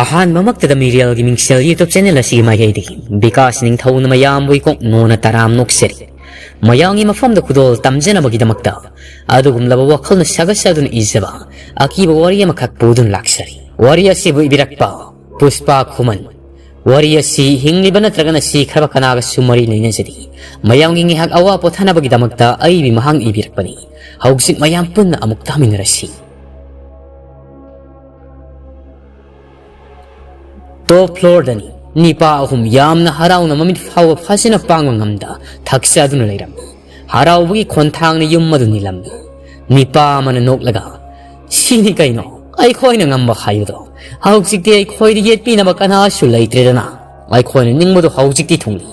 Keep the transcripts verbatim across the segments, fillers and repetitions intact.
ꯑꯍꯥꯟꯕꯃꯛꯇꯗ ꯃꯤꯔꯦꯜꯒꯤ ꯃꯤꯡꯁꯦꯜ YouTube channel ꯑꯁꯤꯒꯤ ꯃꯥꯏꯀꯩꯗꯒꯤ ꯕꯤꯀꯥꯁ ꯅꯤꯡꯊꯧꯅ ꯃꯌꯥꯝꯕꯨ ꯏꯀꯣꯛ ꯅꯣꯟꯅ ꯇꯔꯥꯝ ꯅꯣꯛꯆꯔꯤ꯫ ꯃꯌꯥꯝꯒꯤ ꯃꯐꯝꯗ ꯈꯨꯗꯣꯜ ꯇꯝꯖꯅꯕꯒꯤꯗꯃꯛꯇ ꯑꯗꯨꯒꯨꯝꯂꯕ ꯋꯥꯈꯜꯅ ꯁꯥꯒꯠꯆꯗꯨꯅ ꯏꯖꯕ ꯑꯀꯤꯕ ꯋꯥꯔꯤ ꯑꯃꯈꯛ ꯄꯨꯗꯨꯅ ꯂꯥꯛꯆꯔꯤ꯫ ꯋꯥꯔꯤ ꯑꯁꯤꯕꯨ ꯏꯕꯤꯔꯛꯄ ꯄꯨꯁꯄꯥ ꯈꯨꯃꯟ꯫ ꯋꯥꯔꯤ ꯑꯁꯤ ꯍꯤꯡꯂꯤꯕ ꯅꯠꯇ꯭ꯔꯒꯅ ꯁꯤꯈ꯭ꯔꯕ ꯀꯅꯥꯒꯁꯨ ꯃꯔꯤ ꯂꯩꯅꯖꯗꯦ꯫ ꯃꯌꯥꯝꯒꯤ ꯉꯥꯏꯍꯥꯛ ꯑꯋꯥ ꯄꯣꯊꯥꯅꯕꯒꯤꯗꯃꯛꯇ ꯑꯏꯕꯤ ꯃꯍꯥꯛꯅ ꯏꯕꯤꯔꯛꯄꯅꯤ꯫ ꯍꯧꯖꯤꯛ ꯃꯌꯥꯝ ꯄꯨꯟꯅ ꯑꯃꯨꯛ ꯇꯥꯃꯤꯟꯅꯔꯁꯤ꯫ Top floorꯗꯅꯤ꯫ ꯅꯤꯄꯥ ꯑꯍꯨꯝ ꯌꯥꯝꯅ ꯍꯔꯥꯎꯅ ꯃꯃꯤꯠ ꯐꯥꯎꯕ ꯐꯖꯅ ꯄꯥꯡꯕ ꯉꯝꯗ ꯊꯛꯆꯗꯨꯅ ꯂꯩꯔꯝꯃꯤ꯫ ꯍꯔꯥꯎꯕꯒꯤ ꯈꯣꯟꯊꯥꯡꯅ ꯌꯨꯝ ꯑꯗꯨ ꯅꯤꯜꯂꯝꯃꯤ꯫ ꯅꯤꯄꯥ ꯑꯃꯅ ꯅꯣꯛꯂꯒ, "ꯁꯤꯅꯤ ꯀꯩꯅꯣ ꯑꯩꯈꯣꯏꯅ ꯉꯝꯕ ꯍꯥꯏꯕꯗꯣ꯫ ꯍꯧꯖꯤꯛꯇꯤ ꯑꯩꯈꯣꯏꯗ ꯌꯦꯠꯄꯤꯅꯕ ꯀꯅꯥꯁꯨ ꯂꯩꯇ꯭ꯔꯦꯗꯅ꯫ ꯑꯩꯈꯣꯏꯅ ꯅꯤꯡꯕꯗꯣ ꯍꯧꯖꯤꯛꯇꯤ ꯊꯨꯡꯂꯤ"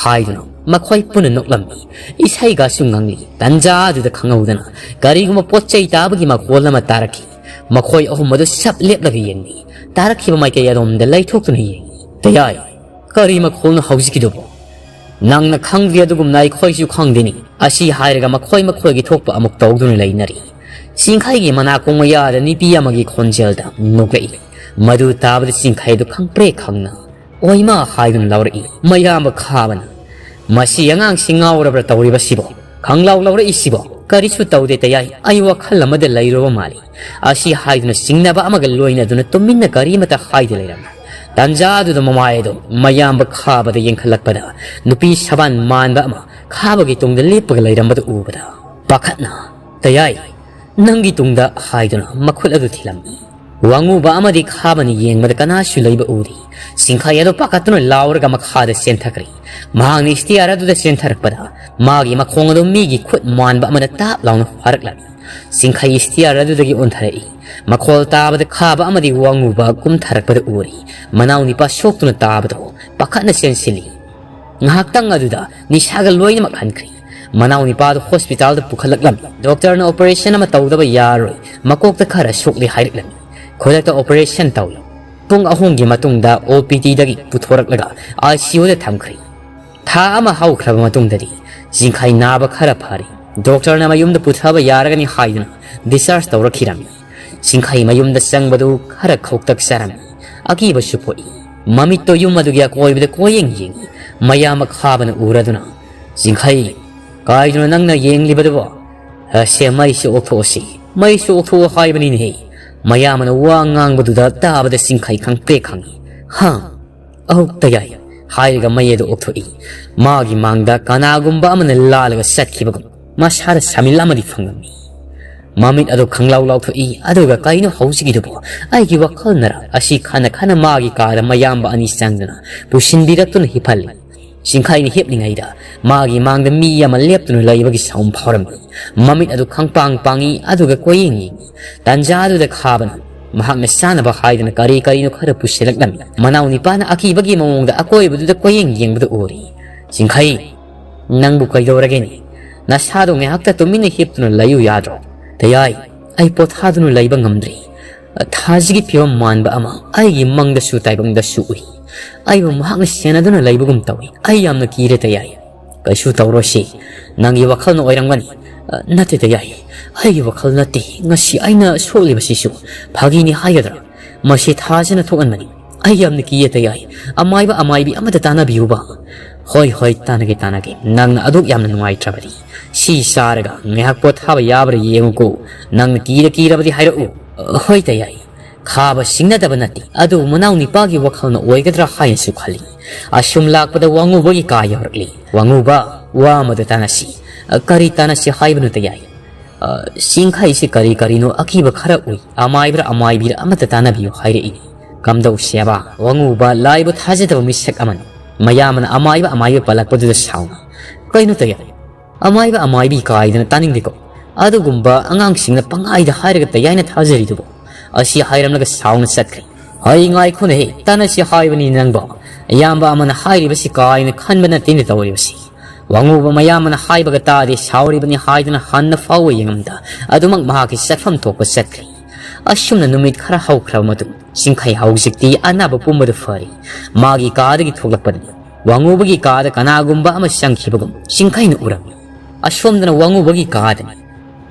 ꯍꯥꯏꯗꯨꯅ ꯃꯈꯣꯏ ꯄꯨꯟꯅ ꯅꯣꯛꯂꯝꯃꯤ꯫ ꯏꯁꯩꯒꯁꯨ ꯉꯪꯂꯤ꯫ ꯇꯟꯖꯥ ꯑꯗꯨꯗ ꯈꯪꯍꯧꯗꯅ ꯀꯔꯤꯒꯨꯝꯕ ꯄꯣꯠ ꯆꯩ ꯇꯥꯕꯒꯤ ꯃꯈꯣꯜ ꯑꯃ ꯇꯥꯔꯛꯈꯤ꯫ ꯃꯈꯣꯏ ꯑꯍꯨꯝ ꯑꯗꯨ ꯁꯞ ꯂꯦꯞꯂꯒ ꯌꯦꯡꯂꯤ꯫ ꯇꯥꯔꯛꯈꯤꯕ ꯃꯥꯏꯀꯩ ꯑꯗꯣꯝꯗ ꯂꯩꯊꯣꯛꯇꯨꯅ ꯌꯦꯡꯂꯤ꯫ "ꯇꯌꯥꯏ, ꯀꯔꯤ ꯃꯈꯣꯜꯅꯣ ꯍꯧꯖꯤꯛꯀꯤꯗꯨꯕꯣ?" "ꯅꯪꯅ ꯈꯪꯗ꯭ꯔꯤ ꯑꯗꯨꯒꯨꯝꯅ ꯑꯩꯈꯣꯏꯁꯨ ꯈꯪꯗꯦꯅꯤ"꯫ ꯑꯁꯤ ꯍꯥꯏꯔꯒ ꯃꯈꯣꯏ ꯃꯈꯣꯏꯒꯤ ꯊꯣꯛꯄ ꯑꯃꯨꯛ ꯇꯧꯗꯨꯅ ꯂꯩꯅꯔꯤ꯫ ꯆꯤꯡꯈꯩꯒꯤ ꯃꯅꯥꯀꯣꯡ ꯃꯌꯥꯗ ꯅꯨꯄꯤ ꯑꯃꯒꯤ ꯈꯣꯟꯖꯦꯜꯗ ꯅꯣꯛꯂꯛꯏ꯫ ꯃꯗꯨ ꯇꯥꯕꯗ ꯆꯤꯡꯈꯩ ꯑꯗꯨ ꯈꯪꯄ꯭ꯔꯦꯛ ꯈꯪꯅ "ꯑꯣꯏꯃꯥ" ꯍꯥꯏꯗꯨꯅ ꯂꯥꯎꯔꯛꯏ꯫ ꯃꯌꯥꯝꯕ ꯈꯥꯕꯅ, "ꯃꯁꯤ ꯑꯉꯥꯡꯁꯤ ꯉꯥꯎꯔꯕ꯭ꯔꯥ ꯇꯧꯔꯤꯕꯁꯤꯕꯣ? ꯈꯪꯂꯥꯎ ꯂꯥꯎꯔꯛꯏꯁꯤꯕꯣ?" "ꯀꯔꯤꯁꯨ ꯇꯧꯗꯦ ꯇꯌꯥꯏ, ꯑꯩ ꯋꯥꯈꯜ ꯑꯃꯗ ꯂꯩꯔꯨꯕ ꯃꯥꯜꯂꯤ"꯫ ꯑꯁꯤ ꯍꯥꯏꯗꯨꯅ ꯆꯤꯡꯅꯕ ꯑꯃꯒ ꯂꯣꯏꯅꯗꯨꯅ ꯇꯨꯃꯤꯟꯅ ꯀꯔꯤ ꯑꯃꯠꯇ ꯍꯥꯏꯗ ꯂꯩꯔꯝꯃꯤ꯫ ꯇꯟꯖꯥ ꯑꯗꯨꯗ ꯃꯃꯥꯏ ꯑꯗꯨ ꯃꯌꯥꯝꯕ ꯈꯥꯕꯗ ꯌꯦꯡꯈꯠꯂꯛꯄꯗ ꯅꯨꯄꯤ ꯁꯕꯥꯟ ꯃꯥꯟꯕ ꯑꯃ ꯈꯥꯕꯒꯤ ꯇꯨꯡꯗ ꯂꯦꯞꯄꯒ ꯂꯩꯔꯝꯕꯗꯨ ꯎꯕꯗ ꯄꯥꯈꯠꯅ, "ꯇꯌꯥꯏ, ꯅꯪꯒꯤ ꯇꯨꯡꯗ" ꯍꯥꯏꯗꯨꯅ ꯃꯈꯨꯠ ꯑꯗꯨ ꯊꯤꯜꯂꯝꯃꯤ꯫ ꯋꯥꯉꯨꯕ ꯑꯃꯗꯤ ꯈꯥꯕꯅ ꯌꯦꯡꯕꯗ ꯀꯅꯥꯁꯨ ꯂꯩꯕ ꯎꯗꯦ꯫ ꯆꯤꯡꯈꯩ ꯑꯗꯨ ꯄꯥꯈꯠꯇꯨꯅ ꯂꯥꯎꯔꯒ ꯃꯈꯥꯗ ꯆꯦꯟꯊꯈ꯭ꯔꯦ꯫ ꯃꯍꯥꯛꯅ ꯁ꯭ꯇꯤꯌꯥꯔ ꯑꯗꯨꯗ ꯆꯦꯟꯊꯔꯛꯄꯗ ꯃꯥꯒꯤ ꯃꯈꯣꯡ ꯑꯗꯨ ꯃꯤꯒꯤ ꯈꯨꯠ ꯃꯥꯟꯕ ꯑꯃꯅ ꯇꯥꯞ ꯂꯥꯎꯅ ꯐꯥꯔꯛꯂꯝꯃꯤ꯫ ꯆꯤꯡꯈꯩ ꯁ꯭ꯇꯤꯌꯥꯔ ꯑꯗꯨꯗꯒꯤ ꯑꯣꯟꯊꯔꯛꯏ꯫ ꯃꯈꯣꯜ ꯇꯥꯕꯗ ꯈꯥꯕ ꯑꯃꯗꯤ ꯋꯥꯉꯨꯕ ꯀꯨꯝꯊꯔꯛꯄꯗ ꯎꯔꯤ꯫ ꯃꯅꯥꯎ ꯅꯤꯄꯥ ꯁꯣꯛꯇꯨꯅ ꯇꯥꯕꯗꯣ ꯄꯥꯈꯠꯅ ꯆꯦꯟꯁꯤꯜꯂꯤ꯫ ꯉꯥꯏꯍꯥꯛꯇꯪ ꯑꯗꯨꯗ ꯅꯤꯁꯥꯒ ꯂꯣꯏꯅꯃꯛ ꯍꯟꯈ꯭ꯔꯦ꯫ ꯃꯅꯥꯎ ꯅꯤꯄꯥꯗꯨ ꯍꯣꯁꯄꯤꯇꯥꯜꯗ ꯄꯨꯈꯠꯂꯛꯂꯝꯃꯤ꯫ ꯗꯣꯛꯇꯔꯅ ꯑꯣꯄꯔꯦꯁꯟ ꯑꯃ ꯇꯧꯗꯕ ꯌꯥꯔꯣꯏ, ꯃꯀꯣꯛꯇ ꯈꯔ ꯁꯣꯛꯂꯦ ꯍꯥꯏꯔꯛꯂꯝꯃꯤ꯫ ꯈꯨꯗꯛꯇ ꯑꯣꯄꯔꯦꯁꯟ ꯇꯧꯏ꯫ ꯄꯨꯡ ꯑꯍꯨꯝꯒꯤ ꯃꯇꯨꯡꯗ ꯑꯣ ꯄꯤ ꯗꯤꯗꯒꯤ ꯄꯨꯊꯣꯔꯛꯂꯒ ꯑꯥꯏ ꯁꯤ ꯌꯨꯗ ꯊꯝꯈ꯭ꯔꯦ꯫ ꯊꯥ ꯑꯃ ꯍꯧꯈ꯭ꯔꯕ ꯃꯇꯨꯡꯗꯗꯤ ꯆꯤꯡꯈꯩ ꯅꯥꯕ ꯈꯔ ꯐꯔꯦ꯫ ꯗꯣꯛꯇꯔꯅ ꯃꯌꯨꯝꯗ ꯄꯨꯊꯕ ꯌꯥꯔꯒꯅꯤ ꯍꯥꯏꯗꯨꯅ ꯗꯤꯁꯆꯥꯔꯖ ꯇꯧꯔꯛꯈꯤꯔꯝꯃꯤ꯫ ꯆꯤꯡꯈꯩ ꯃꯌꯨꯝꯗ ꯆꯪꯕꯗꯨ ꯈꯔ ꯈꯧꯇꯛ ꯆꯥꯔꯝꯃꯤ꯫ ꯑꯀꯤꯕꯁꯨ ꯄꯣꯛꯏ꯫ ꯃꯃꯤꯠꯇꯣ ꯌꯨꯝ ꯑꯗꯨꯒꯤ ꯑꯀꯣꯏꯕꯗ ꯀꯣꯏꯌꯦꯡ ꯌꯦꯡꯏ꯫ ꯃꯌꯥꯝꯕ ꯈꯥꯕꯅ ꯎꯔꯗꯨꯅ, "ꯆꯤꯡꯈꯩ, ꯀꯥꯏꯗꯅꯣ ꯅꯪꯅ ꯌꯦꯡꯂꯤꯕꯗꯨꯕꯣ? ꯑꯁꯦ, ꯃꯩꯁꯨ ꯑꯣꯛꯊꯣꯛꯑꯁꯤ, ꯃꯩꯁꯨ ꯑꯣꯛꯊꯣꯛꯑꯣ ꯍꯥꯏꯕꯅꯤꯅꯦꯍꯦ!" ꯃꯌꯥꯝꯕꯅ ꯋꯥ ꯉꯥꯡꯕꯗꯨꯗ ꯇꯥꯕꯗ ꯆꯤꯡꯈꯩ ꯈꯪꯄ꯭ꯔꯦꯛ ꯈꯪꯏ꯫ "ꯍꯥ? ꯑꯧ, ꯇꯌꯥꯏ," ꯍꯥꯏꯔꯒ ꯃꯩ ꯑꯗꯨ ꯑꯣꯛꯊꯣꯛꯏ꯫ ꯃꯥꯒꯤ ꯃꯥꯡꯗ ꯀꯅꯥꯒꯨꯝꯕ ꯑꯃꯅ ꯂꯥꯜꯂꯒ ꯆꯠꯈꯤꯕꯒꯨꯝ ꯃꯁꯥꯗ ꯁꯃꯤꯜ ꯑꯃꯗꯤ ꯐꯪꯂꯝꯃꯤ꯫ ꯃꯃꯤꯠ ꯑꯗꯨ ꯈꯪꯂꯥꯎ ꯂꯥꯎꯊꯣꯛꯏ, ꯑꯗꯨꯒ "ꯀꯩꯅꯣ ꯍꯧꯖꯤꯛꯀꯤꯗꯨꯕꯣ? ꯑꯩꯒꯤ ꯋꯥꯈꯜꯅꯔ?" ꯑꯁꯤ ꯈꯟꯅ ꯈꯟꯅ ꯃꯥꯒꯤ ꯀꯥꯗ ꯃꯌꯥꯝꯕ ꯑꯅꯤ ꯆꯪꯗꯨꯅ ꯄꯨꯁꯤꯟꯕꯤꯔꯛꯇꯨꯅ ꯍꯤꯞꯍꯜꯂꯤ꯫ ꯆꯤꯡꯈꯩꯅ ꯍꯤꯞꯂꯤꯉꯩꯗ ꯃꯥꯒꯤ ꯃꯥꯡꯗ ꯃꯤ ꯑꯃ ꯂꯦꯞꯇꯨꯅ ꯂꯩꯕꯒꯤ ꯁꯥꯎꯟ ꯐꯥꯎꯔꯝꯃꯤ꯫ ꯃꯃꯤꯠ ꯑꯗꯨ ꯈꯪꯄꯥꯡ ꯄꯥꯡꯏ, ꯑꯗꯨꯒ ꯀꯣꯏꯌꯦꯡ ꯌꯦꯡꯏ꯫ ꯇꯥꯟꯖꯥ ꯑꯗꯨꯗ ꯈꯥꯕꯅ ꯃꯍꯥꯛꯅ ꯆꯥꯅꯕ ꯍꯥꯏꯗꯅ ꯀꯔꯤ ꯀꯔꯤꯅꯣ ꯈꯔ ꯄꯨꯁꯤꯜꯂꯛꯂꯝꯃꯤ꯫ ꯃꯅꯥꯎ ꯅꯤꯄꯥꯅ ꯑꯀꯤꯕꯒꯤ ꯃꯑꯣꯡꯗ ꯑꯀꯣꯏꯕꯗꯨꯗ ꯀꯣꯏꯌꯦꯡ ꯌꯦꯡꯕꯗꯨ ꯎꯔꯤ꯫ "ꯆꯤꯡꯈꯩ, ꯅꯪꯕꯨ ꯀꯩꯗꯧꯔꯒꯦꯅꯦ? ꯅꯁꯥꯗꯣ ꯉꯥꯏꯍꯥꯛꯇ ꯇꯨꯃꯤꯟꯅ ꯍꯤꯞꯇꯨꯅ ꯂꯩꯌꯨ ꯌꯥꯗ꯭ꯔꯣ?" "ꯇꯌꯥꯏ, ꯑꯩ ꯄꯣꯊꯥꯗꯨꯅ ꯂꯩꯕ ꯉꯝꯗ꯭ꯔꯤ꯫ ꯊꯥꯁꯤꯒꯤ ꯐꯤꯕꯝ ꯃꯥꯟꯕ ꯑꯃ ꯑꯩꯒꯤ ꯃꯪꯗꯁꯨ ꯇꯥꯏꯕꯪꯗꯁꯨ ꯎꯏ꯫ ꯑꯩꯕꯨ ꯃꯍꯥꯛꯅ ꯁꯦꯟꯅꯗꯨꯅ ꯂꯩꯕꯒꯨꯝ ꯇꯧꯏ꯫ ꯑꯩ ꯌꯥꯝꯅ ꯀꯤꯔꯦ, ꯇꯌꯥꯏ꯫" "ꯀꯩꯁꯨ ꯇꯧꯔꯣꯏꯁꯤ, ꯅꯪꯒꯤ ꯋꯥꯈꯜꯅ ꯑꯣꯏꯔꯝꯒꯅꯤ꯫" "ꯑ, ꯅꯠꯇꯦ, ꯇꯌꯥꯏ, ꯑꯩꯒꯤ ꯋꯥꯈꯜ ꯅꯠꯇꯦ꯫ ꯉꯁꯤ ꯑꯩꯅ ꯁꯣꯛꯂꯤꯕꯁꯤꯁꯨ ꯐꯥꯒꯤꯅꯤ ꯍꯥꯏꯒꯗ꯭ꯔꯥ? ꯃꯁꯤ ꯊꯥꯁꯤꯅ ꯊꯣꯛꯍꯟꯕꯅꯤ꯫ ꯑꯩ ꯌꯥꯝꯅ ꯀꯤꯌꯦ, ꯇꯌꯥꯏ꯫ ꯑꯃꯥꯏꯕ, ꯑꯃꯥꯏꯕꯤ ꯑꯃꯗ ꯇꯥꯟꯅꯕꯤꯌꯨꯕ꯫" "ꯍꯣꯏ, ꯍꯣꯏ, ꯇꯥꯟꯅꯒꯦ, ꯇꯥꯟꯅꯒꯦ꯫ ꯅꯪꯅ ꯑꯗꯨꯛ ꯌꯥꯝꯅ ꯅꯨꯡꯉꯥꯏꯇ꯭ꯔꯕꯗꯤ ꯁꯤ ꯆꯥꯔꯒ ꯉꯥꯏꯍꯥꯛ ꯄꯣꯊꯥꯕ ꯌꯥꯕ꯭ꯔꯥ ꯌꯦꯡꯉꯨꯀꯣ꯫ ꯅꯪꯅ ꯀꯤꯔ ꯀꯤꯔꯕꯗꯤ ꯍꯥꯏꯔꯛꯎ꯫" "ꯍꯣꯏ, ꯇꯌꯥꯏ꯫" ꯈꯥꯕ ꯁꯤꯡꯅꯗꯕ ꯅꯠꯇꯦ, ꯑꯗꯨꯕꯨ ꯃꯅꯥꯎ ꯅꯤꯄꯥꯒꯤ ꯋꯥꯈꯜꯅ ꯑꯣꯏꯒꯗ꯭ꯔꯥ ꯍꯥꯏꯅꯁꯨ ꯈꯜꯂꯤ꯫ ꯑꯁꯨꯝ ꯂꯥꯛꯄꯗ ꯋꯥꯉꯨꯕꯒꯤ ꯀꯥ ꯌꯧꯔꯛꯂꯤ꯫ "ꯋꯥꯉꯨꯕ, ꯋꯥ ꯑꯃꯗ ꯇꯥꯟꯅꯁꯤ꯫" "ꯑ, ꯀꯔꯤ ꯇꯥꯟꯅꯁꯤ ꯍꯥꯏꯕꯅꯣ, ꯇꯌꯥꯏ?" "ꯑ, ꯆꯤꯡꯈꯩꯁꯤ ꯀꯔꯤ ꯀꯔꯤꯅꯣ ꯑꯀꯤꯕ ꯈꯔ ꯎꯏ꯫ ꯑꯃꯥꯏꯕ꯭ꯔꯥ ꯑꯃꯥꯏꯕꯤꯔ ꯑꯃꯇ ꯇꯥꯟꯅꯕꯤꯌꯨ ꯍꯥꯏꯔꯛꯏꯅꯤ꯫" "ꯀꯝꯗꯧꯁꯦꯕ?" ꯋꯥꯉꯨꯕ ꯂꯥꯏꯕꯨ ꯊꯥꯖꯗꯕ ꯃꯤꯁꯛ ꯑꯃꯅꯤ꯫ ꯃꯌꯥꯝꯕꯅ ꯑꯃꯥꯏꯕ ꯑꯃꯥꯏꯕ ꯄꯜꯂꯛꯄꯗꯨꯗ ꯁꯥꯎꯅ, "ꯀꯩꯅꯣ, ꯇꯌꯥꯏ? ꯑꯃꯥꯏꯕ ꯑꯃꯥꯏꯕꯤ ꯀꯥꯏꯗꯅ ꯇꯥꯅꯤꯡꯗꯦꯀꯣ꯫ ꯑꯗꯨꯒꯨꯝꯕ ꯑꯉꯥꯡꯁꯤꯡꯅ ꯄꯪꯍꯥꯏꯗ ꯍꯥꯏꯔꯒ ꯇꯌꯥꯏꯅ ꯊꯥꯖꯔꯤꯗꯨꯕꯨ?" ꯑꯁꯤ ꯍꯥꯏꯔꯝꯂꯒ ꯁꯥꯎꯅ ꯆꯠꯈ꯭ꯔꯦ꯫ "ꯍꯩ, ꯉꯥꯏꯈꯣꯅꯦꯍꯦ, ꯇꯥꯟꯅꯁꯤ ꯍꯥꯏꯕꯅꯤ ꯅꯪꯕꯣ꯫ ꯏꯌꯥꯝꯕ ꯑꯃꯅ ꯍꯥꯏꯔꯤꯕꯁꯤ ꯀꯥꯏꯅ ꯈꯟꯕ ꯅꯠꯇꯦꯅꯦ ꯇꯧꯔꯤꯕꯁꯤ꯫" ꯋꯥꯉꯨꯕ ꯃꯌꯥꯝꯕꯅ ꯍꯥꯏꯕꯒ ꯇꯥꯗꯦ, ꯁꯥꯎꯔꯤꯕꯅꯤ ꯍꯥꯏꯗꯨꯅ ꯍꯟꯅ ꯐꯥꯎꯕ ꯌꯦꯡꯉꯝꯗ ꯑꯗꯨꯃꯛ ꯃꯍꯥꯛꯀꯤ ꯆꯠꯐꯝ ꯊꯣꯛꯄ ꯆꯠꯈ꯭ꯔꯦ꯫ ꯑꯁꯨꯝꯅ ꯅꯨꯃꯤꯠ ꯈꯔ ꯍꯧꯈ꯭ꯔꯕ ꯃꯇꯨꯡ, ꯆꯤꯡꯈꯩ ꯍꯧꯖꯤꯛꯇꯤ ꯑꯅꯥꯕ ꯄꯨꯝꯕꯗꯨ ꯐꯔꯦ꯫ ꯃꯥꯒꯤ ꯀꯥꯗꯒꯤ ꯊꯣꯛꯂꯛꯄꯗꯅꯤ꯫ ꯋꯥꯉꯨꯕꯒꯤ ꯀꯥꯗ ꯀꯅꯥꯒꯨꯝꯕ ꯑꯃ ꯆꯪꯈꯤꯕꯒꯨꯝ ꯆꯤꯡꯈꯩꯅ ꯎꯔꯝꯃꯤ꯫ ꯑꯁꯣꯝꯗꯅ ꯋꯥꯉꯨꯕꯒꯤ ꯀꯥꯗꯅꯤ꯫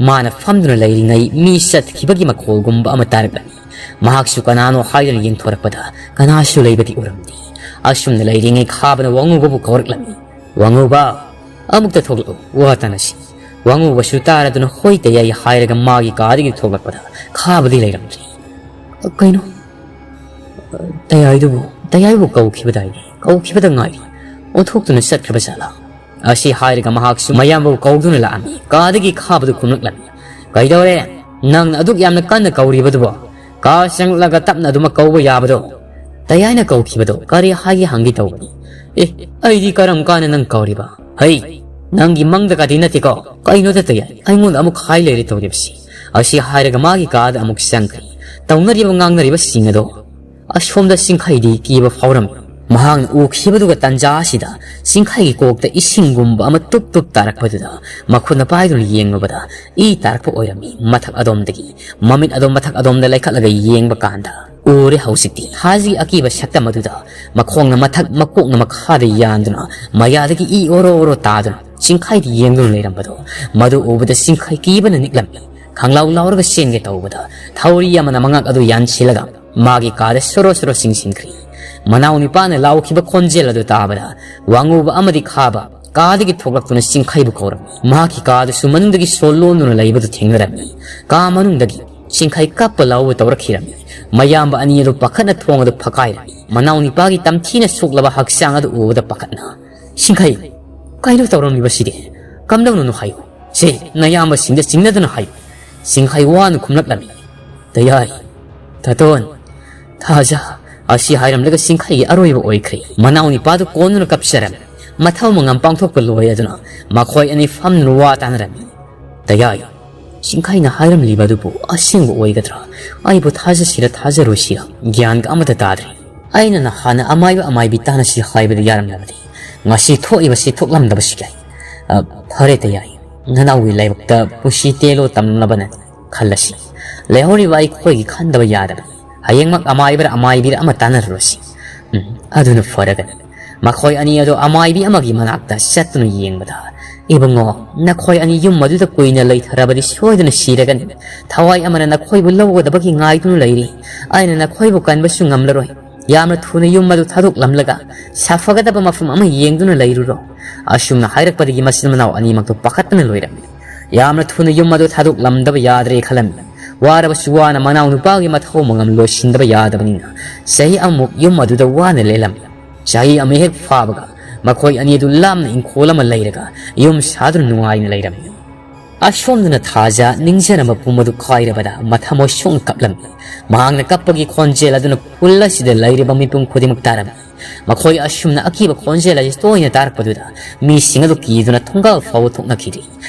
ꯃꯥꯅ ꯐꯝꯗꯨꯅ ꯂꯩꯔꯤꯉꯩ ꯃꯤ ꯆꯠꯈꯤꯕꯒꯤ ꯃꯈꯣꯜꯒꯨꯝꯕ ꯑꯃ ꯇꯥꯔꯛꯂꯝꯃꯤ꯫ ꯃꯍꯥꯛꯁꯨ ꯀꯅꯥꯅꯣ ꯍꯥꯏꯗꯨꯅ ꯌꯦꯡꯊꯣꯔꯛꯄꯗ ꯀꯅꯥꯁꯨ ꯂꯩꯕꯗꯤ ꯎꯔꯝꯗꯦ꯫ ꯑꯁꯨꯝꯅ ꯂꯩꯔꯤꯉꯩ ꯈꯥꯕꯅ ꯋꯥꯉꯨꯕꯕꯨ ꯀꯧꯔꯛꯂꯝꯃꯤ꯫ "ꯋꯥꯉꯨꯕ, ꯑꯃꯨꯛꯇ ꯊꯣꯛꯂꯛꯎ, ꯋꯥ ꯇꯥꯅꯁꯤ꯫" ꯋꯥꯉꯨꯕꯁꯨ ꯇꯥꯔꯗꯨꯅ "ꯍꯣꯏ ꯇꯌꯥꯏ" ꯍꯥꯏꯔꯒ ꯃꯥꯒꯤ ꯀꯥꯗꯒꯤ ꯊꯣꯛꯂꯛꯄꯗ ꯈꯥꯕꯗꯤ ꯂꯩꯔꯝꯗ꯭ꯔꯦ꯫ "ꯀꯩꯅꯣ? ꯇꯌꯥꯏꯗꯨꯕꯨ, ꯇꯌꯥꯏꯕꯨ ꯀꯧꯈꯤꯕꯗꯥꯏꯅꯦ, ꯀꯧꯈꯤꯕꯗ ꯉꯥꯏꯔꯤ꯫ ꯑꯣꯟꯊꯣꯛꯇꯨꯅ ꯆꯠꯈ꯭ꯔꯕ ꯖꯥꯠꯂꯥ?" ꯑꯁꯤ ꯍꯥꯏꯔꯒ ꯃꯍꯥꯛꯁꯨ ꯃꯌꯥꯝꯕꯕꯨ ꯀꯧꯗꯨꯅ ꯂꯥꯛꯑꯝꯃꯤ꯫ ꯀꯥꯗꯒꯤ ꯈꯥꯕꯗꯨ ꯈꯨꯝꯂꯛꯂꯝꯃꯤ꯫ "ꯀꯩꯗꯧꯔꯦ? ꯅꯪꯅ ꯑꯗꯨꯛ ꯌꯥꯝꯅ ꯀꯟꯅ ꯀꯧꯔꯤꯕꯗꯨꯕꯣ? ꯀꯥ ꯆꯪꯂꯛꯂꯒ ꯇꯞꯅ ꯑꯗꯨꯃꯛ ꯀꯧꯕ ꯌꯥꯕꯗꯣ?" "ꯇꯌꯥꯏꯅ ꯀꯧꯈꯤꯕꯗꯣ ꯀꯔꯤ ꯍꯥꯏꯒꯦ ꯍꯪꯒꯦ ꯇꯧꯕꯅꯤ꯫" "ꯑꯦ, ꯑꯩꯗꯤ ꯀꯔꯝ ꯀꯥꯟꯗ ꯅꯪ ꯀꯧꯔꯤꯕ? ꯍꯩ, ꯅꯪꯒꯤ ꯃꯪꯗꯒꯗꯤ ꯅꯠꯇꯦꯀꯣ? ꯀꯩꯅꯣꯗ ꯇꯌꯥꯏ, ꯑꯩꯉꯣꯟꯗ ꯑꯃꯨꯛ ꯍꯥꯏ ꯂꯩꯔꯦ ꯇꯧꯔꯤꯕꯁꯤ꯫" ꯑꯁꯤ ꯍꯥꯏꯔꯒ ꯃꯥꯒꯤ ꯀꯥꯗ ꯑꯃꯨꯛ ꯆꯪꯈ꯭ꯔꯦ꯫ ꯇꯧꯅꯔꯤꯕ ꯉꯥꯡꯅꯔꯤꯕꯁꯤꯡ ꯑꯗꯣ ꯑꯁꯣꯝꯗ ꯆꯤꯡꯈꯩꯗꯤ ꯀꯤꯕ ꯐꯥꯎꯔꯝꯃꯤ꯫ ꯃꯍꯥꯛꯅ ꯎꯈꯤꯕꯗꯨꯒ ꯇꯟꯖꯥ ꯑꯁꯤꯗ ꯆꯤꯡꯈꯩꯒꯤ ꯀꯣꯛꯇ ꯏꯁꯤꯡꯒꯨꯝꯕ ꯑꯃ ꯇꯨꯞ ꯇꯨꯞ ꯇꯥꯔꯛꯄꯗꯨꯗ ꯃꯈꯨꯠꯅ ꯄꯥꯏꯗꯨꯅ ꯌꯦꯡꯂꯨꯕꯗ ꯏ ꯇꯥꯔꯛꯄ ꯑꯣꯏꯔꯝꯃꯤ꯫ ꯃꯊꯛ ꯑꯗꯣꯝꯗꯒꯤ, ꯃꯃꯤꯠ ꯑꯗꯣꯝ ꯃꯊꯛ ꯑꯗꯣꯝꯗ ꯂꯩꯈꯠꯂꯒ ꯌꯦꯡꯕ ꯀꯥꯟꯗ ꯎꯔꯦ ꯍꯧꯖꯤꯛꯇꯤ ꯊꯥꯖꯒꯤ ꯑꯀꯤꯕ ꯁꯛꯇꯝ ꯑꯗꯨꯗ ꯃꯈꯣꯡꯅ ꯃꯊꯛ, ꯃꯀꯣꯛꯅ ꯃꯈꯥꯗ ꯌꯥꯟꯗꯨꯅ ꯃꯌꯥꯗꯒꯤ ꯏ ꯑꯣꯔꯣ ꯑꯣꯔꯣ ꯇꯥꯗꯨꯅ ꯆꯤꯡꯈꯩꯗ ꯌꯦꯡꯗꯨꯅ ꯂꯩꯔꯝꯕꯗꯣ꯫ ꯃꯗꯨ ꯎꯕꯗ ꯆꯤꯡꯈꯩ ꯀꯤꯕꯅ ꯅꯤꯛꯂꯝꯃꯤ꯫ ꯈꯪꯂꯥꯎ ꯂꯥꯎꯔꯒ ꯆꯦꯟꯒꯦ ꯇꯧꯕꯗ ꯊꯧꯔꯤ ꯑꯃꯅ ꯃꯉꯛ ꯑꯗꯨ ꯌꯥꯟꯁꯤꯜꯂꯒ ꯃꯥꯒꯤ ꯀꯥꯗ ꯁꯣꯔꯣ ꯁꯣꯔꯣ ꯆꯤꯡꯁꯤꯟꯈ꯭ꯔꯦ꯫ ꯃꯅꯥꯎ ꯅꯤꯄꯥꯅ ꯂꯥꯎꯈꯤꯕ ꯈꯣꯟꯖꯦꯜ ꯑꯗꯨ ꯇꯥꯕꯗ ꯋꯥꯉꯨꯕ ꯑꯃꯗꯤ ꯈꯥꯕ ꯀꯥꯗꯒꯤ ꯊꯣꯛꯂꯛꯇꯨꯅ ꯆꯤꯡꯈꯩꯕꯨ ꯀꯧꯔꯝꯃꯤ꯫ ꯃꯍꯥꯛꯀꯤ ꯀꯥꯗꯁꯨ ꯃꯅꯨꯡꯗꯒꯤ ꯁꯣ ꯂꯣꯟꯗꯨꯅ ꯂꯩꯕꯗꯨ ꯊꯦꯡꯅꯔꯝꯃꯤ꯫ ꯀꯥ ꯃꯅꯨꯡꯗꯒꯤ ꯆꯤꯡꯈꯩ ꯀꯞꯄ ꯂꯥꯎꯕ ꯇꯧꯔꯛꯈꯤꯔꯝꯃꯤ꯫ ꯃꯌꯥꯝꯕ ꯑꯅꯤ ꯑꯗꯨ ꯄꯥꯈꯠꯅ ꯊꯣꯡ ꯑꯗꯨ ꯐꯛꯀꯥꯏꯔꯝꯃꯤ꯫ ꯃꯅꯥꯎ ꯅꯤꯄꯥꯒꯤ ꯇꯝꯊꯤꯅ ꯁꯣꯛꯂꯕ ꯍꯛꯆꯥꯡ ꯑꯗꯨ ꯎꯕꯗ ꯄꯥꯈꯠꯅ, "ꯆꯤꯡꯈꯩ, ꯀꯩꯅꯣ ꯇꯧꯔꯝꯂꯤꯕꯁꯤꯗꯤ? ꯀꯝꯗꯧꯅꯅꯣ ꯍꯥꯏꯌꯨ꯫ ꯁꯦ, ꯅꯌꯥꯝꯕꯁꯤꯡꯗ ꯆꯤꯡꯅꯗꯨꯅ ꯍꯥꯏꯌꯨ꯫" ꯆꯤꯡꯈꯩ ꯋꯥꯅ ꯈꯨꯝꯂꯛꯂꯝꯃꯤ꯫ "ꯇꯌꯥꯏ, ꯇꯥꯇꯣꯟ, ꯊꯥꯖ꯫" ꯑꯁꯤ ꯍꯥꯏꯔꯝꯂꯒ ꯆꯤꯡꯈꯩꯒꯤ ꯑꯔꯣꯏꯕ ꯑꯣꯏꯈ꯭ꯔꯦ꯫ ꯃꯅꯥꯎ ꯅꯤꯄꯥꯗꯨ ꯀꯣꯟꯗꯨꯅ ꯀꯞꯆꯔꯝꯃꯤ꯫ ꯃꯊꯧ ꯃꯉꯝ ꯄꯥꯡꯊꯣꯛꯄ ꯂꯣꯏꯔꯗꯨꯅ ꯃꯈꯣꯏ ꯑꯅꯤ ꯐꯝꯗꯨꯅ ꯋꯥ ꯇꯥꯅꯔꯝꯃꯤ꯫ "ꯇꯌꯥꯏ, ꯆꯤꯡꯈꯩꯅ ꯍꯥꯏꯔꯝꯂꯤꯕ ꯑꯗꯨꯕꯨ ꯑꯁꯦꯡꯕ ꯑꯣꯏꯒꯗ꯭ꯔꯥ? ꯑꯩꯕꯨ ꯊꯥꯖꯁꯤꯔ ꯊꯥꯖꯔꯣꯏꯁꯤꯔ ꯒ꯭ꯌꯥꯟꯒ ꯑꯃꯠꯇ ꯇꯥꯗ꯭ꯔꯦ꯫ ꯑꯩꯅ ꯅꯍꯥꯟꯅ ꯑꯃꯥꯏꯕ ꯑꯃꯥꯏꯕꯤ ꯇꯥꯅꯁꯤ ꯍꯥꯏꯕꯗ ꯌꯥꯔꯝꯂꯕꯗꯤ ꯉꯁꯤ ꯊꯣꯛꯏꯕꯁꯤ ꯊꯣꯛꯂꯝꯗꯕꯁꯨ ꯌꯥꯏ꯫ ꯑ, ꯐꯔꯦ ꯇꯌꯥꯏ, ꯅꯅꯥꯎꯒꯤ ꯂꯥꯏꯕꯛꯇ ꯄꯨꯟꯁꯤ ꯇꯦꯜꯂꯣ ꯇꯝꯂꯕꯅ ꯈꯜꯂꯁꯤ꯫ ꯂꯩꯍꯧꯔꯤꯕ ꯑꯩꯈꯣꯏꯒꯤ ꯈꯟꯗꯕ ꯌꯥꯗꯕꯅꯤ꯫ ꯍꯌꯦꯡꯃꯛ ꯑꯃꯥꯏꯕꯔ ꯑꯃꯥꯏꯕꯤꯔ ꯑꯃ ꯇꯥꯟꯅꯔꯨꯔꯁꯤ꯫ ꯎꯝ, ꯑꯗꯨꯅ ꯐꯔꯒꯅꯤ꯫" ꯃꯈꯣꯏ ꯑꯅꯤ ꯑꯗꯨ ꯑꯃꯥꯏꯕꯤ ꯑꯃꯒꯤ ꯃꯅꯥꯛꯇ ꯆꯠꯇꯨꯅ ꯌꯦꯡꯕꯗ "ꯏꯕꯨꯡꯉꯣ, ꯅꯈꯣꯏ ꯑꯅꯤ ꯌꯨꯝ ꯑꯗꯨꯗ ꯀꯨꯏꯅ ꯂꯩꯊꯔꯕꯗꯤ ꯁꯣꯏꯗꯅ ꯁꯤꯔꯒꯅꯤ꯫ ꯊꯋꯥꯏ ꯑꯃꯅ ꯅꯈꯣꯏꯕꯨ ꯂꯧꯒꯗꯕꯒꯤ ꯉꯥꯏꯗꯨꯅ ꯂꯩꯔꯤ꯫ ꯑꯩꯅ ꯅꯈꯣꯏꯕꯨ ꯀꯟꯕꯁꯨ ꯉꯝꯂꯔꯣꯏ꯫ ꯌꯥꯝꯅ ꯊꯨꯅ ꯌꯨꯝ ꯑꯗꯨ ꯊꯥꯗꯣꯛꯂꯝꯂꯒ ꯁꯥꯐꯒꯗꯕ ꯃꯐꯝ ꯑꯃ ꯌꯦꯡꯗꯨꯅ ꯂꯩꯔꯨꯔꯣ"꯫ ꯑꯁꯨꯝꯅ ꯍꯥꯏꯔꯛꯄꯗꯒꯤ ꯃꯆꯤꯟ ꯃꯅꯥꯎ ꯑꯅꯤꯃꯛꯇꯨ ꯄꯥꯈꯠꯇꯅ ꯂꯣꯏꯔꯝꯃꯤ꯫ ꯌꯥꯝꯅ ꯊꯨꯅ ꯌꯨꯝ ꯑꯗꯨ ꯊꯥꯗꯣꯛꯂꯝꯗꯕ ꯌꯥꯗ꯭ꯔꯦ ꯈꯜꯂꯝꯃꯤ꯫ ꯋꯥꯔꯕꯁꯨ ꯋꯥꯅ ꯃꯅꯥꯎ ꯅꯨꯄꯥꯒꯤ ꯃꯊꯧ ꯃꯉꯝ ꯂꯣꯏꯁꯤꯟꯗꯕ ꯌꯥꯗꯕꯅꯤꯅ ꯆꯍꯤ ꯑꯃꯃꯨꯛ ꯌꯨꯝ ꯑꯗꯨꯗ ꯋꯥꯅ ꯂꯦꯜꯂꯝꯃꯤ꯫ ꯆꯍꯤ ꯑꯃ ꯍꯦꯛ ꯐꯥꯕꯒ ꯃꯈꯣꯏ ꯑꯅꯤ ꯑꯗꯨ ꯂꯥꯞꯅ ꯏꯪꯈꯣꯜ ꯑꯃ ꯂꯩꯔꯒ ꯌꯨꯝ ꯁꯥꯗꯨꯅ ꯅꯨꯡꯉꯥꯏꯅ ꯂꯩꯔꯝꯃꯤ꯫ ꯑꯁꯣꯝꯗꯅ ꯊꯥꯖ ꯅꯤꯡꯖꯔꯝꯕ ꯄꯨꯝ ꯑꯗꯨ ꯀꯥꯏꯔꯕꯗ ꯃꯊꯃꯣꯏ ꯁꯣꯛꯅ ꯀꯞꯂꯝꯃꯤ꯫ ꯃꯍꯥꯛꯅ ꯀꯞꯄꯒꯤ ꯈꯣꯟꯖꯦꯜ ꯑꯗꯨꯅ ꯈꯨꯜ ꯑꯁꯤꯗ ꯂꯩꯔꯤꯕ ꯃꯤꯄꯨꯝ ꯈꯨꯗꯤꯡꯃꯛ ꯇꯥꯔꯝꯃꯤ꯫ ꯃꯈꯣꯏ ꯑꯁꯨꯝꯅ ꯑꯀꯤꯕ ꯈꯣꯟꯖꯦꯜ ꯑꯁꯤ ꯇꯣꯏꯅ ꯇꯥꯔꯛꯄꯗꯨꯗ ꯃꯤꯁꯤꯡ ꯑꯗꯨ ꯀꯤꯗꯨꯅ ꯊꯣꯡꯒꯥꯜ ꯐꯥꯎꯕ ꯊꯣꯛꯅꯈꯤꯗꯦ꯫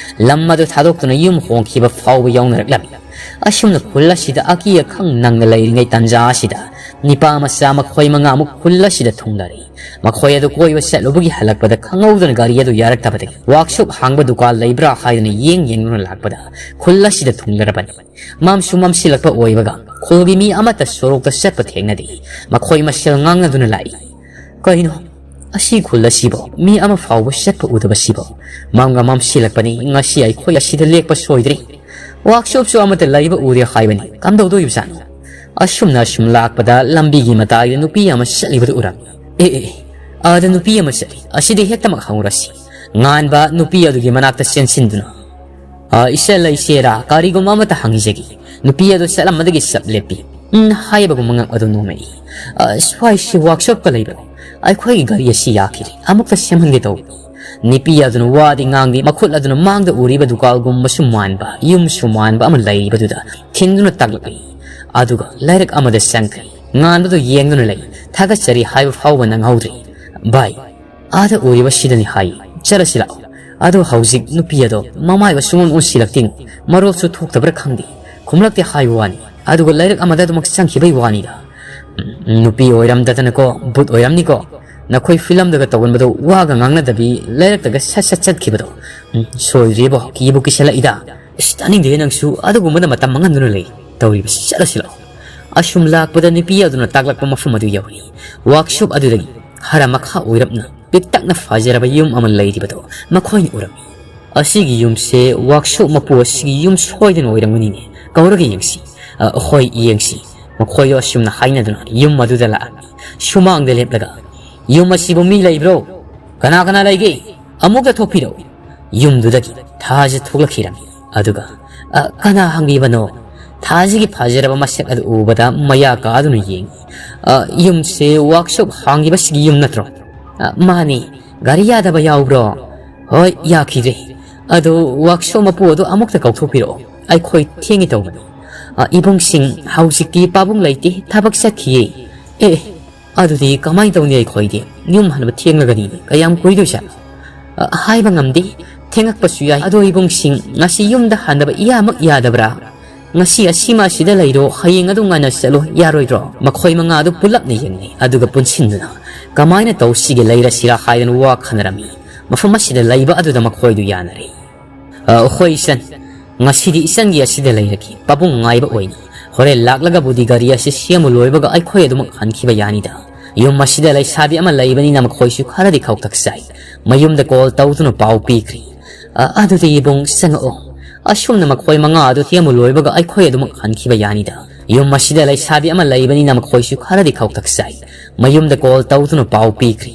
ꯂꯝ ꯑꯗꯨ ꯊꯥꯗꯣꯛꯇꯨꯅ ꯌꯨꯝ ꯍꯣꯡꯈꯤꯕ ꯐꯥꯎꯕ ꯌꯥꯎꯅꯔꯛꯂꯝꯃꯤ꯫ ꯑꯁꯨꯝꯅ ꯈꯨꯜ ꯑꯁꯤꯗ ꯑꯀꯤ ꯑꯈꯪ ꯅꯪꯅ ꯂꯩꯔꯤꯉꯩ ꯇꯥꯟꯖꯥ ꯑꯁꯤꯗ ꯅꯤꯄꯥ ꯃꯆꯥ ꯃꯈꯣꯏ ꯃꯉꯥꯃꯨꯛ ꯈꯨꯜ ꯑꯁꯤꯗ ꯊꯨꯡꯂꯔꯦ꯫ ꯃꯈꯣꯏ ꯑꯗꯨ ꯀꯣꯏꯕ ꯆꯠꯂꯨꯕꯒꯤ ꯍꯜꯂꯛꯄꯗ ꯈꯪꯍꯧꯗꯅ ꯒꯥꯔꯤ ꯑꯗꯨ ꯌꯥꯔꯛꯇꯕꯗꯒꯤ ꯋꯥꯛꯁꯣꯞ ꯍꯥꯡꯕ ꯗꯨꯀꯥꯟ ꯂꯩꯕ꯭ꯔꯥ ꯍꯥꯏꯗꯨꯅ ꯌꯦꯡ ꯌꯦꯡꯗꯨꯅ ꯂꯥꯛꯄꯗ ꯈꯨꯜ ꯑꯁꯤꯗ ꯊꯨꯡꯂꯔꯕꯅꯤ꯫ ꯃꯝꯁꯨ ꯃꯝꯁꯤꯜꯂꯛꯄ ꯑꯣꯏꯕꯒ ꯈꯨꯜꯒꯤ ꯃꯤ ꯑꯃꯠꯇ ꯁꯣꯔꯣꯛꯇ ꯆꯠꯄ ꯊꯦꯡꯅꯗꯦ꯫ ꯃꯈꯣꯏ ꯃꯁꯦꯜ ꯉꯥꯡꯅꯗꯨꯅ ꯂꯥꯛꯏ꯫ "ꯀꯩꯅꯣ, ꯑꯁꯤ ꯈꯨꯜ ꯑꯁꯤꯕꯣ ꯃꯤ ꯑꯃ ꯐꯥꯎꯕ ꯆꯠꯄ ꯎꯗꯕꯁꯤꯕꯣ? ꯃꯝꯒ ꯃꯝꯁꯤꯜꯂꯛꯄꯅꯤ, ꯉꯁꯤ ꯑꯩꯈꯣꯏ ꯑꯁꯤꯗ ꯂꯦꯛꯄ ꯁꯣꯏꯗ꯭ꯔꯦ꯫ ꯋꯥꯛꯁꯣꯞꯁꯨ ꯑꯃꯠꯇ ꯂꯩꯕ ꯎꯗꯦ ꯍꯥꯏꯕꯅꯤ, ꯀꯝꯗꯧꯗꯣꯏꯕꯖꯥꯠꯅꯣ?" ꯑꯁꯨꯝꯅ ꯑꯁꯨꯝ ꯂꯥꯛꯄꯗ ꯂꯝꯕꯤꯒꯤ ꯃꯇꯥꯏꯗ ꯅꯨꯄꯤ ꯑꯃ ꯆꯠꯂꯤꯕꯗꯨ ꯎꯔꯝꯃꯤ꯫ "ꯑꯦ, ꯑꯦ, ꯑꯦ, ꯑꯥꯗ ꯅꯨꯄꯤ ꯑꯃ ꯆꯠꯂꯤ, ꯑꯁꯤꯗ ꯍꯦꯛꯇꯃꯛ ꯍꯪꯉꯨꯔꯁꯤ"꯫ ꯉꯥꯟꯕ ꯅꯨꯄꯤ ꯑꯗꯨꯒꯤ ꯃꯅꯥꯛꯇ ꯆꯦꯟꯁꯤꯟꯗꯨꯅ, "ꯑ, ꯏꯆꯜ, ꯏꯆꯦꯔꯥ, ꯀꯔꯤꯒꯨꯝꯕ ꯑꯃꯠꯇ ꯍꯪꯖꯒꯦ"꯫ ꯅꯨꯄꯤ ꯑꯗꯨ ꯆꯠꯂꯝꯕꯗꯒꯤ ꯆꯞ ꯂꯦꯞꯄꯤ꯫ "ꯎꯝ" ꯍꯥꯏꯕꯒꯨꯝꯕ ꯉꯛ ꯑꯗꯨ ꯅꯣꯝꯃꯛꯏ꯫ "ꯑ, ꯁ꯭ꯋꯥꯏꯁꯤ ꯋꯥꯛꯁꯣꯞꯀ ꯂꯩꯕ꯭ꯔꯣ? ꯑꯩꯈꯣꯏꯒꯤ ꯒꯥꯔꯤ ꯑꯁꯤ ꯌꯥꯈꯤꯗ꯭ꯔꯦ, ꯑꯃꯨꯛꯇ ꯁꯦꯝꯍꯟꯒꯦ ꯇꯧꯕꯅꯤ"꯫ ꯅꯨꯄꯤ ꯑꯗꯨꯅ ꯋꯥꯗꯤ ꯉꯥꯡꯗꯦ, ꯃꯈꯨꯠ ꯑꯗꯨꯅ ꯃꯥꯡꯗ ꯎꯔꯤꯕ ꯗꯨꯀꯥꯜꯒꯨꯝꯕꯁꯨ ꯃꯥꯟꯕ, ꯌꯨꯝꯁꯨ ꯃꯥꯟꯕ ꯑꯃ ꯂꯩꯔꯤꯕꯗꯨꯗ ꯊꯤꯟꯗꯨꯅ ꯇꯥꯛꯂꯛꯏ꯫ ꯑꯗꯨꯒ ꯂꯥꯏꯔꯤꯛ ꯑꯃꯗ ꯆꯪꯈ꯭ꯔꯦ꯫ ꯉꯥꯟꯕꯗꯨ ꯌꯦꯡꯗꯨꯅ ꯂꯩ꯫ ꯊꯥꯒꯠꯆꯔꯤ ꯍꯥꯏꯕ ꯐꯥꯎꯕ ꯅꯪꯍꯧꯗ꯭ꯔꯦ꯫ "ꯚꯥꯏ, ꯑꯥꯗ ꯎꯔꯤꯕ ꯁꯤꯗꯅꯤ" ꯍꯥꯏ꯫ "ꯆꯠꯂꯁꯤ ꯂꯥꯛꯑꯣ"꯫ ꯑꯗꯣ ꯍꯧꯖꯤꯛ ꯅꯨꯄꯤ ꯑꯗꯣ ꯃꯃꯥꯏꯒ ꯁꯨꯡꯑꯣꯟ ꯑꯣꯟꯁꯤꯜꯂꯛꯇꯦ꯫ ꯃꯔꯣꯜꯁꯨ ꯊꯣꯛꯇꯕ꯭ꯔꯥ ꯈꯪꯗꯦ꯫ ꯈꯨꯝꯂꯛꯇꯦ ꯍꯥꯏꯕ ꯋꯥꯅꯤ꯫ ꯑꯗꯨꯒ ꯂꯥꯏꯔꯤꯛ ꯑꯃꯗ ꯑꯗꯨꯃꯛ ꯆꯪꯈꯤꯕꯩ ꯋꯥꯅꯤꯗ꯫ ꯎꯝ, ꯅꯨꯄꯤ ꯑꯣꯏꯔꯝꯗꯗꯅꯀꯣ, ꯚꯨꯠ ꯑꯣꯏꯔꯝꯅꯤꯀꯣ꯫ ꯅꯈꯣꯏ ꯐꯤꯂꯝꯗꯒ ꯇꯧꯒꯟꯕꯗꯣ, ꯋꯥꯒ ꯉꯥꯡꯅꯗꯕꯤ ꯂꯥꯏꯔꯤꯛꯇꯒ ꯁꯠ ꯁꯠ ꯆꯠꯈꯤꯕꯗꯣ꯫ ꯎꯝ, ꯁꯣꯏꯗ꯭ꯔꯤꯕꯣ, ꯀꯤꯕꯨ ꯀꯤꯁꯜꯂꯛꯏꯗ꯫ ꯏꯁ, ꯇꯥꯅꯤꯡꯗꯦ ꯅꯪꯁꯨ, ꯑꯗꯨꯒꯨꯝꯕꯗ ꯃꯇꯝ ꯃꯥꯡꯍꯟꯗꯨꯅ ꯂꯩ꯫ ꯇꯧꯔꯤꯕꯁꯤ, ꯆꯠꯂꯁꯤ ꯂꯥꯛꯑꯣ꯫ ꯑꯁꯨꯝ ꯂꯥꯛꯄꯗ ꯅꯨꯄꯤ ꯑꯗꯨꯅ ꯇꯥꯛꯂꯛꯄ ꯃꯐꯝ ꯑꯗꯨ ꯌꯧꯔꯤ꯫ ꯋꯥꯛꯁꯣꯞ ꯑꯗꯨꯗꯒꯤ ꯍꯔ ꯃꯈꯥ ꯑꯣꯏꯔꯞꯅ ꯄꯤꯛꯇꯛꯅ ꯐꯖꯔꯕ ꯌꯨꯝ ꯑꯃ ꯂꯩꯔꯤꯕꯗꯣ ꯃꯈꯣꯏꯅ ꯎꯔꯝꯃꯤ꯫ "ꯑꯁꯤꯒꯤ ꯌꯨꯝꯁꯦ ꯋꯥꯛꯁꯣꯞ ꯃꯄꯨ ꯑꯁꯤꯒꯤ ꯌꯨꯝ ꯁꯣꯏꯗꯅ ꯑꯣꯏꯔꯝꯒꯅꯤꯅꯦ꯫ ꯀꯧꯔꯒ ꯌꯦꯡꯁꯤ꯫" "ꯑ, ꯍꯣꯏ, ꯌꯦꯡꯁꯤ꯫" ꯃꯈꯣꯏꯗꯣ ꯑꯁꯨꯝꯅ ꯍꯥꯏꯅꯗꯨꯅ ꯌꯨꯝ ꯑꯗꯨꯗ ꯂꯥꯛꯑꯝꯃꯤ꯫ ꯁꯨꯃꯥꯡꯗ ꯂꯦꯞꯂꯒ, "ꯌꯨꯝ ꯑꯁꯤꯕꯨ ꯃꯤ ꯂꯩꯕ꯭ꯔꯣ? ꯀꯅꯥ ꯀꯅꯥ ꯂꯩꯒꯦ? ꯑꯃꯨꯛꯇ ꯊꯣꯛꯄꯤꯔꯛꯎ꯫" ꯌꯨꯝꯗꯨꯗꯒꯤ ꯊꯥꯖ ꯊꯣꯛꯂꯛꯈꯤꯔꯝꯃꯤ꯫ ꯑꯗꯨꯒ, "ꯑ, ꯀꯅꯥ ꯍꯪꯕꯤꯕꯅꯣ?" ꯊꯥꯖꯒꯤ ꯐꯖꯔꯕ ꯃꯁꯛ ꯑꯗꯨ ꯎꯕꯗ ꯃꯌꯥ ꯀꯥꯗꯨꯅ ꯌꯦꯡꯉꯤ꯫ "ꯑ, ꯌꯨꯝꯁꯦ ꯋꯥꯛꯁꯣꯞ ꯍꯥꯡꯉꯤꯕꯁꯤꯒꯤ ꯌꯨꯝ ꯅꯠꯇ꯭ꯔꯣ?" "ꯑ, ꯃꯥꯅꯤ꯫ ꯒꯥꯔꯤ ꯌꯥꯗꯕ ꯌꯥꯎꯕ꯭ꯔꯣ?" "ꯍꯣꯏ, ꯌꯥꯈꯤꯗ꯭ꯔꯦ꯫ ꯑꯗꯣ ꯋꯥꯛꯁꯣꯞ ꯃꯄꯨ ꯑꯗꯨ ꯑꯃꯨꯛꯇ ꯀꯧꯊꯣꯛꯄꯤꯔꯛꯑꯣ꯫ ꯑꯩꯈꯣꯏ ꯊꯦꯡꯉꯦ ꯇꯧꯕꯅꯤ꯫" "ꯑ, ꯏꯕꯨꯡꯁꯤꯡ, ꯍꯧꯖꯤꯛꯇꯤ ꯄꯥꯕꯨꯡ ꯂꯩꯇꯦ, ꯊꯕꯛ ꯆꯠꯈꯤꯌꯦ꯫" "ꯑꯦ, ꯑꯗꯨꯗꯤ ꯀꯃꯥꯏꯅ ꯇꯧꯅꯤ? ꯑꯩꯈꯣꯏꯗꯤ ꯌꯨꯝ ꯍꯟꯕ ꯊꯦꯡꯂꯒꯅꯤ꯫ ꯀꯌꯥꯝ ꯀꯨꯏꯗꯣꯏꯖꯥꯠꯅꯣ?" "ꯑ, ꯍꯥꯏꯕ ꯉꯝꯗꯦ꯫ ꯊꯦꯡꯉꯛꯄꯁꯨ ꯌꯥꯏ꯫ ꯑꯗꯣ ꯏꯕꯨꯡꯁꯤꯡ, ꯉꯁꯤ ꯌꯨꯝꯗ ꯍꯟꯗꯕ ꯏꯌꯥꯃꯛ ꯌꯥꯗꯕ꯭ꯔꯥ? ꯉꯁꯤ ꯑꯁꯤꯃ ꯑꯁꯤꯗ ꯂꯩꯔꯣ, ꯍꯌꯦꯡ ꯑꯗꯨ ꯉꯟꯅ ꯆꯠꯂꯣ, ꯌꯥꯔꯣꯏꯗ꯭ꯔꯣ?" ꯃꯈꯣꯏ ꯃꯉꯥ ꯑꯗꯨ ꯄꯨꯜꯂꯞꯅ ꯌꯦꯡꯅꯩ꯫ ꯑꯗꯨꯒ ꯄꯨꯟꯁꯤꯟꯗꯨꯅ ꯀꯃꯥꯏꯅ ꯇꯧꯁꯤꯒꯦ, ꯂꯩꯔꯁꯤꯔꯥ ꯍꯥꯏꯗꯅ ꯋꯥ ꯈꯟꯅꯔꯝꯃꯤ꯫ ꯃꯐꯝ ꯑꯁꯤꯗ ꯂꯩꯕ ꯑꯗꯨꯗ ꯃꯈꯣꯏꯗꯨ ꯌꯥꯅꯔꯦ꯫ "ꯑ, ꯍꯣꯏ ꯏꯆꯟ, ꯉꯁꯤꯗꯤ ꯏꯆꯟꯒꯤ ꯑꯁꯤꯗ ꯂꯩꯔꯒꯦ꯫ ꯄꯥꯕꯨꯡ ꯉꯥꯏꯕ ꯑꯣꯏꯅꯤ꯫ ꯍꯣꯔꯦꯟ ꯂꯥꯛꯂꯒꯕꯨꯗꯤ ꯒꯥꯔꯤ ꯑꯁꯤ ꯁꯦꯝꯕ ꯂꯣꯏꯕꯒ ꯑꯩꯈꯣꯏ ꯑꯗꯨꯃꯛ ꯍꯟꯈꯤꯕ ꯌꯥꯅꯤꯗ꯫ ꯌꯨꯝ ꯑꯁꯤꯗ ꯂꯩꯁꯥꯕꯤ ꯑꯃ ꯂꯩꯕꯅꯤꯅ ꯃꯈꯣꯏꯁꯨ ꯈꯔꯗꯤ ꯈꯧꯇꯛ ꯆꯥꯏ꯫" ꯃꯌꯨꯝꯗ ꯀꯣꯜ ꯇꯧꯗꯨꯅ ꯄꯥꯎ ꯄꯤꯈ꯭ꯔꯤ꯫ "ꯑ, ꯑꯗꯨꯗꯤ ꯏꯕꯨꯡ ꯆꯪꯉꯛꯑꯣ꯫ ꯑꯁꯨꯝꯅ ꯃꯈꯣꯏ ꯃꯉꯥ ꯑꯗꯨ ꯁꯦꯝꯕ ꯂꯣꯏꯕꯒ ꯑꯩꯈꯣꯏ ꯑꯗꯨꯃꯛ ꯍꯟꯈꯤꯕ ꯌꯥꯅꯤꯗ꯫ ꯌꯨꯝ ꯑꯁꯤꯗ ꯂꯩꯁꯥꯕꯤ ꯑꯃ ꯂꯩꯕꯅꯤꯅ ꯃꯈꯣꯏꯁꯨ ꯈꯔꯗꯤ ꯈꯧꯇꯛ ꯆꯥꯏ꯫" ꯃꯌꯨꯝꯗ ꯀꯣꯜ ꯇꯧꯗꯨꯅ ꯄꯥꯎ ꯄꯤꯈ꯭ꯔꯤ꯫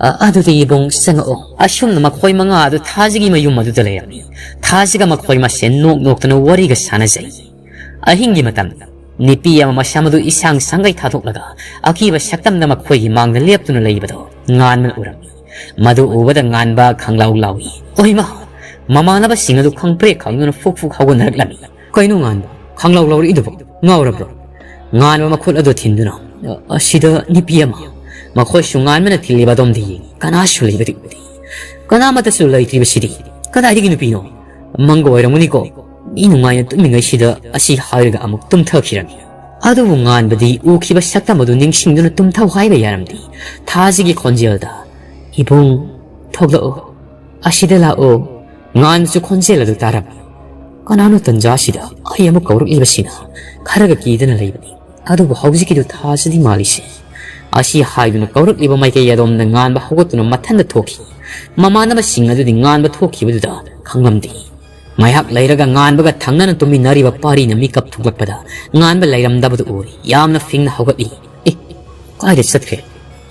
"ꯑ, ꯑꯗꯨꯗꯤ ꯏꯕꯨꯡ ꯆꯪꯉꯛꯑꯣ꯫" ꯑꯁꯨꯝꯅ ꯃꯈꯣꯏ ꯃꯉꯥ ꯑꯗꯨ ꯊꯥꯖꯒꯤ ꯃꯌꯨꯝ ꯑꯗꯨꯗ ꯂꯩꯔꯝꯃꯤ꯫ ꯊꯥꯖꯒ ꯃꯈꯣꯏ ꯃꯁꯦꯟ ꯅꯣꯛ ꯅꯣꯛꯇꯅ ꯋꯥꯔꯤꯒ ꯁꯥꯟꯅꯖꯩ꯫ ꯑꯍꯤꯡꯒꯤ ꯃꯇꯝ, ꯅꯨꯄꯤ ꯑꯃ ꯃꯁꯥ ꯃꯗꯨ ꯏꯁꯥꯡ ꯁꯥꯡꯒꯩ ꯊꯥꯗꯣꯛꯂꯒ ꯑꯀꯤꯕ ꯁꯛꯇꯝꯗ ꯃꯈꯣꯏꯒꯤ ꯃꯥꯡꯗ ꯂꯦꯞꯇꯨꯅ ꯂꯩꯕꯗꯣ ꯉꯥꯟꯕꯅ ꯎꯔꯝꯃꯤ꯫ ꯃꯗꯨ ꯎꯕꯗ ꯉꯥꯟꯕ ꯈꯪꯂꯥꯎ ꯂꯥꯎꯏ꯫ "ꯑꯣꯏꯃꯥ!" ꯃꯃꯥꯟꯅꯕꯁꯤꯡ ꯑꯗꯨ ꯈꯪꯄ꯭ꯔꯦꯛ ꯈꯪꯗꯨꯅ ꯐꯨꯛ ꯐꯨꯛ ꯍꯧꯒꯠꯅꯔꯛꯂꯝꯃꯤ꯫ "ꯀꯩꯅꯣ ꯉꯥꯟꯕ? ꯈꯪꯂꯥꯎ ꯂꯥꯎꯔꯛꯏꯗꯨꯕꯨ ꯉꯥꯎꯔꯕ꯭ꯔꯣ?" ꯉꯥꯟꯕ ꯃꯈꯨꯠ ꯑꯗꯨ ꯊꯤꯟꯗꯨꯅ, "ꯑ, ꯑꯁꯤꯗ ꯅꯨꯄꯤ ꯑꯃ꯫" ꯃꯈꯣꯏꯁꯨ ꯉꯥꯟꯕꯅ ꯊꯤꯜꯂꯤꯕ ꯑꯗꯣꯝꯗ ꯌꯦꯡꯉꯤ꯫ ꯀꯅꯥꯁꯨ ꯂꯩꯕꯗꯤ ꯎꯗꯦ꯫ "ꯀꯅꯥꯃꯠꯇꯁꯨ ꯂꯩꯇ꯭ꯔꯤꯕꯁꯤꯗꯤ ꯀꯗꯥꯏꯗꯒꯤ ꯅꯨꯄꯤꯅꯣ? ꯃꯪꯒ ꯑꯣꯏꯔꯝꯒꯅꯤꯀꯣ?" ꯃꯤ ꯅꯨꯡꯉꯥꯏꯅ ꯇꯨꯝꯃꯤꯉꯩꯁꯤꯗ ꯑꯁꯤ ꯍꯥꯏꯔꯒ ꯑꯃꯨꯛ ꯇꯨꯝꯊꯈꯤꯔꯝꯃꯤ꯫ ꯑꯗꯨꯕꯨ ꯉꯥꯟꯕꯗꯤ ꯎꯈꯤꯕ ꯁꯛꯇꯝ ꯑꯗꯨ ꯅꯤꯡꯁꯤꯡꯗꯨꯅ ꯇꯨꯝꯊꯧ ꯍꯥꯏꯕ ꯌꯥꯔꯝꯗꯦ꯫ ꯊꯥꯖꯒꯤ ꯈꯣꯟꯖꯦꯜꯗ, "ꯏꯕꯨꯡ, ꯊꯣꯛꯂꯛꯑꯣ, ꯑꯁꯤꯗ ꯂꯥꯛꯑꯣ꯫" ꯉꯥꯟꯕꯁꯨ ꯈꯣꯟꯖꯦꯜ ꯑꯗꯨ ꯇꯥꯔꯝꯃꯤ꯫ "ꯀꯅꯥꯅꯣ ꯇꯟꯖꯥꯁꯤꯗ ꯑꯩ ꯑꯃꯨꯛ ꯀꯧꯔꯛꯂꯤꯕꯁꯤꯅ?" ꯈꯔꯒ ꯀꯤꯗꯨꯅ ꯂꯩꯕꯅꯤ꯫ ꯑꯗꯨꯕꯨ ꯍꯧꯖꯤꯛꯀꯤꯗꯨ ꯊꯥꯖꯗꯤ ꯃꯥꯜꯂꯤꯁꯦ꯫ ꯑꯁꯤ ꯍꯥꯏꯗꯨꯅ ꯀꯧꯔꯛꯂꯤꯕ ꯃꯥꯏꯀꯩ ꯑꯗꯣꯝꯗ ꯉꯥꯟꯕ ꯍꯧꯒꯠꯇꯨꯅ ꯃꯊꯟꯇ ꯊꯣꯛꯈꯤ꯫ ꯃꯃꯥꯟꯅꯕꯁꯤꯡ ꯑꯗꯨꯗꯤ ꯉꯥꯟꯕ ꯊꯣꯛꯈꯤꯕꯗꯨꯗ ꯈꯪꯂꯝꯗꯦ꯫ ꯉꯥꯏꯍꯥꯛ ꯂꯩꯔꯒ ꯉꯥꯟꯕꯒ ꯊꯪꯅꯅ ꯇꯨꯝꯃꯤꯟꯅꯔꯤꯕ ꯄꯥꯔꯤꯅ ꯃꯤꯀꯞ ꯊꯣꯛꯂꯛꯄꯗ ꯉꯥꯟꯕ ꯂꯩꯔꯝꯗꯕꯗꯨ ꯎꯔꯦ꯫ ꯌꯥꯝꯅ ꯐꯤꯡꯅ ꯍꯧꯒꯠꯂꯤ꯫ "ꯑꯦ, ꯀꯥꯏꯗ ꯆꯠꯈ꯭ꯔꯦ?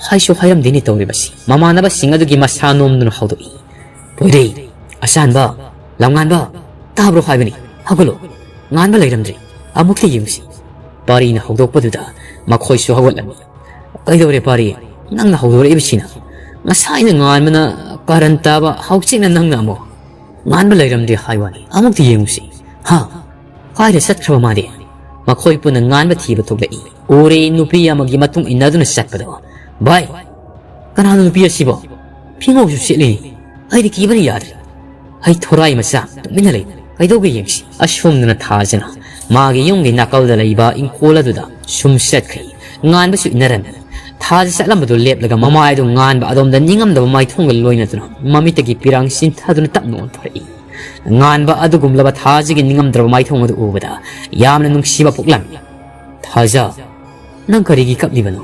ꯍꯥꯏꯁꯨ ꯍꯥꯏꯔꯝꯗꯦꯅꯦ ꯇꯧꯔꯤꯕꯁꯤ꯫" ꯃꯃꯥꯟꯅꯕꯁꯤꯡ ꯑꯗꯨꯒꯤ ꯃꯁꯥ ꯅꯣꯝꯗꯨꯅ ꯍꯧꯗꯣꯛꯏ꯫ "ꯄꯣꯏꯔꯩ, ꯑꯆꯥꯟꯕ, ꯂꯝꯉꯥꯟꯕ, ꯇꯥꯕ꯭ꯔꯣ ꯍꯥꯏꯕꯅꯤ? ꯍꯧꯒꯠꯂꯣ꯫ ꯉꯥꯟꯕ ꯂꯩꯔꯝꯗ꯭ꯔꯦ꯫ ꯑꯃꯨꯛꯇ ꯌꯦꯡꯉꯨꯁꯤ꯫" ꯄꯥꯔꯤꯅ ꯍꯧꯗꯣꯛꯄꯗꯨꯗ ꯃꯈꯣꯏꯁꯨ ꯍꯧꯒꯠꯂꯝꯃꯤ꯫ "ꯀꯩꯗꯧꯔꯦ ꯄꯥꯔꯤ? ꯅꯪꯅ ꯍꯧꯗꯣꯔꯛꯏꯕꯁꯤꯅ? ꯉꯁꯥꯏꯅ ꯉꯥꯟꯕꯅ ꯀꯥꯔꯟ ꯇꯥꯕ, ꯍꯧꯖꯤꯛꯅ ꯅꯪꯅ ꯑꯃꯨꯛ?" "ꯉꯥꯟꯕ ꯂꯩꯔꯝꯗꯦ ꯍꯥꯏ ꯋꯥꯅꯤ꯫ ꯑꯃꯨꯛꯇ ꯌꯦꯡꯉꯨꯁꯤ꯫" "ꯍꯥ? ꯀꯥꯏꯗ ꯆꯠꯈ꯭ꯔꯕ ꯃꯥꯗꯤ?" ꯃꯈꯣꯏ ꯄꯨꯟꯅ ꯉꯥꯟꯕ ꯊꯤꯕ ꯊꯣꯛꯂꯛꯏ꯫ ꯎꯔꯦ ꯅꯨꯄꯤ ꯑꯃꯒꯤ ꯃꯇꯨꯡ ꯏꯟꯅꯗꯨꯅ ꯆꯠꯄꯗꯣ꯫ "ꯚꯥꯏ, ꯀꯅꯥꯅꯣ ꯅꯨꯄꯤ ꯑꯁꯤꯕꯣ? ꯐꯤꯉꯧꯁꯨ ꯁꯦꯠꯂꯤ꯫ ꯑꯩꯗꯤ ꯀꯤꯕꯅ ꯌꯥꯗ꯭ꯔꯦ꯫ ꯍꯩ ꯊꯣꯔꯥꯏ ꯃꯆꯥ, ꯇꯨꯃꯤꯟꯅ ꯂꯩ꯫ ꯀꯩꯗꯧꯒꯦ ꯌꯦꯡꯁꯤ꯫" ꯑꯁꯣꯝꯗꯅ ꯊꯥꯖꯅ ꯃꯥꯒꯤ ꯌꯨꯝꯒꯤ ꯅꯥꯀꯜꯗ ꯂꯩꯕ ꯏꯪꯈꯣꯜ ꯑꯗꯨꯗ ꯁꯨꯝ ꯆꯠꯈ꯭ꯔꯦ꯫ ꯉꯥꯟꯕꯁꯨ ꯏꯟꯅꯔꯝꯃꯤ꯫ ꯊꯥꯖ ꯆꯠꯂꯝꯕꯗꯨ ꯂꯦꯞꯂꯒ ꯃꯃꯥꯏꯗꯨ ꯉꯥꯟꯕ ꯑꯗꯣꯝꯗ ꯅꯤꯡꯉꯝꯗꯕ ꯃꯥꯏꯊꯣꯡꯒ ꯂꯣꯏꯅꯗꯨꯅ ꯃꯃꯤꯠꯇꯒꯤ ꯄꯤꯔꯥꯡ ꯆꯤꯟꯊꯗꯨꯅ ꯇꯞꯅ ꯑꯣꯟꯊꯣꯔꯛꯏ꯫ ꯉꯥꯟꯕ ꯑꯗꯨꯒꯨꯝꯂꯕ ꯊꯥꯖꯒꯤ ꯅꯤꯡꯉꯝꯗ꯭ꯔꯕ ꯃꯥꯏꯊꯣꯡ ꯑꯗꯨ ꯎꯕꯗ ꯌꯥꯝꯅ ꯅꯨꯡꯁꯤꯕ ꯄꯣꯛꯂꯝꯃꯤ꯫ "ꯊꯥꯖ, ꯅꯪ ꯀꯔꯤꯒꯤ ꯀꯞꯂꯤꯕꯅꯣ?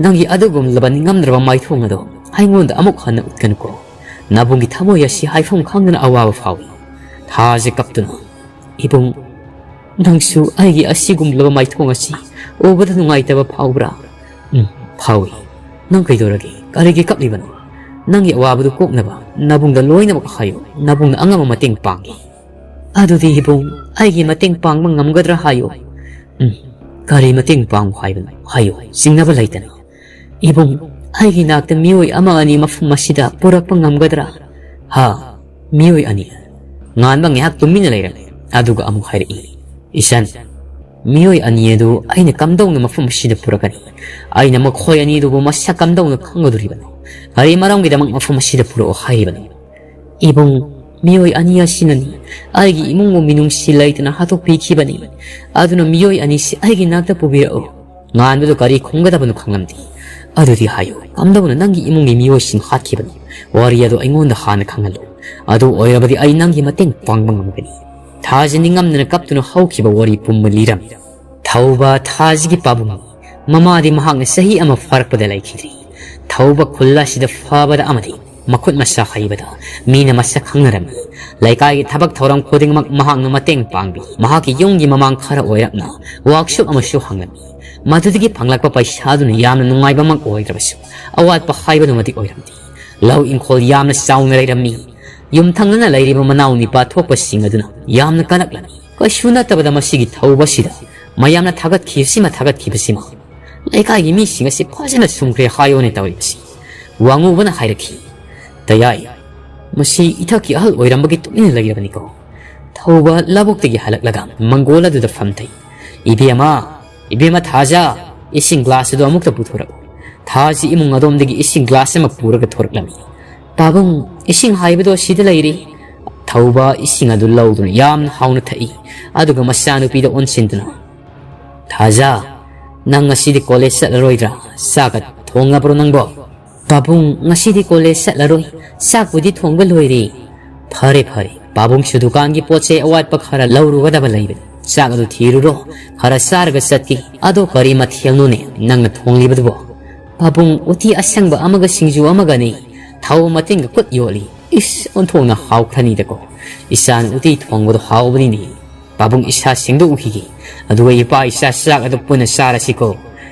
ꯅꯪꯒꯤ ꯑꯗꯨꯒꯨꯝꯂꯕ ꯅꯤꯡꯉꯝꯗ꯭ꯔꯕ ꯃꯥꯏꯊꯣꯡ ꯑꯗꯣ ꯑꯩꯉꯣꯟꯗ ꯑꯃꯨꯛ ꯍꯟꯅ ꯎꯠꯀꯅꯨꯀꯣ꯫ ꯅꯕꯨꯡꯒꯤ ꯊꯃꯣꯏ ꯑꯁꯤ ꯍꯥꯏꯐꯝ ꯈꯪꯗꯅ ꯑꯋꯥꯕ ꯐꯥꯎꯏ꯫" ꯊꯥꯖ ꯀꯞꯇꯨꯅ, "ꯏꯕꯨꯡ, ꯅꯪꯁꯨ ꯑꯩꯒꯤ ꯑꯁꯤꯒꯨꯝꯂꯕ ꯃꯥꯏꯊꯣꯡ ꯑꯁꯤ ꯎꯕꯗ ꯅꯨꯡꯉꯥꯏꯇꯕ ꯐꯥꯎꯕ꯭ꯔꯥ?" "ꯎꯝ, ꯐꯥꯎꯏ꯫ ꯅꯪ ꯀꯩꯗꯧꯔꯒꯦ? ꯀꯔꯤꯒꯤ ꯀꯞꯂꯤꯕꯅꯣ? ꯅꯪꯒꯤ ꯑꯋꯥꯕꯗꯨ ꯀꯣꯛꯅꯕ ꯅꯕꯨꯡꯗ ꯂꯣꯏꯅꯃꯛ ꯍꯥꯏꯌꯨ꯫ ꯅꯕꯨꯡꯅ ꯑꯉꯝꯕ ꯃꯇꯦꯡ ꯄꯥꯡꯒꯦ꯫" "ꯑꯗꯨꯗꯤ ꯏꯕꯨꯡ, ꯑꯩꯒꯤ ꯃꯇꯦꯡ ꯄꯥꯡꯕ ꯉꯝꯒꯗ꯭ꯔꯥ ꯍꯥꯏꯌꯨ꯫" "ꯎꯝ, ꯀꯔꯤ ꯃꯇꯦꯡ ꯄꯥꯡꯉꯨ ꯍꯥꯏꯕꯅꯣ? ꯍꯥꯏꯌꯨ, ꯆꯤꯡꯅꯕ ꯂꯩꯇꯅ꯫" "ꯏꯕꯨꯡ, ꯑꯩꯒꯤ ꯅꯥꯛꯇ ꯃꯤꯑꯣꯏ ꯑꯃ ꯑꯅꯤ ꯃꯐꯝ ꯑꯁꯤꯗ ꯄꯨꯔꯛꯄ ꯉꯝꯒꯗ꯭ꯔꯥ?" "ꯍꯥ? ꯃꯤꯑꯣꯏ ꯑꯅꯤ?" ꯉꯥꯟꯕ ꯉꯥꯏꯍꯥꯛ ꯇꯨꯃꯤꯟꯅ ꯂꯩꯔꯝꯃꯤ, ꯑꯗꯨꯒ ꯑꯃꯨꯛ ꯍꯥꯏꯔꯛꯏ, "ꯏꯆꯟ, ꯃꯤꯑꯣꯏ ꯑꯅꯤ ꯑꯗꯨ ꯑꯩꯅ ꯀꯝꯗꯧꯅ ꯃꯐꯝ ꯑꯁꯤꯗ ꯄꯨꯔꯛꯀꯅꯤ? ꯑꯩꯅ ꯃꯈꯣꯏ ꯑꯅꯤꯗꯨꯕꯨ ꯃꯁꯛ ꯀꯝꯗꯧꯅ ꯈꯪꯒꯗꯣꯔꯤꯕꯅꯣ? ꯀꯔꯤ ꯃꯔꯝꯒꯤꯗꯃꯛ ꯃꯐꯝ ꯑꯁꯤꯗ ꯄꯨꯔꯛꯑꯣ ꯍꯥꯏꯔꯤꯕꯅꯣ?" "ꯏꯕꯨꯡ, ꯃꯤꯑꯣꯏ ꯑꯅꯤ ꯑꯁꯤꯅꯅꯤ ꯑꯩꯒꯤ ꯏꯃꯨꯡꯕꯨ ꯃꯤꯅꯨꯡꯁꯤ ꯂꯩꯇꯅ ꯍꯥꯠꯇꯣꯛꯄꯤꯈꯤꯕꯅꯤ꯫ ꯑꯗꯨꯅ ꯃꯤꯑꯣꯏ ꯑꯅꯤꯁꯤ ꯑꯩꯒꯤ ꯅꯥꯛꯇ ꯄꯨꯕꯤꯔꯛꯎ꯫" ꯉꯥꯟꯕꯗꯨ ꯀꯔꯤ ꯈꯨꯝꯒꯗꯕꯅꯣ ꯈꯪꯂꯝꯗꯦ꯫ "ꯑꯗꯨꯗꯤ ꯍꯥꯏꯌꯨ, ꯀꯝꯗꯧꯅ ꯅꯪꯒꯤ ꯏꯃꯨꯡꯒꯤ ꯃꯤꯑꯣꯏꯁꯤꯡ ꯍꯥꯠꯈꯤꯕꯅꯣ? ꯋꯥꯔꯤ ꯑꯗꯨ ꯑꯩꯉꯣꯟꯗ ꯍꯥꯟꯅ ꯈꯪꯍꯜꯂꯨ꯫ ꯑꯗꯨ ꯑꯣꯏꯔꯕꯗꯤ ꯑꯩ ꯅꯪꯒꯤ ꯃꯇꯦꯡ ꯄꯥꯡꯕ ꯉꯝꯒꯅꯤ꯫" ꯊꯥꯖ ꯅꯤꯡꯉꯝꯗꯅ ꯀꯞꯇꯨꯅ ꯍꯧꯈꯤꯕ ꯋꯥꯔꯤ ꯄꯨꯝꯕ ꯂꯤꯔꯝꯃꯤ꯫ ꯊꯧꯕ ꯊꯥꯖꯒꯤ ꯄꯥꯕꯨꯡꯅꯤ꯫ ꯃꯃꯥꯗꯤ ꯃꯍꯥꯛꯅ ꯆꯍꯤ ꯑꯃ ꯐꯥꯔꯛꯄꯗ ꯂꯩꯈꯤꯗ꯭ꯔꯤ꯫ ꯊꯧꯕ ꯈꯨꯜ ꯑꯁꯤꯗ ꯐꯥꯕꯗ ꯑꯃꯗꯤ ꯃꯈꯨꯠ ꯃꯁꯥ ꯍꯩꯕꯗ ꯃꯤꯅ ꯃꯁꯛ ꯈꯪꯅꯔꯝꯃꯤ꯫ ꯂꯩꯀꯥꯏꯒꯤ ꯊꯕꯛ ꯊꯧꯔꯝ ꯈꯨꯗꯤꯡꯃꯛ ꯃꯍꯥꯛꯅ ꯃꯇꯦꯡ ꯄꯥꯡꯕꯤ꯫ ꯃꯍꯥꯛꯀꯤ ꯌꯨꯝꯒꯤ ꯃꯃꯥꯡ ꯈꯔ ꯑꯣꯏꯔꯞꯅ ꯋꯥꯛꯁꯣꯞ ꯑꯃꯁꯨ ꯍꯥꯡꯂꯝꯃꯤ꯫ ꯃꯗꯨꯗꯒꯤ ꯐꯪꯂꯛꯄ ꯄꯩꯁꯥꯗꯨꯅ ꯌꯥꯝꯅ ꯅꯨꯡꯉꯥꯏꯕꯃꯛ ꯑꯣꯏꯗ꯭ꯔꯕꯁꯨ, ꯑꯋꯥꯠꯄ ꯍꯥꯏꯕꯗꯨꯃꯗꯤ ꯑꯣꯏꯔꯝꯗꯦ꯫ ꯂꯧ ꯏꯪꯈꯣꯜ ꯌꯥꯝꯅ ꯆꯥꯎꯅ ꯂꯩꯔꯝꯃꯤ꯫ ꯌꯨꯝꯊꯪꯅꯅ ꯂꯩꯔꯤꯕ ꯃꯅꯥꯎ ꯅꯤꯄꯥ ꯊꯣꯛꯄꯁꯤꯡ ꯑꯗꯨꯅ ꯌꯥꯝꯅ ꯀꯜꯂꯛꯂꯝꯃꯤ꯫ ꯀꯩꯁꯨ ꯅꯠꯇꯕꯗ ꯃꯁꯤꯒꯤ ꯊꯧꯕ ꯑꯁꯤꯗ ꯃꯌꯥꯝꯅ ꯊꯥꯒꯠꯈꯤꯕꯁꯤꯃ ꯊꯥꯒꯠꯈꯤꯕꯁꯤꯃ꯫ ꯂꯩꯀꯥꯏꯒꯤ ꯃꯤꯁꯤꯡ ꯑꯁꯤ ꯐꯖꯅ ꯁꯨꯝꯈ꯭ꯔꯦ ꯍꯥꯏꯌꯣꯅꯦ ꯇꯧꯔꯤꯕꯁꯤ꯫ ꯋꯥꯉꯨꯕꯅ ꯍꯥꯏꯔꯛꯈꯤ, "ꯇꯌꯥꯏ, ꯃꯁꯤ ꯏꯊꯛꯀꯤ ꯑꯍꯜ ꯑꯣꯏꯔꯝꯕꯒꯤ ꯇꯨꯃꯤꯟꯅ ꯂꯩꯔꯕꯅꯤꯀꯣ?" ꯊꯧꯕ ꯂꯧꯕꯨꯛꯇꯒꯤ ꯍꯜꯂꯛꯂꯒ ꯃꯪꯒꯣꯜ ꯑꯗꯨꯗ ꯐꯝꯊꯩ꯫ "ꯏꯕꯦꯝꯃ, ꯏꯕꯦꯝꯃ ꯊꯥꯖ, ꯏꯁꯤꯡ ꯒ꯭ꯂꯥꯁ ꯑꯗꯨ ꯑꯃꯨꯛꯇ ꯄꯨꯊꯣꯔꯛꯎ꯫" ꯊꯥꯖ ꯏꯃꯨꯡ ꯑꯗꯣꯝꯗꯒꯤ ꯏꯁꯤꯡ ꯒ꯭ꯂꯥꯁ ꯑꯃ ꯄꯨꯔꯒ ꯊꯣꯔꯛꯂꯝꯃꯤ꯫ "ꯄꯥꯕꯨꯡ, ꯏꯁꯤꯡ ꯍꯥꯏꯕꯗꯣ ꯑꯁꯤꯗ ꯂꯩꯔꯤ꯫" ꯊꯧꯕ ꯏꯁꯤꯡ ꯑꯗꯨ ꯂꯧꯗꯨꯅ ꯌꯥꯝꯅ ꯍꯥꯎꯅ ꯊꯛꯏ꯫ ꯑꯗꯨꯒ ꯃꯆꯥꯅꯨꯄꯤꯗ ꯑꯣꯟꯁꯤꯟꯗꯨꯅ, "ꯊꯥꯖ, ꯅꯪ ꯉꯁꯤꯗꯤ ꯀꯣꯂꯦꯖ ꯆꯠꯂꯔꯣꯏꯗ꯭ꯔꯥ? ꯆꯥꯛꯀ ꯊꯣꯡꯉꯕ꯭ꯔꯣ ꯅꯪꯕꯣ?" "ꯄꯥꯕꯨꯡ, ꯉꯁꯤꯗꯤ ꯀꯣꯂꯦꯖ ꯆꯠꯂꯔꯣꯏ꯫ ꯆꯥꯛꯄꯨꯗꯤ ꯊꯣꯡꯕ ꯂꯣꯏꯔꯦ꯫" "ꯐꯔꯦ, ꯐꯔꯦ꯫ ꯄꯥꯕꯨꯡꯁꯨ ꯗꯨꯀꯥꯟꯒꯤ ꯄꯣꯠ ꯆꯩ ꯑꯋꯥꯠꯄ ꯈꯔ ꯂꯧꯔꯨꯒꯗꯕ ꯂꯩꯕꯅꯤ꯫ ꯆꯥꯛ ꯑꯗꯨ ꯊꯤꯔꯨꯔꯣ꯫ ꯈꯔ ꯆꯥꯔꯒ ꯆꯠꯀꯦ꯫ ꯑꯗꯣ ꯀꯔꯤ ꯃꯊꯦꯜꯅꯣꯅꯦ ꯅꯪꯅ ꯊꯣꯡꯂꯤꯕꯗꯨꯕꯣ?" "ꯄꯥꯕꯨꯡ, ꯎꯇꯤ ꯑꯁꯪꯕ ꯑꯃꯒ ꯁꯤꯡꯖꯨ ꯑꯃꯒꯅꯤ꯫ ꯊꯥꯎ ꯃꯇꯤꯟꯒ ꯀꯨꯠ ꯌꯣꯠꯂꯤ꯫ ꯏꯁ, ꯑꯣꯟꯊꯣꯛꯅ ꯍꯥꯎꯈ꯭ꯔꯅꯤꯗꯀꯣ꯫ ꯏꯆꯥꯅ ꯎꯇꯤ ꯊꯣꯡꯕꯗꯣ ꯍꯥꯎꯕꯅꯤꯅꯦ꯫ ꯄꯥꯕꯨꯡ, ꯏꯁꯥ ꯁꯦꯡꯗꯣꯛꯎꯈꯤꯒꯦ꯫ ꯑꯗꯨꯒ ꯏꯄꯥ ꯏꯆꯥ ꯆꯥꯛ ꯑꯗꯨ ꯄꯨꯟꯅ ꯆꯥꯔꯁꯤꯀꯣ꯫"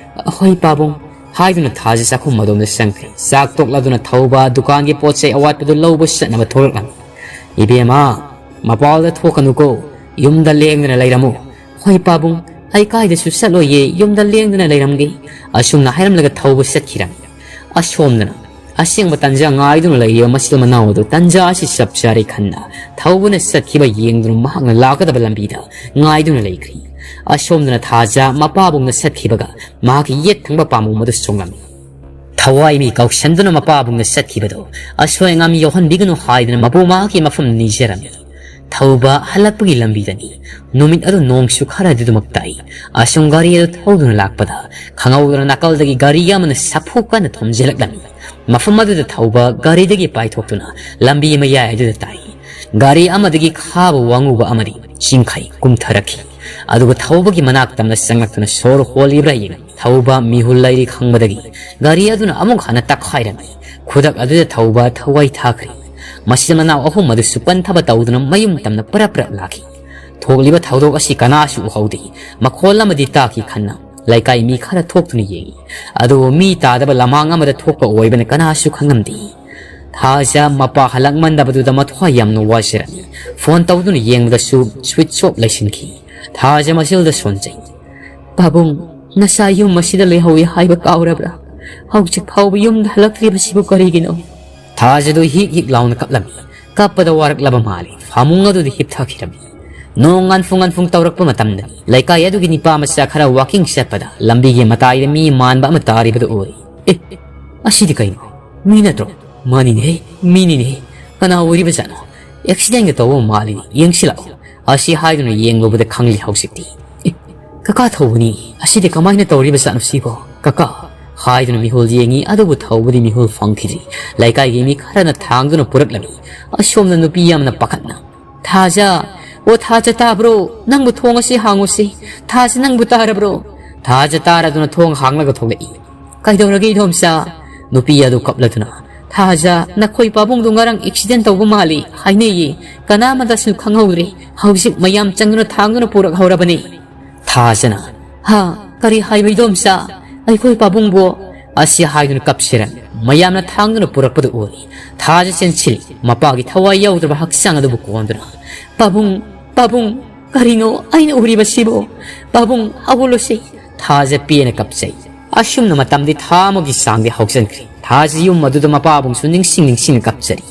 "ꯍꯣꯏ ꯄꯥꯕꯨꯡ꯫" ꯍꯥꯏꯗꯨꯅ ꯊꯥꯖ ꯆꯥꯛꯈꯨꯝ ꯑꯗꯣꯝꯗ ꯆꯪꯈ꯭ꯔꯦ꯫ ꯆꯥꯛ ꯇꯣꯛꯂꯗꯨꯅ ꯊꯧꯕ ꯗꯨꯀꯥꯟꯒꯤ ꯄꯣꯠ ꯆꯩ ꯑꯋꯥꯠꯄꯗꯨ ꯂꯧꯕ ꯆꯠꯅꯕ ꯊꯣꯛꯂꯛꯂꯝꯃꯤ꯫ "ꯏꯕꯦꯝꯃ, ꯃꯄꯥꯜꯗ ꯊꯣꯛꯀꯅꯨꯀꯣ, ꯌꯨꯝꯗ ꯂꯦꯡꯗꯅ ꯂꯩꯔꯝꯃꯨ꯫" "ꯍꯣꯏ ꯄꯥꯕꯨꯡ, ꯑꯩ ꯀꯥꯏꯗꯁꯨ ꯆꯠꯂꯣꯏꯌꯦ, ꯌꯨꯝꯗ ꯂꯦꯡꯗꯅ ꯂꯩꯔꯝꯒꯦ꯫" ꯑꯁꯨꯝꯅ ꯍꯥꯏꯔꯝꯂꯒ ꯊꯧꯕ ꯆꯠꯈꯤꯔꯝꯃꯤ꯫ ꯑꯁꯣꯝꯗꯅ ꯑꯁꯦꯡꯕ ꯇꯟꯖꯥ ꯉꯥꯏꯗꯨꯅ ꯂꯩꯔꯤꯕ ꯃꯆꯤꯜ ꯃꯅꯥꯎ ꯑꯗꯨ ꯇꯟꯖꯥ ꯑꯁꯤ ꯆꯞ ꯆꯥꯔꯦ ꯈꯟꯅ ꯊꯧꯕꯅ ꯆꯠꯈꯤꯕ ꯌꯦꯡꯗꯨꯅ ꯃꯍꯥꯛꯅ ꯂꯥꯛꯀꯗꯕ ꯂꯝꯕꯤꯗ ꯉꯥꯏꯗꯨꯅ ꯂꯩꯈ꯭ꯔꯤ꯫ ꯑꯁꯣꯝꯗꯅ ꯊꯥꯖ ꯃꯄꯥꯕꯨꯡꯅ ꯆꯠꯈꯤꯕꯒ ꯃꯍꯥꯛꯀꯤ ꯌꯦꯠ ꯊꯪꯕ ꯄꯥꯝꯕꯣꯝ ꯑꯗꯨ ꯆꯣꯡꯂꯝꯃꯤ꯫ ꯊꯋꯥꯏ ꯃꯤ ꯀꯧꯁꯟꯗꯨꯅ ꯃꯄꯥꯕꯨꯡꯅ ꯆꯠꯈꯤꯕꯗꯨ ꯑꯁꯣꯏ ꯑꯉꯥꯝ ꯌꯥꯎꯍꯟꯕꯤꯒꯅꯨ ꯍꯥꯏꯗꯨꯅ ꯃꯄꯨ ꯃꯍꯥꯛꯀꯤ ꯃꯐꯝ ꯅꯤꯖꯔꯝꯃꯤ꯫ ꯊꯧꯕ ꯍꯜꯂꯛꯄꯒꯤ ꯂꯝꯕꯤꯗꯅꯤ꯫ ꯅꯨꯃꯤꯠ ꯑꯗꯨ ꯅꯣꯡꯁꯨ ꯈꯔꯗꯤ ꯑꯗꯨꯃꯛ ꯇꯥꯏ꯫ ꯑꯁꯨꯝ ꯒꯥꯔꯤ ꯑꯗꯨ ꯊꯧꯗꯨꯅ ꯂꯥꯛꯄꯗ ꯈꯪꯍꯧꯗꯅ ꯅꯥꯀꯜꯗꯒꯤ ꯒꯥꯔꯤ ꯑꯃꯅ ꯁꯥꯐꯨ ꯀꯟꯅ ꯊꯣꯝꯖꯤꯜꯂꯛꯂꯝꯃꯤ꯫ ꯃꯐꯝ ꯑꯗꯨꯗ ꯊꯧꯕ ꯒꯥꯔꯤꯗꯒꯤ ꯄꯥꯏꯊꯣꯛꯇꯨꯅ ꯂꯝꯕꯤ ꯃꯌꯥꯏ ꯑꯗꯨꯗ ꯇꯥꯏ꯫ ꯒꯥꯔꯤ ꯑꯃꯗꯒꯤ ꯈꯥꯕ ꯋꯥꯉꯨꯕ ꯑꯃꯗꯤ ꯆꯤꯡꯈꯩ ꯀꯨꯝꯊꯔꯛꯈꯤ꯫ ꯑꯗꯨꯒ ꯊꯧꯕꯒꯤ ꯃꯅꯥꯛ ꯇꯝꯅ ꯆꯪꯂꯛꯇꯨꯅ ꯁꯣꯔ ꯍꯣꯜꯂꯤꯕ꯭ꯔꯥ ꯌꯦꯡꯂꯝꯃꯤ꯫ ꯊꯧꯕ ꯃꯤꯍꯨꯜ ꯂꯩꯔꯤ ꯈꯪꯕꯗꯒꯤ ꯒꯥꯔꯤ ꯑꯗꯨꯅ ꯑꯃꯨꯛ ꯍꯟꯅ ꯇꯛꯈꯥꯏꯔꯝꯃꯤ꯫ ꯈꯨꯗꯛ ꯑꯗꯨꯗ ꯊꯧꯕ ꯊꯋꯥꯏ ꯊꯥꯈ꯭ꯔꯦ꯫ ꯃꯁꯤꯗ ꯃꯅꯥꯎ ꯑꯍꯨꯝ ꯑꯗꯨꯁꯨ ꯄꯟꯊꯕ ꯇꯧꯗꯨꯅ ꯃꯌꯨꯝ ꯇꯝꯅ ꯄꯔꯞ ꯄꯔꯞ ꯂꯥꯛꯈꯤ꯫ ꯊꯣꯛꯂꯤꯕ ꯊꯧꯗꯣꯛ ꯑꯁꯤ ꯀꯅꯥꯁꯨ ꯎꯍꯧꯗꯦ꯫ ꯃꯈꯣꯜ ꯑꯃꯗꯤ ꯇꯥꯈꯤ ꯈꯟꯅ꯫ ꯂꯩꯀꯥꯏ ꯃꯤ ꯈꯔ ꯊꯣꯛꯇꯨꯅ ꯌꯦꯡꯉꯤ꯫ ꯑꯗꯨꯕꯨ ꯃꯤ ꯇꯥꯗꯕ ꯂꯃꯥꯡ ꯑꯃꯗ ꯊꯣꯛꯄ ꯑꯣꯏꯕꯅ ꯀꯅꯥꯁꯨ ꯈꯪꯂꯝꯗꯦ꯫ ꯊꯥꯖ ꯃꯄꯥ ꯍꯜꯂꯛꯃꯟꯗꯕꯗꯨꯗ ꯃꯊ꯭ꯋꯥꯏ ꯌꯥꯝꯅ ꯋꯥꯖꯔꯝꯃꯤ꯫ ꯐꯣꯟ ꯇꯧꯗꯨꯅ ꯌꯦꯡꯕꯗꯁꯨ ꯁ꯭ꯋꯤꯆ ꯑꯣꯐ ꯂꯩꯁꯤꯟꯈꯤ꯫ ꯊꯥꯖ ꯃꯁꯤꯜꯗ ꯁꯣꯟꯖꯩ꯫ "ꯄꯥꯕꯨꯡ, ꯅꯆꯥ ꯌꯨꯝ ꯑꯁꯤꯗ ꯂꯩꯍꯧꯏ ꯍꯥꯏꯕ ꯀꯥꯎꯔꯕ꯭ꯔꯥ? ꯍꯧꯖꯤꯛ ꯐꯥꯎꯕ ꯌꯨꯝꯗ ꯍꯜꯂꯛꯇ꯭ꯔꯤꯕꯁꯤꯕꯨ ꯀꯔꯤꯒꯤꯅꯣ?" ꯊꯥꯖꯗꯨ ꯍꯤꯛ ꯍꯤꯛ ꯂꯥꯎꯅ ꯀꯞꯂꯝꯃꯤ꯫ ꯀꯞꯄꯗ ꯋꯥꯔꯛꯂꯕ ꯃꯥꯜꯂꯤ꯫ ꯐꯃꯨꯡ ꯑꯗꯨꯗ ꯍꯤꯞꯊꯈꯤꯔꯝꯃꯤ꯫ ꯅꯣꯡ ꯉꯥꯟꯐꯨꯡ ꯉꯥꯟꯐꯨꯡ ꯇꯧꯔꯛꯄ ꯃꯇꯝꯗꯅꯤ꯫ ꯂꯩꯀꯥꯏ ꯑꯗꯨꯒꯤ ꯅꯤꯄꯥ ꯃꯆꯥ ꯈꯔ ꯋꯥꯀꯤꯡ ꯆꯠꯄꯗ ꯂꯝꯕꯤꯒꯤ ꯃꯇꯥꯏꯗ ꯃꯤ ꯃꯥꯟꯕ ꯑꯃ ꯇꯥꯔꯤꯕꯗꯨ ꯎꯔꯦ꯫ "ꯑꯦ, ꯑꯁꯤꯗꯤ ꯀꯩꯅꯣ? ꯃꯤ ꯅꯠꯇ꯭ꯔꯣ? ꯃꯥꯅꯤꯅꯦ, ꯃꯤꯅꯤꯅꯦ꯫ ꯀꯅꯥ ꯑꯣꯏꯔꯤꯕꯖꯥꯠꯅꯣ? ꯑꯦꯛꯁꯤꯗꯦꯟꯒ ꯇꯧꯕ ꯃꯥꯜꯂꯤꯅꯦ꯫ ꯌꯦꯡꯁꯤꯜꯂꯛꯑꯣ꯫" ꯑꯁꯤ ꯍꯥꯏꯗꯨꯅ ꯌꯦꯡꯂꯨꯕꯗ ꯈꯪꯂꯦ ꯍꯧꯖꯤꯛꯇꯤ꯫ "ꯑꯦ, ꯀꯀꯥ ꯊꯧꯕꯅꯤ꯫ ꯑꯁꯤꯗꯤ ꯀꯃꯥꯏꯅ ꯇꯧꯔꯤꯕꯖꯥꯠꯅꯣ ꯁꯤꯕꯣ? ꯀꯀꯥ!" ꯍꯥꯏꯗꯨꯅ ꯃꯤꯍꯨꯜ ꯌꯦꯡꯉꯤ, ꯑꯗꯨꯕꯨ ꯊꯧꯕꯗꯤ ꯃꯤꯍꯨꯜ ꯐꯪꯈꯤꯗ꯭ꯔꯤ꯫ ꯂꯩꯀꯥꯏꯒꯤ ꯃꯤ ꯈꯔꯅ ꯊꯥꯡꯗꯨꯅ ꯄꯨꯔꯛꯂꯝꯃꯤ꯫ ꯑꯁꯣꯝꯗ ꯅꯨꯄꯤ ꯑꯃꯅ ꯄꯥꯈꯠꯅ, "ꯊꯥꯖ! ꯑꯣ ꯊꯥꯖ, ꯇꯥꯕ꯭ꯔꯣ? ꯅꯪꯕꯨ ꯊꯣꯡ ꯑꯁꯤ ꯍꯥꯡꯉꯨꯁꯤ꯫ ꯊꯥꯖ, ꯅꯪꯕꯨ ꯇꯥꯔꯕ꯭ꯔꯣ?" ꯊꯥꯖ ꯇꯥꯔꯗꯨꯅ ꯊꯣꯡ ꯍꯥꯡꯂꯒ ꯊꯣꯛꯂꯛꯏ꯫ "ꯀꯩꯗꯧꯔꯒꯦ ꯏꯗꯣꯝꯆꯥ?" ꯅꯨꯄꯤ ꯑꯗꯨ ꯀꯞꯂꯗꯨꯅ, "ꯊꯥꯖ, ꯅꯈꯣꯏ ꯄꯥꯕꯨꯡꯗꯨ ꯉꯔꯥꯡ ꯑꯦꯛꯁꯤꯗꯦꯟ ꯇꯧꯕ ꯃꯥꯜꯂꯤ ꯍꯥꯏꯅꯩꯌꯦ꯫ ꯀꯅꯥꯃꯠꯇꯁꯨ ꯈꯪꯍꯧꯗ꯭ꯔꯦ꯫ ꯍꯧꯖꯤꯛ ꯃꯌꯥꯝ ꯆꯪꯗꯨꯅ ꯊꯥꯡꯗꯨꯅ ꯄꯨꯔꯛꯍꯧꯔꯕꯅꯤ꯫" ꯊꯥꯖꯅ, "ꯍꯥ, ꯀꯔꯤ ꯍꯥꯏꯕ ꯏꯗꯣꯝꯆꯥ? ꯑꯩꯈꯣꯏ ꯄꯥꯕꯨꯡꯕꯨ?" ꯑꯁꯤ ꯍꯥꯏꯗꯨꯅ ꯀꯞꯁꯤꯔ ꯃꯌꯥꯝꯅ ꯊꯥꯡꯗꯨꯅ ꯄꯨꯔꯛꯄꯗꯨ ꯎꯔꯤ꯫ ꯊꯥꯖ ꯆꯦꯟꯁꯤꯜꯂꯤ꯫ ꯃꯄꯥꯒꯤ ꯊꯋꯥꯏ ꯌꯥꯎꯗ꯭ꯔꯕ ꯍꯛꯆꯥꯡ ꯑꯗꯨꯕꯨ ꯀꯣꯟꯗꯨꯅ, "ꯄꯥꯕꯨꯡ, ꯄꯥꯕꯨꯡ, ꯀꯔꯤꯅꯣ ꯑꯩꯅ ꯎꯔꯤꯕꯁꯤꯕꯨ? ꯄꯥꯕꯨꯡ, ꯍꯧꯒꯠꯂꯨꯁꯤ꯫" ꯊꯥꯖ ꯄꯦꯟꯅ ꯀꯞꯆꯩ꯫ ꯑꯁꯨꯝꯅ ꯃꯇꯝꯗꯤ ꯊꯥ ꯑꯃꯒꯤ ꯆꯥꯡꯗꯤ ꯍꯧꯖꯤꯟꯈ꯭ꯔꯦ꯫ ꯊꯥꯖ ꯌꯨꯝ ꯑꯗꯨꯗ ꯃꯄꯥꯕꯨꯡꯁꯨ ꯅꯤꯡꯁꯤꯡ ꯅꯤꯡꯁꯤꯡꯅ ꯀꯞꯆꯔꯤ꯫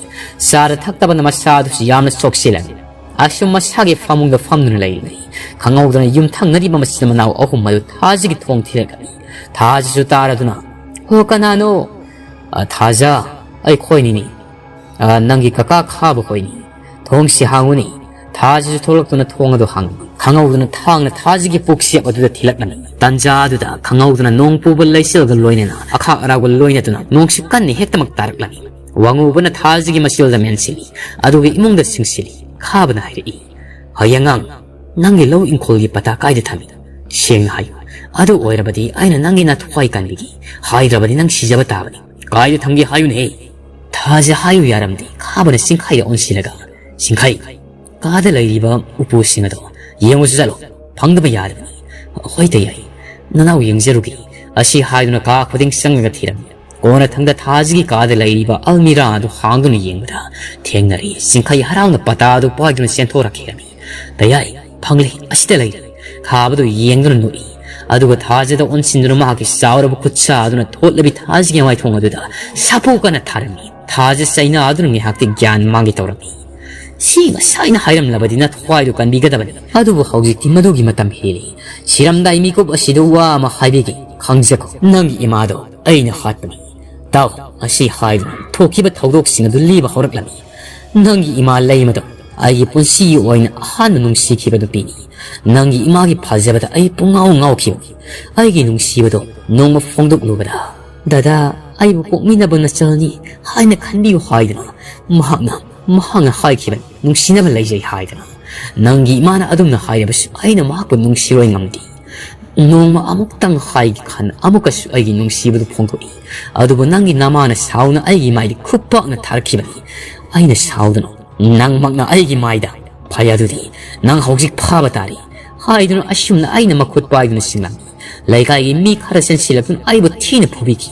ꯆꯥꯗ ꯊꯛꯇꯕꯅ ꯃꯁꯥ ꯑꯗꯨꯁꯨ ꯌꯥꯝꯅ ꯁꯣꯛꯆꯤꯜꯂꯝꯃꯤ꯫ ꯑꯁꯨꯝ ꯃꯁꯥꯒꯤ ꯐꯃꯨꯡꯗ ꯐꯝꯗꯨꯅ ꯂꯩꯔꯤꯉꯩ, ꯈꯪꯍꯧꯗꯅ ꯌꯨꯝ ꯊꯪꯅꯔꯤꯕ ꯃꯆꯤꯟ ꯃꯅꯥꯎ ꯑꯍꯨꯝ ꯑꯗꯨ ꯊꯥꯖꯒꯤ ꯊꯣꯡ ꯊꯤꯜꯂꯛꯂꯝꯃꯤ꯫ ꯊꯥꯖꯁꯨ ꯇꯥꯔꯗꯨꯅ, "ꯍꯣ, ꯀꯅꯥꯅꯣ?" "ꯑ, ꯊꯥꯖ, ꯑꯩꯈꯣꯏꯅꯤꯅꯤ꯫ ꯑ, ꯅꯪꯒꯤ ꯀꯀꯥ ꯈꯥꯕ ꯈꯣꯏꯅꯤ꯫ ꯊꯣꯡꯁꯤ ꯍꯥꯡꯉꯨꯅꯤ꯫" ꯊꯥꯖꯁꯨ ꯊꯣꯛꯂꯛꯇꯨꯅ ꯊꯣꯡ ꯑꯗꯨ ꯍꯥꯡꯉꯤ꯫ ꯈꯪꯍꯧꯗꯅ ꯊꯥꯡꯅ ꯊꯥꯖꯒꯤ ꯄꯨꯛꯆꯦꯞ ꯑꯗꯨꯗ ꯊꯤꯜꯂꯛꯂꯝꯃꯤ꯫ ꯇꯟꯖꯥ ꯑꯗꯨꯗ ꯈꯪꯍꯧꯗꯅ ꯅꯣꯡ ꯄꯨꯕ ꯂꯩꯆꯤꯜꯒ ꯂꯣꯏꯅꯅ ꯑꯈꯥꯛ ꯑꯔꯥꯎꯒ ꯂꯣꯏꯅꯗꯨꯅ ꯅꯣꯡꯁꯤ ꯀꯟꯅ ꯍꯦꯛꯇꯃꯛ ꯇꯥꯔꯛꯂꯝꯃꯤ꯫ ꯋꯥꯉꯨꯕꯅ ꯊꯥꯖꯒꯤ ꯃꯆꯤꯜꯗ ꯃꯦꯟꯁꯤꯜꯂꯤ, ꯑꯗꯨꯒ ꯏꯃꯨꯡꯗ ꯆꯤꯡꯁꯤꯜꯂꯤ꯫ ꯈꯥꯕꯅ ꯍꯥꯏꯔꯛꯏ, "ꯍꯌꯦꯡꯉꯥꯡ, ꯅꯪꯒꯤ ꯂꯧ ꯏꯪꯈꯣꯜꯒꯤ ꯄꯇꯥ ꯀꯥꯏꯗ ꯊꯝꯃꯤ? ꯁꯦꯡꯅ ꯍꯥꯏꯌꯨ꯫ ꯑꯗꯨ ꯑꯣꯏꯔꯕꯗꯤ ꯑꯩꯅ ꯅꯪꯒꯤ ꯅꯊ꯭ꯋꯥꯏ ꯀꯟꯕꯤꯒꯦ, ꯍꯥꯏꯗ꯭ꯔꯕꯗꯤ ꯅꯪ ꯁꯤꯖꯕ ꯇꯥꯕꯅꯤ꯫" "ꯀꯥꯏꯗ ꯊꯝꯒꯦ ꯍꯥꯏꯌꯨꯅꯦ?" ꯊꯥꯁꯦ ꯍꯥꯏꯌꯨ ꯌꯥꯔꯝꯗꯦ꯫ ꯈꯥꯕꯅ ꯁꯤꯡꯈꯩꯗ ꯑꯣꯟꯁꯤꯜꯂꯒ, "ꯁꯤꯡꯈꯩ, ꯀꯥꯗ ꯂꯩꯔꯤꯕ ꯎꯄꯨꯁꯤꯡ ꯑꯗꯣ ꯌꯦꯡꯉꯨꯁꯨ ꯆꯠꯂꯣ, ꯐꯪꯗꯕ ꯌꯥꯗꯕꯅꯤ꯫ ꯍꯣꯏꯗ ꯌꯥꯏ, ꯅꯅꯥꯎ ꯌꯦꯡꯖꯔꯨꯒꯦ"꯫ ꯑꯁꯤ ꯍꯥꯏꯗꯨꯅ ꯀꯥ ꯈꯨꯗꯤꯡ ꯆꯪꯂꯒ ꯊꯤꯔꯝꯃꯤ꯫ ꯀꯣꯟꯅꯊꯪꯗ ꯊꯥꯁꯤꯒꯤ ꯀꯥꯗ ꯂꯩꯔꯤꯕ ꯑꯜꯃꯤꯔꯥ ꯑꯗꯨ ꯍꯥꯡꯗꯨꯅ ꯌꯦꯡꯕꯗ ꯊꯦꯡꯅꯔꯦ꯫ ꯁꯤꯡꯈꯩ ꯍꯔꯥꯎꯅ ꯄꯇꯥ ꯑꯗꯨ ꯄꯥꯏꯗꯨꯅ ꯆꯦꯟꯊꯣꯔꯛꯈꯤꯔꯝꯃꯤ꯫ "ꯗꯌꯥꯏ, ꯐꯪꯂꯦ, ꯑꯁꯤꯗ ꯂꯩꯔꯦ"꯫ ꯈꯥꯕꯗꯨ ꯌꯦꯡꯗꯨꯅ ꯅꯣꯛꯏ꯫ ꯑꯗꯨꯒ ꯊꯥꯖꯗ ꯑꯣꯟꯁꯤꯟꯗꯨꯅ ꯃꯍꯥꯛꯀꯤ ꯆꯥꯎꯔꯕ ꯈꯨꯠꯁꯥ ꯑꯗꯨꯅ ꯊꯣꯠꯂꯕꯤ ꯊꯥꯖꯒꯤ ꯃꯥꯏꯊꯣꯡ ꯑꯗꯨꯗ ꯁꯥꯐꯨ ꯀꯟꯅ ꯊꯥꯔꯝꯃꯤ꯫ ꯊꯥꯖ ꯆꯩꯅꯥ ꯑꯗꯨꯅ ꯉꯥꯏꯍꯥꯛꯇꯤ ꯒ꯭ꯌꯥꯟ ꯃꯥꯡꯒꯦ ꯇꯧꯔꯝꯃꯤ꯫ "ꯁꯤ ꯉꯁꯥꯏꯅ ꯍꯥꯏꯔꯝꯂꯕꯗꯤ ꯅꯊ꯭ꯋꯥꯏꯗꯨ ꯀꯟꯕꯤꯒꯗꯕꯅꯤ꯫ ꯑꯗꯨꯕꯨ ꯍꯧꯖꯤꯛꯇꯤ ꯃꯗꯨꯒꯤ ꯃꯇꯝ ꯍꯦꯜꯂꯤ꯫ ꯁꯤꯔꯝꯗꯥꯏ ꯃꯤꯀꯨꯞ ꯑꯁꯤꯗ ꯋꯥ ꯑꯃ ꯍꯥꯏꯕꯤꯒꯦ, ꯈꯪꯖꯀꯣ꯫ ꯅꯪꯒꯤ ꯏꯃꯥꯗꯣ ꯑꯩꯅ ꯍꯥꯠꯄꯅꯤ꯫ ꯇꯥꯎ", ꯑꯁꯤ ꯍꯥꯏꯗꯨꯅ ꯊꯣꯛꯈꯤꯕ ꯊꯧꯗꯣꯛꯁꯤꯡ ꯑꯗꯨ ꯂꯤꯕ ꯍꯧꯔꯛꯂꯝꯃꯤ꯫ "ꯅꯪꯒꯤ ꯏꯃꯥ ꯂꯩꯃꯗꯣ ꯑꯩꯒꯤ ꯄꯨꯟꯁꯤꯒꯤ ꯑꯣꯏꯅ ꯑꯍꯥꯟꯕ ꯅꯨꯡꯁꯤꯈꯤꯕ ꯅꯨꯄꯤꯅꯤ꯫ ꯅꯪꯒꯤ ꯏꯃꯥꯒꯤ ꯐꯖꯕꯗ ꯑꯩ ꯄꯨꯡꯉꯥꯎ ꯉꯥꯎꯈꯤꯕꯅꯤ꯫ ꯑꯩꯒꯤ ꯅꯨꯡꯁꯤꯕꯗꯣ ꯅꯣꯡꯃ ꯐꯣꯡꯗꯣꯛꯂꯨꯕꯗ, ꯗꯗꯥ, ꯑꯩꯕꯨ ꯄꯣꯛꯃꯤꯟꯅꯕ ꯅꯆꯜꯅꯤ ꯍꯥꯏꯅ ꯈꯟꯕꯤꯌꯨ ꯍꯥꯏꯗꯨꯅ ꯃꯍꯥꯛꯅ, ꯃꯍꯥꯛꯅ ꯍꯥꯏꯈꯤꯕꯅꯤ, ꯅꯨꯡꯁꯤꯅꯕ ꯂꯩꯖꯩ ꯍꯥꯏꯗꯨꯅ꯫ ꯅꯪꯒꯤ ꯏꯃꯥꯅ ꯑꯗꯨꯝꯅ ꯍꯥꯏꯔꯕꯁꯨ ꯑꯩꯅ ꯃꯍꯥꯛꯄꯨ ꯅꯨꯡꯁꯤꯔꯣꯏ ꯉꯝꯗꯦ꯫ ꯅꯣꯡꯃ ꯑꯃꯨꯛꯇꯪ ꯍꯥꯏꯒꯦ ꯈꯟ ꯑꯃꯨꯛꯀꯁꯨ ꯑꯩꯒꯤ ꯅꯨꯡꯁꯤꯕꯗꯨ ꯐꯣꯡꯗꯣꯛꯏ꯫ ꯑꯗꯨꯕꯨ ꯅꯪꯒꯤ ꯅꯃꯥꯅ ꯁꯥꯎꯅ ꯑꯩꯒꯤ ꯃꯥꯏꯗ ꯈꯨꯄꯥꯛꯅ ꯊꯥꯔꯛꯈꯤꯕꯅꯤ꯫ ꯑꯩꯅ ꯁꯥꯎꯗꯅ, ꯅꯪꯃꯛꯅ ꯑꯩꯒꯤ ꯃꯥꯏꯗ, "ꯐꯩ, ꯑꯗꯨꯗꯤ ꯅꯪ ꯍꯧꯖꯤꯛ ꯐꯥꯕ ꯇꯥꯔꯦ" ꯍꯥꯏꯗꯨꯅ ꯑꯁꯨꯝꯅ ꯑꯩꯅ ꯃꯈꯨꯠ ꯄꯥꯏꯗꯨꯅ ꯆꯤꯡꯂꯝꯃꯤ꯫ ꯂꯩꯀꯥꯏꯒꯤ ꯃꯤ ꯈꯔ ꯆꯦꯟꯁꯤꯜꯂꯛꯇꯨꯅ ꯑꯩꯕꯨ ꯊꯤꯅ ꯐꯨꯕꯤꯈꯤ꯫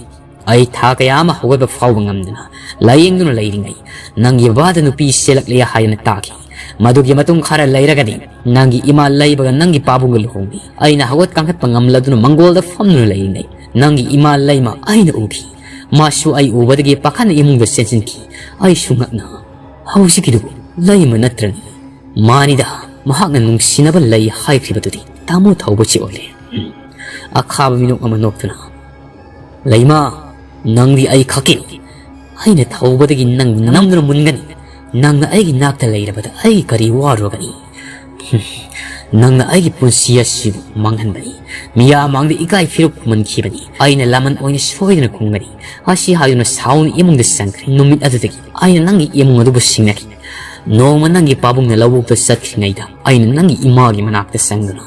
ꯑꯩ ꯊꯥ ꯀꯌꯥ ꯑꯃ ꯍꯧꯒꯠꯄ ꯐꯥꯎꯕ ꯉꯝꯗꯅ ꯂꯥꯌꯦꯡꯗꯨꯅ ꯂꯩꯔꯤꯉꯩ, ꯅꯪꯒꯤ ꯕꯕꯥꯗ ꯅꯨꯄꯤ ꯆꯦꯜꯂꯛꯂꯦ ꯍꯥꯏꯗꯨꯅ ꯇꯥꯈꯤ꯫ ꯃꯗꯨꯒꯤ ꯃꯇꯨꯡ ꯈꯔ ꯂꯩꯔꯒꯗꯤ ꯅꯪꯒꯤ ꯏꯃꯥ ꯂꯩꯕꯒ ꯅꯪꯒꯤ ꯄꯥꯕꯨꯡꯒ ꯂꯨꯍꯣꯡꯂꯤ꯫ ꯑꯩꯅ ꯍꯧꯒꯠ ꯀꯥꯡꯈꯠꯄ ꯉꯝꯂꯗꯨꯅ ꯃꯪꯒꯣꯜꯗ ꯐꯝꯗꯨꯅ ꯂꯩꯔꯤꯉꯩ, ꯅꯪꯒꯤ ꯏꯃꯥ ꯂꯩꯃ ꯑꯩꯅ ꯎꯈꯤ꯫ ꯃꯥꯁꯨ ꯑꯩ ꯎꯕꯗꯒꯤ ꯄꯥꯈꯠꯅ ꯏꯃꯨꯡꯗ ꯆꯦꯟꯁꯤꯟꯈꯤ꯫ ꯑꯩꯁꯨ ꯉꯛꯅ, "ꯍꯧꯖꯤꯛꯀꯤꯗꯨꯕꯨ ꯂꯩꯃ ꯅꯠꯇ꯭ꯔꯅꯤ?" "ꯃꯥꯅꯤꯗ, ꯃꯍꯥꯛꯅ ꯅꯨꯡꯁꯤꯅꯕ ꯂꯩ ꯍꯥꯏꯈꯤꯕꯗꯨꯗꯤ ꯇꯥꯃꯣ ꯊꯧꯕꯁꯤ ꯑꯣꯏꯔꯦ"꯫ ꯎꯝ꯫ ꯑꯈꯥꯕ ꯃꯤꯅꯣꯛ ꯑꯃ ꯅꯣꯛꯇꯨꯅ, "ꯂꯩꯃ, ꯅꯪꯗꯤ ꯑꯩ ꯈꯛꯀꯤꯅꯤ꯫ ꯑꯩꯅ ꯊꯧꯕꯗꯒꯤ ꯅꯪ ꯅꯝꯗꯨꯅ ꯃꯨꯟꯒꯅꯤ꯫ ꯅꯪꯅ ꯑꯩꯒꯤ ꯅꯥꯛꯇ ꯂꯩꯔꯕꯗ ꯑꯩ ꯀꯔꯤ ꯋꯥꯔꯨꯒꯅꯤ? ꯅꯪꯅ ꯑꯩꯒꯤ ꯄꯨꯟꯁꯤ ꯑꯁꯤꯕꯨ ꯃꯥꯡꯍꯟꯕꯅꯤ꯫ ꯃꯤꯌꯥꯝ ꯃꯥꯡꯗ ꯏꯀꯥꯏ ꯐꯤꯔꯨꯛ ꯈꯨꯝꯍꯟꯈꯤꯕꯅꯤ꯫ ꯑꯩꯅ ꯂꯃꯟ ꯑꯣꯏꯅ ꯁꯣꯏꯗꯅ ꯈꯨꯝꯒꯅꯤ"꯫ ꯑꯁꯤ ꯍꯥꯏꯗꯨꯅ ꯁꯥꯎꯅ ꯏꯃꯨꯡꯗ ꯆꯪꯈ꯭ꯔꯦ꯫ ꯅꯨꯃꯤꯠ ꯑꯗꯨꯗꯒꯤ ꯑꯩꯅ ꯅꯪꯒꯤ ꯏꯃꯨꯡ ꯑꯗꯨꯕꯨ ꯁꯤꯡꯅꯈꯤ꯫ ꯅꯣꯡꯃ ꯅꯪꯒꯤ ꯄꯥꯕꯨꯡꯅ ꯂꯧꯕꯨꯛꯇ ꯆꯠꯈ꯭ꯔꯤꯉꯩꯗ ꯑꯩꯅ ꯅꯪꯒꯤ ꯏꯃꯥꯒꯤ ꯃꯅꯥꯛꯇ ꯆꯪꯗꯨꯅ,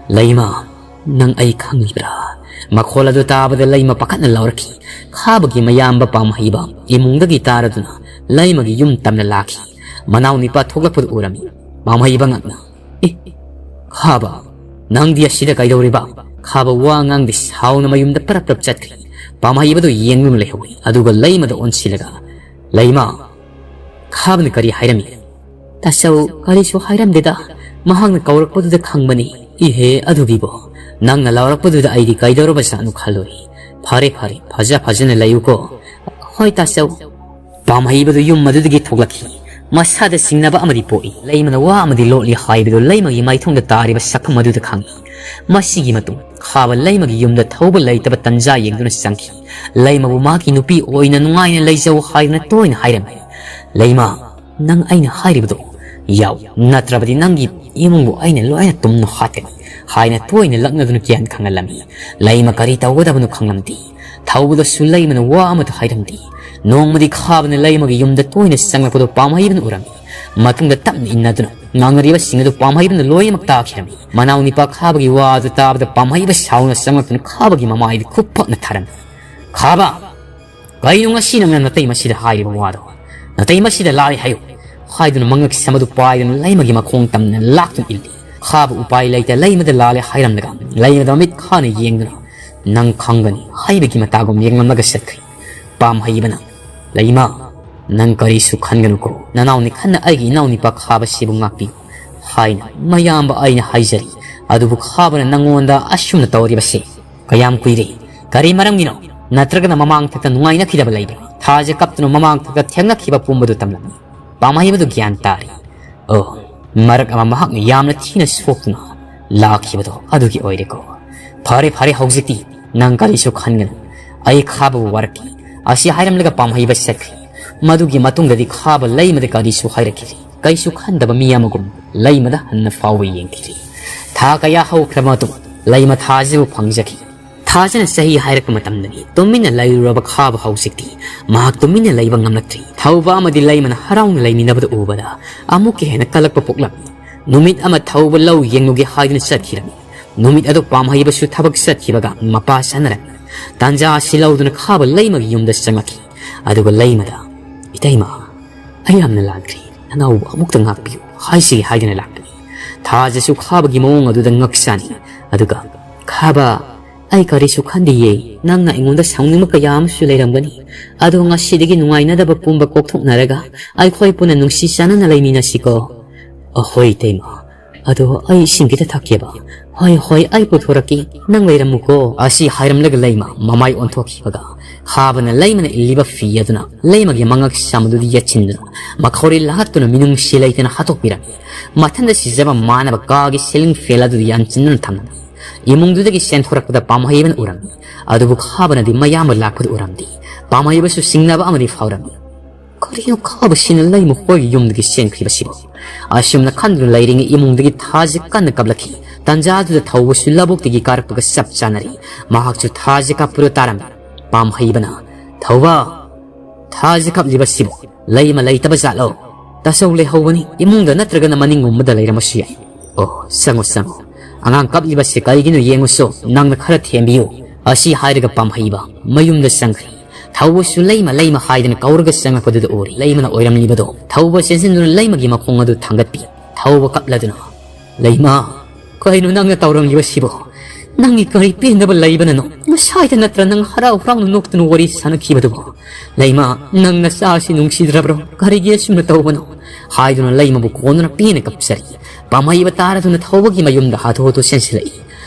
"ꯂꯩꯃ, ꯅꯪ ꯑꯩ ꯈꯪꯂꯤꯕ꯭ꯔꯥ? ꯃꯈꯣꯜ ꯑꯗꯨ ꯇꯥꯕꯗ ꯂꯩꯃ ꯄꯥꯈꯠꯅ ꯂꯥꯎꯔꯛꯈꯤ꯫ ꯈꯥꯕꯒꯤ ꯃꯌꯥꯝꯕ ꯄꯥꯝꯍꯩꯕ ꯏꯃꯨꯡꯗꯒꯤ ꯇꯥꯔꯗꯨꯅ ꯂꯩꯃꯒꯤ ꯌꯨꯝ ꯇꯝꯅ ꯂꯥꯛꯈꯤ꯫ ꯃꯅꯥꯎ ꯅꯤꯄꯥ ꯊꯣꯛꯂꯛꯄꯗꯨ ꯎꯔꯝꯃꯤ꯫ ꯄꯥꯝꯍꯩꯕ ꯉꯛꯅ, "ꯑꯦ, ꯈꯥꯕ, ꯅꯪꯗꯤ ꯑꯁꯤꯗ ꯀꯩꯗꯧꯔꯤꯕ?" ꯈꯥꯕ ꯋꯥ ꯉꯥꯡꯗꯦ, ꯁꯥꯎꯅ ꯃꯌꯨꯝꯗ ꯄꯔꯞ ꯄꯔꯞ ꯆꯠꯈ꯭ꯔꯤ꯫ ꯄꯥꯝꯍꯩꯕꯗꯨ ꯌꯦꯡꯗꯨꯅ ꯂꯩꯍꯧꯏ, ꯑꯗꯨꯒ ꯂꯩꯃꯗ ꯑꯣꯟꯁꯤꯜꯂꯒ, "ꯂꯩꯃ, ꯈꯥꯕꯅ ꯀꯔꯤ ꯍꯥꯏꯔꯝꯃꯤ?" "ꯇꯥꯆꯧ, ꯀꯔꯤꯁꯨ ꯍꯥꯏꯔꯝꯗꯦꯗ, ꯃꯍꯥꯛꯅ ꯀꯧꯔꯛꯄꯗꯨꯗ ꯈꯪꯕꯅꯤ꯫" "ꯏꯍꯦ, ꯑꯗꯨꯒꯤꯕꯣ? ꯅꯪꯅ ꯂꯥꯎꯔꯛꯄꯗꯨꯗ ꯑꯩꯗꯤ ꯀꯩꯗꯧꯔꯕꯖꯥꯠꯅꯣ ꯈꯜꯂꯨꯔꯦ꯫ ꯐꯔꯦ, ꯐꯔꯦ, ꯐꯖ ꯐꯖꯅ ꯂꯩꯌꯨꯀꯣ꯫" "ꯍꯣꯏ ꯇꯥꯆꯧ꯫" ꯄꯥꯝꯍꯩꯕꯗꯨ ꯌꯨꯝ ꯑꯗꯨꯗꯒꯤ ꯊꯣꯛꯂꯛꯈꯤ꯫ ꯃꯁꯥꯗ ꯆꯤꯡꯅꯕ ꯑꯃꯗꯤ ꯄꯣꯛꯏ꯫ ꯂꯩꯃꯅ ꯋꯥ ꯑꯃꯗꯤ ꯂꯣꯠꯂꯤ ꯍꯥꯏꯕꯗꯨ ꯂꯩꯃꯒꯤ ꯃꯥꯏꯊꯣꯡꯗ ꯇꯥꯔꯤꯕ ꯁꯛꯐꯝ ꯑꯗꯨꯗ ꯈꯪꯏ꯫ ꯃꯁꯤꯒꯤ ꯃꯇꯨꯡ ꯈꯥꯕ ꯂꯩꯃꯒꯤ ꯌꯨꯝꯗ ꯊꯧꯕ ꯂꯩꯇꯕ ꯇꯟꯖꯥ ꯌꯦꯡꯗꯨꯅ ꯆꯪꯈꯤ꯫ ꯂꯩꯃꯕꯨ ꯃꯍꯥꯛꯀꯤ ꯅꯨꯄꯤ ꯑꯣꯏꯅ ꯅꯨꯡꯉꯥꯏꯅ ꯂꯩꯖꯧ ꯍꯥꯏꯗꯨꯅ ꯇꯣꯏꯅ ꯍꯥꯏꯔꯝꯃꯤ꯫ "ꯂꯩꯃ, ꯅꯪ ꯑꯩꯅ ꯍꯥꯏꯔꯤꯕꯗꯣ ꯌꯥꯎ, ꯅꯠꯇ꯭ꯔꯕꯗꯤ ꯅꯪꯒꯤ ꯏꯃꯨꯡꯕꯨ ꯑꯩꯅ ꯂꯣꯏꯅ ꯇꯨꯝꯅ ꯍꯥꯠꯀꯅꯤ" ꯍꯥꯏꯅ ꯇꯣꯏꯅ ꯂꯛꯅꯗꯨꯅ ꯒ꯭ꯌꯥꯟ ꯈꯪꯍꯜꯂꯝꯃꯤ꯫ ꯂꯩꯃ ꯀꯔꯤ ꯇꯧꯒꯗꯕꯅꯣ ꯈꯪꯂꯝꯗꯦ꯫ ꯊꯧꯕꯗꯁꯨ ꯂꯩꯃꯅ ꯋꯥ ꯑꯃꯠꯇ ꯍꯥꯏꯔꯝꯗꯦ꯫ ꯅꯣꯡꯃꯗꯤ ꯈꯥꯕꯅ ꯂꯩꯃꯒꯤ ꯌꯨꯝꯗ ꯇꯣꯏꯅ ꯆꯪꯂꯛꯄꯗꯨ ꯄꯥꯝꯍꯩꯕꯅ ꯎꯔꯝꯃꯤ꯫ ꯃꯇꯨꯡꯗ ꯇꯞꯅ ꯏꯟꯅꯗꯨꯅ ꯉꯥꯡꯅꯔꯤꯕꯁꯤꯡ ꯑꯗꯨ ꯄꯥꯝꯍꯩꯕꯅ ꯂꯣꯏꯅꯃꯛ ꯇꯥꯈꯤꯔꯝꯃꯤ꯫ ꯃꯅꯥꯎ ꯅꯤꯄꯥ ꯈꯥꯕꯒꯤ ꯋꯥ ꯑꯗꯨ ꯇꯥꯕꯗ ꯄꯥꯝꯍꯩꯕ ꯁꯥꯎꯅ ꯆꯪꯂꯛꯇꯨꯅ ꯈꯥꯕꯒꯤ ꯃꯃꯥꯏꯗ ꯈꯨꯞ ꯄꯛꯅ ꯊꯥꯔꯝꯃꯤ꯫ "ꯈꯥꯕ, ꯀꯩꯅꯣ ꯉꯁꯤ ꯅꯪꯅ ꯅꯇꯩ ꯃꯁꯤꯗ ꯍꯥꯏꯔꯤꯕ ꯋꯥꯗꯣ? ꯅꯇꯩ ꯃꯁꯤꯗ ꯂꯥꯜꯂꯦ ꯍꯥꯏꯌꯨ" ꯍꯥꯏꯗꯨꯅ ꯃꯉꯛ ꯁꯝ ꯑꯗꯨ ꯄꯥꯏꯗꯨꯅ ꯂꯩꯃꯒꯤ ꯃꯈꯣꯡ ꯇꯝꯅ ꯂꯥꯛꯇꯨꯅ ꯏꯜꯂꯤ꯫ ꯈꯥꯕ ꯎꯄꯥꯏ ꯂꯩꯇ ꯂꯩꯃꯗ ꯂꯥꯜꯂꯦ ꯍꯥꯏꯔꯝꯂꯒ ꯂꯩꯃꯗ ꯃꯃꯤꯠ ꯈꯥꯅ ꯌꯦꯡꯗꯨꯅ, "ꯅꯪ ꯈꯪꯒꯅꯤ" ꯍꯥꯏꯕꯒꯤ ꯃꯇꯥꯒꯨꯝ ꯌꯦꯡꯂꯝꯂꯒ ꯆꯠꯈ꯭ꯔꯤ꯫ ꯄꯥꯝꯍꯩꯕꯅ, "ꯂꯩꯃ, ꯅꯪ ꯀꯔꯤꯁꯨ ꯈꯟꯒꯅꯨꯀꯣ, ꯅꯅꯥꯎꯅꯤ ꯈꯟꯅ ꯑꯩꯒꯤ ꯏꯅꯥꯎꯅꯤꯄꯥ ꯈꯥꯕꯁꯤꯕꯨ ꯉꯥꯛꯄꯤꯌꯨ" ꯍꯥꯏꯅ ꯃꯌꯥꯝꯕ ꯑꯩꯅ ꯍꯥꯏꯖꯔꯤ꯫ ꯑꯗꯨꯕꯨ ꯈꯥꯕꯅ ꯅꯪꯉꯣꯟꯗ ꯑꯁꯨꯝꯅ ꯇꯧꯔꯤꯕꯁꯤ ꯀꯌꯥꯝ ꯀꯨꯏꯔꯦ? ꯀꯔꯤ ꯃꯔꯝꯒꯤꯅꯣ? ꯅꯠꯇ꯭ꯔꯒꯅ ꯃꯃꯥꯡꯊꯛꯇ ꯅꯨꯡꯉꯥꯏꯅꯈꯤꯗꯕ ꯂꯩꯕ꯭ꯔꯥ? ꯊꯥꯖ ꯀꯞꯇꯨꯅ ꯃꯃꯥꯡꯊꯛꯇ ꯊꯦꯡꯅꯈꯤꯕ ꯄꯨꯝꯕꯗꯨ ꯇꯝꯂꯝꯃꯤ꯫ ꯄꯥꯝꯍꯩꯕꯗꯨ ꯒ꯭ꯌꯥꯟ ꯇꯥꯔꯦ꯫ ꯑꯣ, ꯃꯔꯛ ꯑꯃ ꯃꯍꯥꯛꯅ ꯌꯥꯝꯅ ꯊꯤꯅ ꯁꯣꯛꯇꯨꯅ ꯂꯥꯛꯈꯤꯕꯗꯣ ꯑꯗꯨꯒꯤ ꯑꯣꯏꯔꯦꯀꯣ꯫ ꯐꯔꯦ, ꯐꯔꯦ, ꯍꯧꯖꯤꯛꯇꯤ ꯅꯪ ꯀꯔꯤꯁꯨ ꯈꯟꯒꯅꯨ꯫ ꯑꯩ ꯈꯥꯕꯕꯨ ꯋꯥꯔꯛꯀꯦ꯫ ꯑꯁꯤ ꯍꯥꯏꯔꯝꯂꯒ ꯄꯥꯝꯍꯩꯕ ꯆꯠꯈ꯭ꯔꯤ꯫ ꯃꯗꯨꯒꯤ ꯃꯇꯨꯡꯗꯗꯤ ꯈꯥꯕ ꯂꯩꯃꯗ ꯀꯔꯤꯁꯨ ꯍꯥꯏꯔꯛꯈꯤꯗꯦ꯫ ꯀꯩꯁꯨ ꯈꯟꯗꯕ ꯃꯤ ꯑꯃꯒꯨꯝ ꯂꯩꯃꯗ ꯍꯟꯅ ꯐꯥꯎꯕ ꯌꯦꯡꯈꯤꯗ꯭ꯔꯤ꯫ ꯊꯥ ꯀꯌꯥ ꯍꯧꯈ꯭ꯔꯕ ꯃꯇꯨꯡ ꯂꯩꯃ ꯊꯥꯖꯕꯨ ꯐꯪꯖꯈꯤ꯫ ꯊꯥꯖꯅ ꯆꯍꯤ ꯍꯥꯏꯔꯛꯄ ꯃꯇꯝꯗꯅꯤ ꯇꯨꯃꯤꯟꯅ ꯂꯩꯔꯨꯔꯕ ꯈꯥꯕ ꯍꯧꯖꯤꯛꯇꯤ ꯃꯍꯥꯛ ꯇꯨꯃꯤꯟꯅ ꯂꯩꯕ ꯉꯝꯂꯛꯇ꯭ꯔꯤ꯫ ꯊꯧꯕ ꯑꯃꯗꯤ ꯂꯩꯃꯅ ꯍꯔꯥꯎꯅ ꯂꯩꯃꯤꯟꯅꯕꯗ ꯎꯕꯗ ꯑꯃꯨꯛꯀ ꯍꯦꯟꯅ ꯀꯜꯂꯛꯄ ꯄꯣꯛꯂꯝꯃꯤ꯫ ꯅꯨꯃꯤꯠ ꯑꯃ ꯊꯧꯕ ꯂꯧ ꯌꯦꯡꯂꯨꯒꯦ ꯍꯥꯏꯗꯨꯅ ꯆꯠꯈꯤꯔꯝꯃꯤ꯫ ꯅꯨꯃꯤꯠ ꯑꯗꯨ ꯄꯥꯝꯍꯩꯕꯁꯨ ꯊꯕꯛ ꯆꯠꯈꯤꯕꯒ ꯃꯄꯥ ꯆꯥꯅꯔꯝꯃꯤ꯫ ꯇꯥꯟꯖꯥ ꯑꯁꯤ ꯂꯧꯗꯨꯅ ꯈꯥꯕ ꯂꯩꯃꯒꯤ ꯌꯨꯝꯗ ꯆꯪꯂꯛꯈꯤ꯫ ꯑꯗꯨꯒ ꯂꯩꯃꯗ, "ꯏꯇꯩꯃ, ꯑꯩ ꯌꯥꯝꯅ ꯂꯥꯟꯈ꯭ꯔꯦ꯫ ꯅꯅꯥꯎꯕꯨ ꯑꯃꯨꯛꯇ ꯉꯥꯛꯄꯤꯌꯨ" ꯍꯥꯏꯁꯤ ꯍꯥꯏꯗꯨꯅ ꯂꯥꯛꯄꯅꯤ꯫ ꯊꯥꯖꯁꯨ ꯈꯥꯕꯒꯤ ꯃꯑꯣꯡ ꯑꯗꯨꯗ ꯉꯛꯆꯥꯅꯤ꯫ ꯑꯗꯨꯒ, "ꯈꯥꯕ, ꯑꯩ ꯀꯔꯤꯁꯨ ꯈꯟꯗꯤꯌꯦ꯫ ꯅꯪꯅ ꯑꯩꯉꯣꯟꯗ ꯁꯥꯎꯅꯤꯡꯕ ꯀꯌꯥ ꯑꯃꯁꯨ ꯂꯩꯔꯝꯒꯅꯤ꯫ ꯑꯗꯣ ꯉꯁꯤꯗꯒꯤ ꯅꯨꯡꯉꯥꯏꯅꯗꯕ ꯄꯨꯝꯕ ꯀꯣꯛꯊꯣꯛꯅꯔꯒ ꯑꯩꯈꯣꯏ ꯄꯨꯟꯅ ꯅꯨꯡꯁꯤ ꯆꯥꯟꯅꯅ ꯂꯩꯃꯤꯟꯅꯁꯤꯀꯣ?" "ꯑꯍꯣꯏ, ꯏꯇꯩꯃ꯫ ꯑꯗꯣ ꯑꯩ ꯏꯁꯤꯡ ꯈꯤꯇ ꯊꯛꯀꯦꯕ꯫" "ꯍꯣꯏ, ꯍꯣꯏ, ꯑꯩ ꯄꯨꯊꯣꯔꯛꯀꯦ꯫ ꯅꯪ ꯂꯩꯔꯝꯃꯨꯀꯣ꯫" ꯑꯁꯤ ꯍꯥꯏꯔꯝꯂꯒ ꯂꯩꯃ ꯃꯃꯥꯏ ꯑꯣꯟꯊꯣꯛꯈꯤꯕꯒ, ꯈꯥꯕꯅ ꯂꯩꯃꯅ ꯏꯜꯂꯤꯕ ꯐꯤ ꯑꯗꯨꯅ ꯂꯩꯃꯒꯤ ꯃꯉꯛ ꯁꯝ ꯑꯗꯨꯗ ꯌꯦꯠꯁꯤꯟꯗꯨꯅ ꯃꯈꯧꯔꯤ ꯂꯥꯍꯠꯇꯨꯅ ꯃꯤꯅꯨꯡꯁꯤ ꯂꯩꯇꯅ ꯍꯥꯠꯇꯣꯛꯄꯤꯔꯝꯃꯤ꯫ ꯃꯊꯟꯇ ꯁꯤꯖꯕ ꯃꯥꯟꯅꯕ ꯀꯥꯒꯤ ceiling fan ꯑꯗꯨꯗ ꯌꯥꯟꯁꯤꯟꯗꯨꯅ ꯊꯝꯂꯝꯃꯤ꯫ ꯏꯃꯨꯡꯗꯨꯗꯒꯤ ꯆꯦꯟꯊꯣꯔꯛꯄꯗ ꯄꯥꯝꯍꯩꯕꯅ ꯎꯔꯝꯃꯤ꯫ ꯑꯗꯨꯕꯨ ꯈꯥꯕꯅꯗꯤ ꯃꯌꯥꯝꯕ ꯂꯥꯛꯄꯗꯨ ꯎꯔꯝꯗꯦ꯫ ꯄꯥꯝꯍꯩꯕꯁꯨ ꯆꯤꯡꯅꯕ ꯑꯃꯗꯤ ꯐꯥꯎꯔꯝꯃꯤ꯫ "ꯀꯔꯤꯅꯣ ꯈꯥꯕꯁꯤꯅ ꯂꯩꯃ ꯈꯣꯏꯒꯤ ꯌꯨꯝꯗꯒꯤ ꯆꯦꯟꯈ꯭ꯔꯤꯕꯁꯤꯕꯨ?" ꯑꯁꯨꯝꯅ ꯈꯟꯗꯨꯅ ꯂꯩꯔꯤꯉꯩ ꯏꯃꯨꯡꯗꯒꯤ ꯊꯥꯖ ꯀꯟꯅ ꯀꯞꯂꯛꯈꯤ꯫ ꯇꯥꯟꯖꯥꯗꯨꯗ ꯊꯧꯕꯁꯨ ꯂꯧꯕꯨꯛꯇꯒꯤ ꯀꯥꯔꯛꯄꯒ ꯆꯞ ꯆꯥꯅꯔꯤ꯫ ꯃꯍꯥꯛꯁꯨ ꯊꯥꯖ ꯀꯞꯄꯗꯨ ꯇꯥꯔꯝꯃꯤ꯫ ꯄꯥꯝꯍꯩꯕꯅ, "ꯊꯧꯕ, ꯊꯥꯖ ꯀꯞꯂꯤꯕꯁꯤꯕꯨ ꯂꯩꯃ ꯂꯩꯇꯕ ꯖꯥꯠꯂꯣ?" "ꯇꯁꯧ ꯂꯩꯍꯧꯕꯅꯤ꯫ ꯏꯃꯨꯡꯗ ꯅꯠꯇ꯭ꯔꯒꯅ ꯃꯅꯤꯡꯒꯨꯝꯕꯗ ꯂꯩꯔꯝꯕꯁꯨ ꯌꯥꯏ꯫" "ꯑꯣ, ꯆꯪꯉꯣ, ꯆꯪꯉꯣ꯫ ꯑꯉꯥꯡ ꯀꯞꯂꯤꯕꯁꯤ ꯀꯔꯤꯒꯤꯅꯣ ꯌꯦꯡꯉꯨꯁꯣ, ꯅꯪꯅ ꯈꯔ ꯊꯦꯝꯕꯤꯌꯨ꯫" ꯑꯁꯤ ꯍꯥꯏꯔꯒ ꯄꯥꯝꯍꯩꯕ ꯃꯌꯨꯝꯗ ꯆꯪꯈ꯭ꯔꯦ꯫ ꯊꯧꯕꯁꯨ ꯂꯩꯃ, ꯂꯩꯃ ꯍꯥꯏꯗꯅ ꯀꯧꯔꯒ ꯆꯪꯂꯛꯄꯗꯨꯗ ꯎꯔꯦ꯫ ꯂꯩꯃꯅ ꯑꯣꯏꯔꯝꯂꯤꯕꯗꯣ ꯊꯧꯕ ꯆꯦꯟꯁꯤꯟꯗꯨꯅ ꯂꯩꯃꯒꯤ ꯃꯈꯣꯡ ꯑꯗꯨ ꯊꯥꯡꯒꯠꯄꯤ꯫ ꯊꯧꯕ ꯀꯞꯂꯗꯨꯅ, "ꯂꯩꯃ, ꯀꯩꯅꯣ ꯅꯪꯅ ꯇꯧꯔꯝꯂꯤꯕꯁꯤꯕꯣ? ꯅꯪꯒꯤ ꯀꯔꯤ ꯄꯦꯟꯗꯕ ꯂꯩꯕꯅꯅꯣ? ꯉꯁꯥꯏꯗ ꯅꯠꯇ꯭ꯔ ꯅꯪ ꯍꯔꯥꯎ ꯍꯔꯥꯎꯅ ꯅꯣꯛꯇꯨꯅ ꯋꯥꯔꯤ ꯁꯥꯟꯅꯈꯤꯕꯗꯨꯕꯣ? ꯂꯩꯃ, ꯅꯪ ꯅꯆꯥ ꯑꯁꯤ ꯅꯨꯡꯁꯤꯗ꯭ꯔꯕ꯭ꯔꯣ? ꯀꯔꯤꯒꯤ ꯑꯁꯨꯝꯅ ꯇꯧꯕꯅꯣ?" ꯍꯥꯏꯗꯨꯅ ꯂꯩꯃꯕꯨ ꯀꯣꯟꯗꯨꯅ ꯄꯦꯟꯅ ꯀꯞꯆꯔꯤ꯫ ꯄꯥꯝꯍꯩꯕ ꯇꯥꯔꯗꯨꯅ ꯊꯧꯕꯒꯤ ꯃꯌꯨꯝꯗ ꯍꯥꯊꯨ ꯍꯥꯊꯨ ꯆꯦꯟꯁꯤꯜꯂꯛꯏ꯫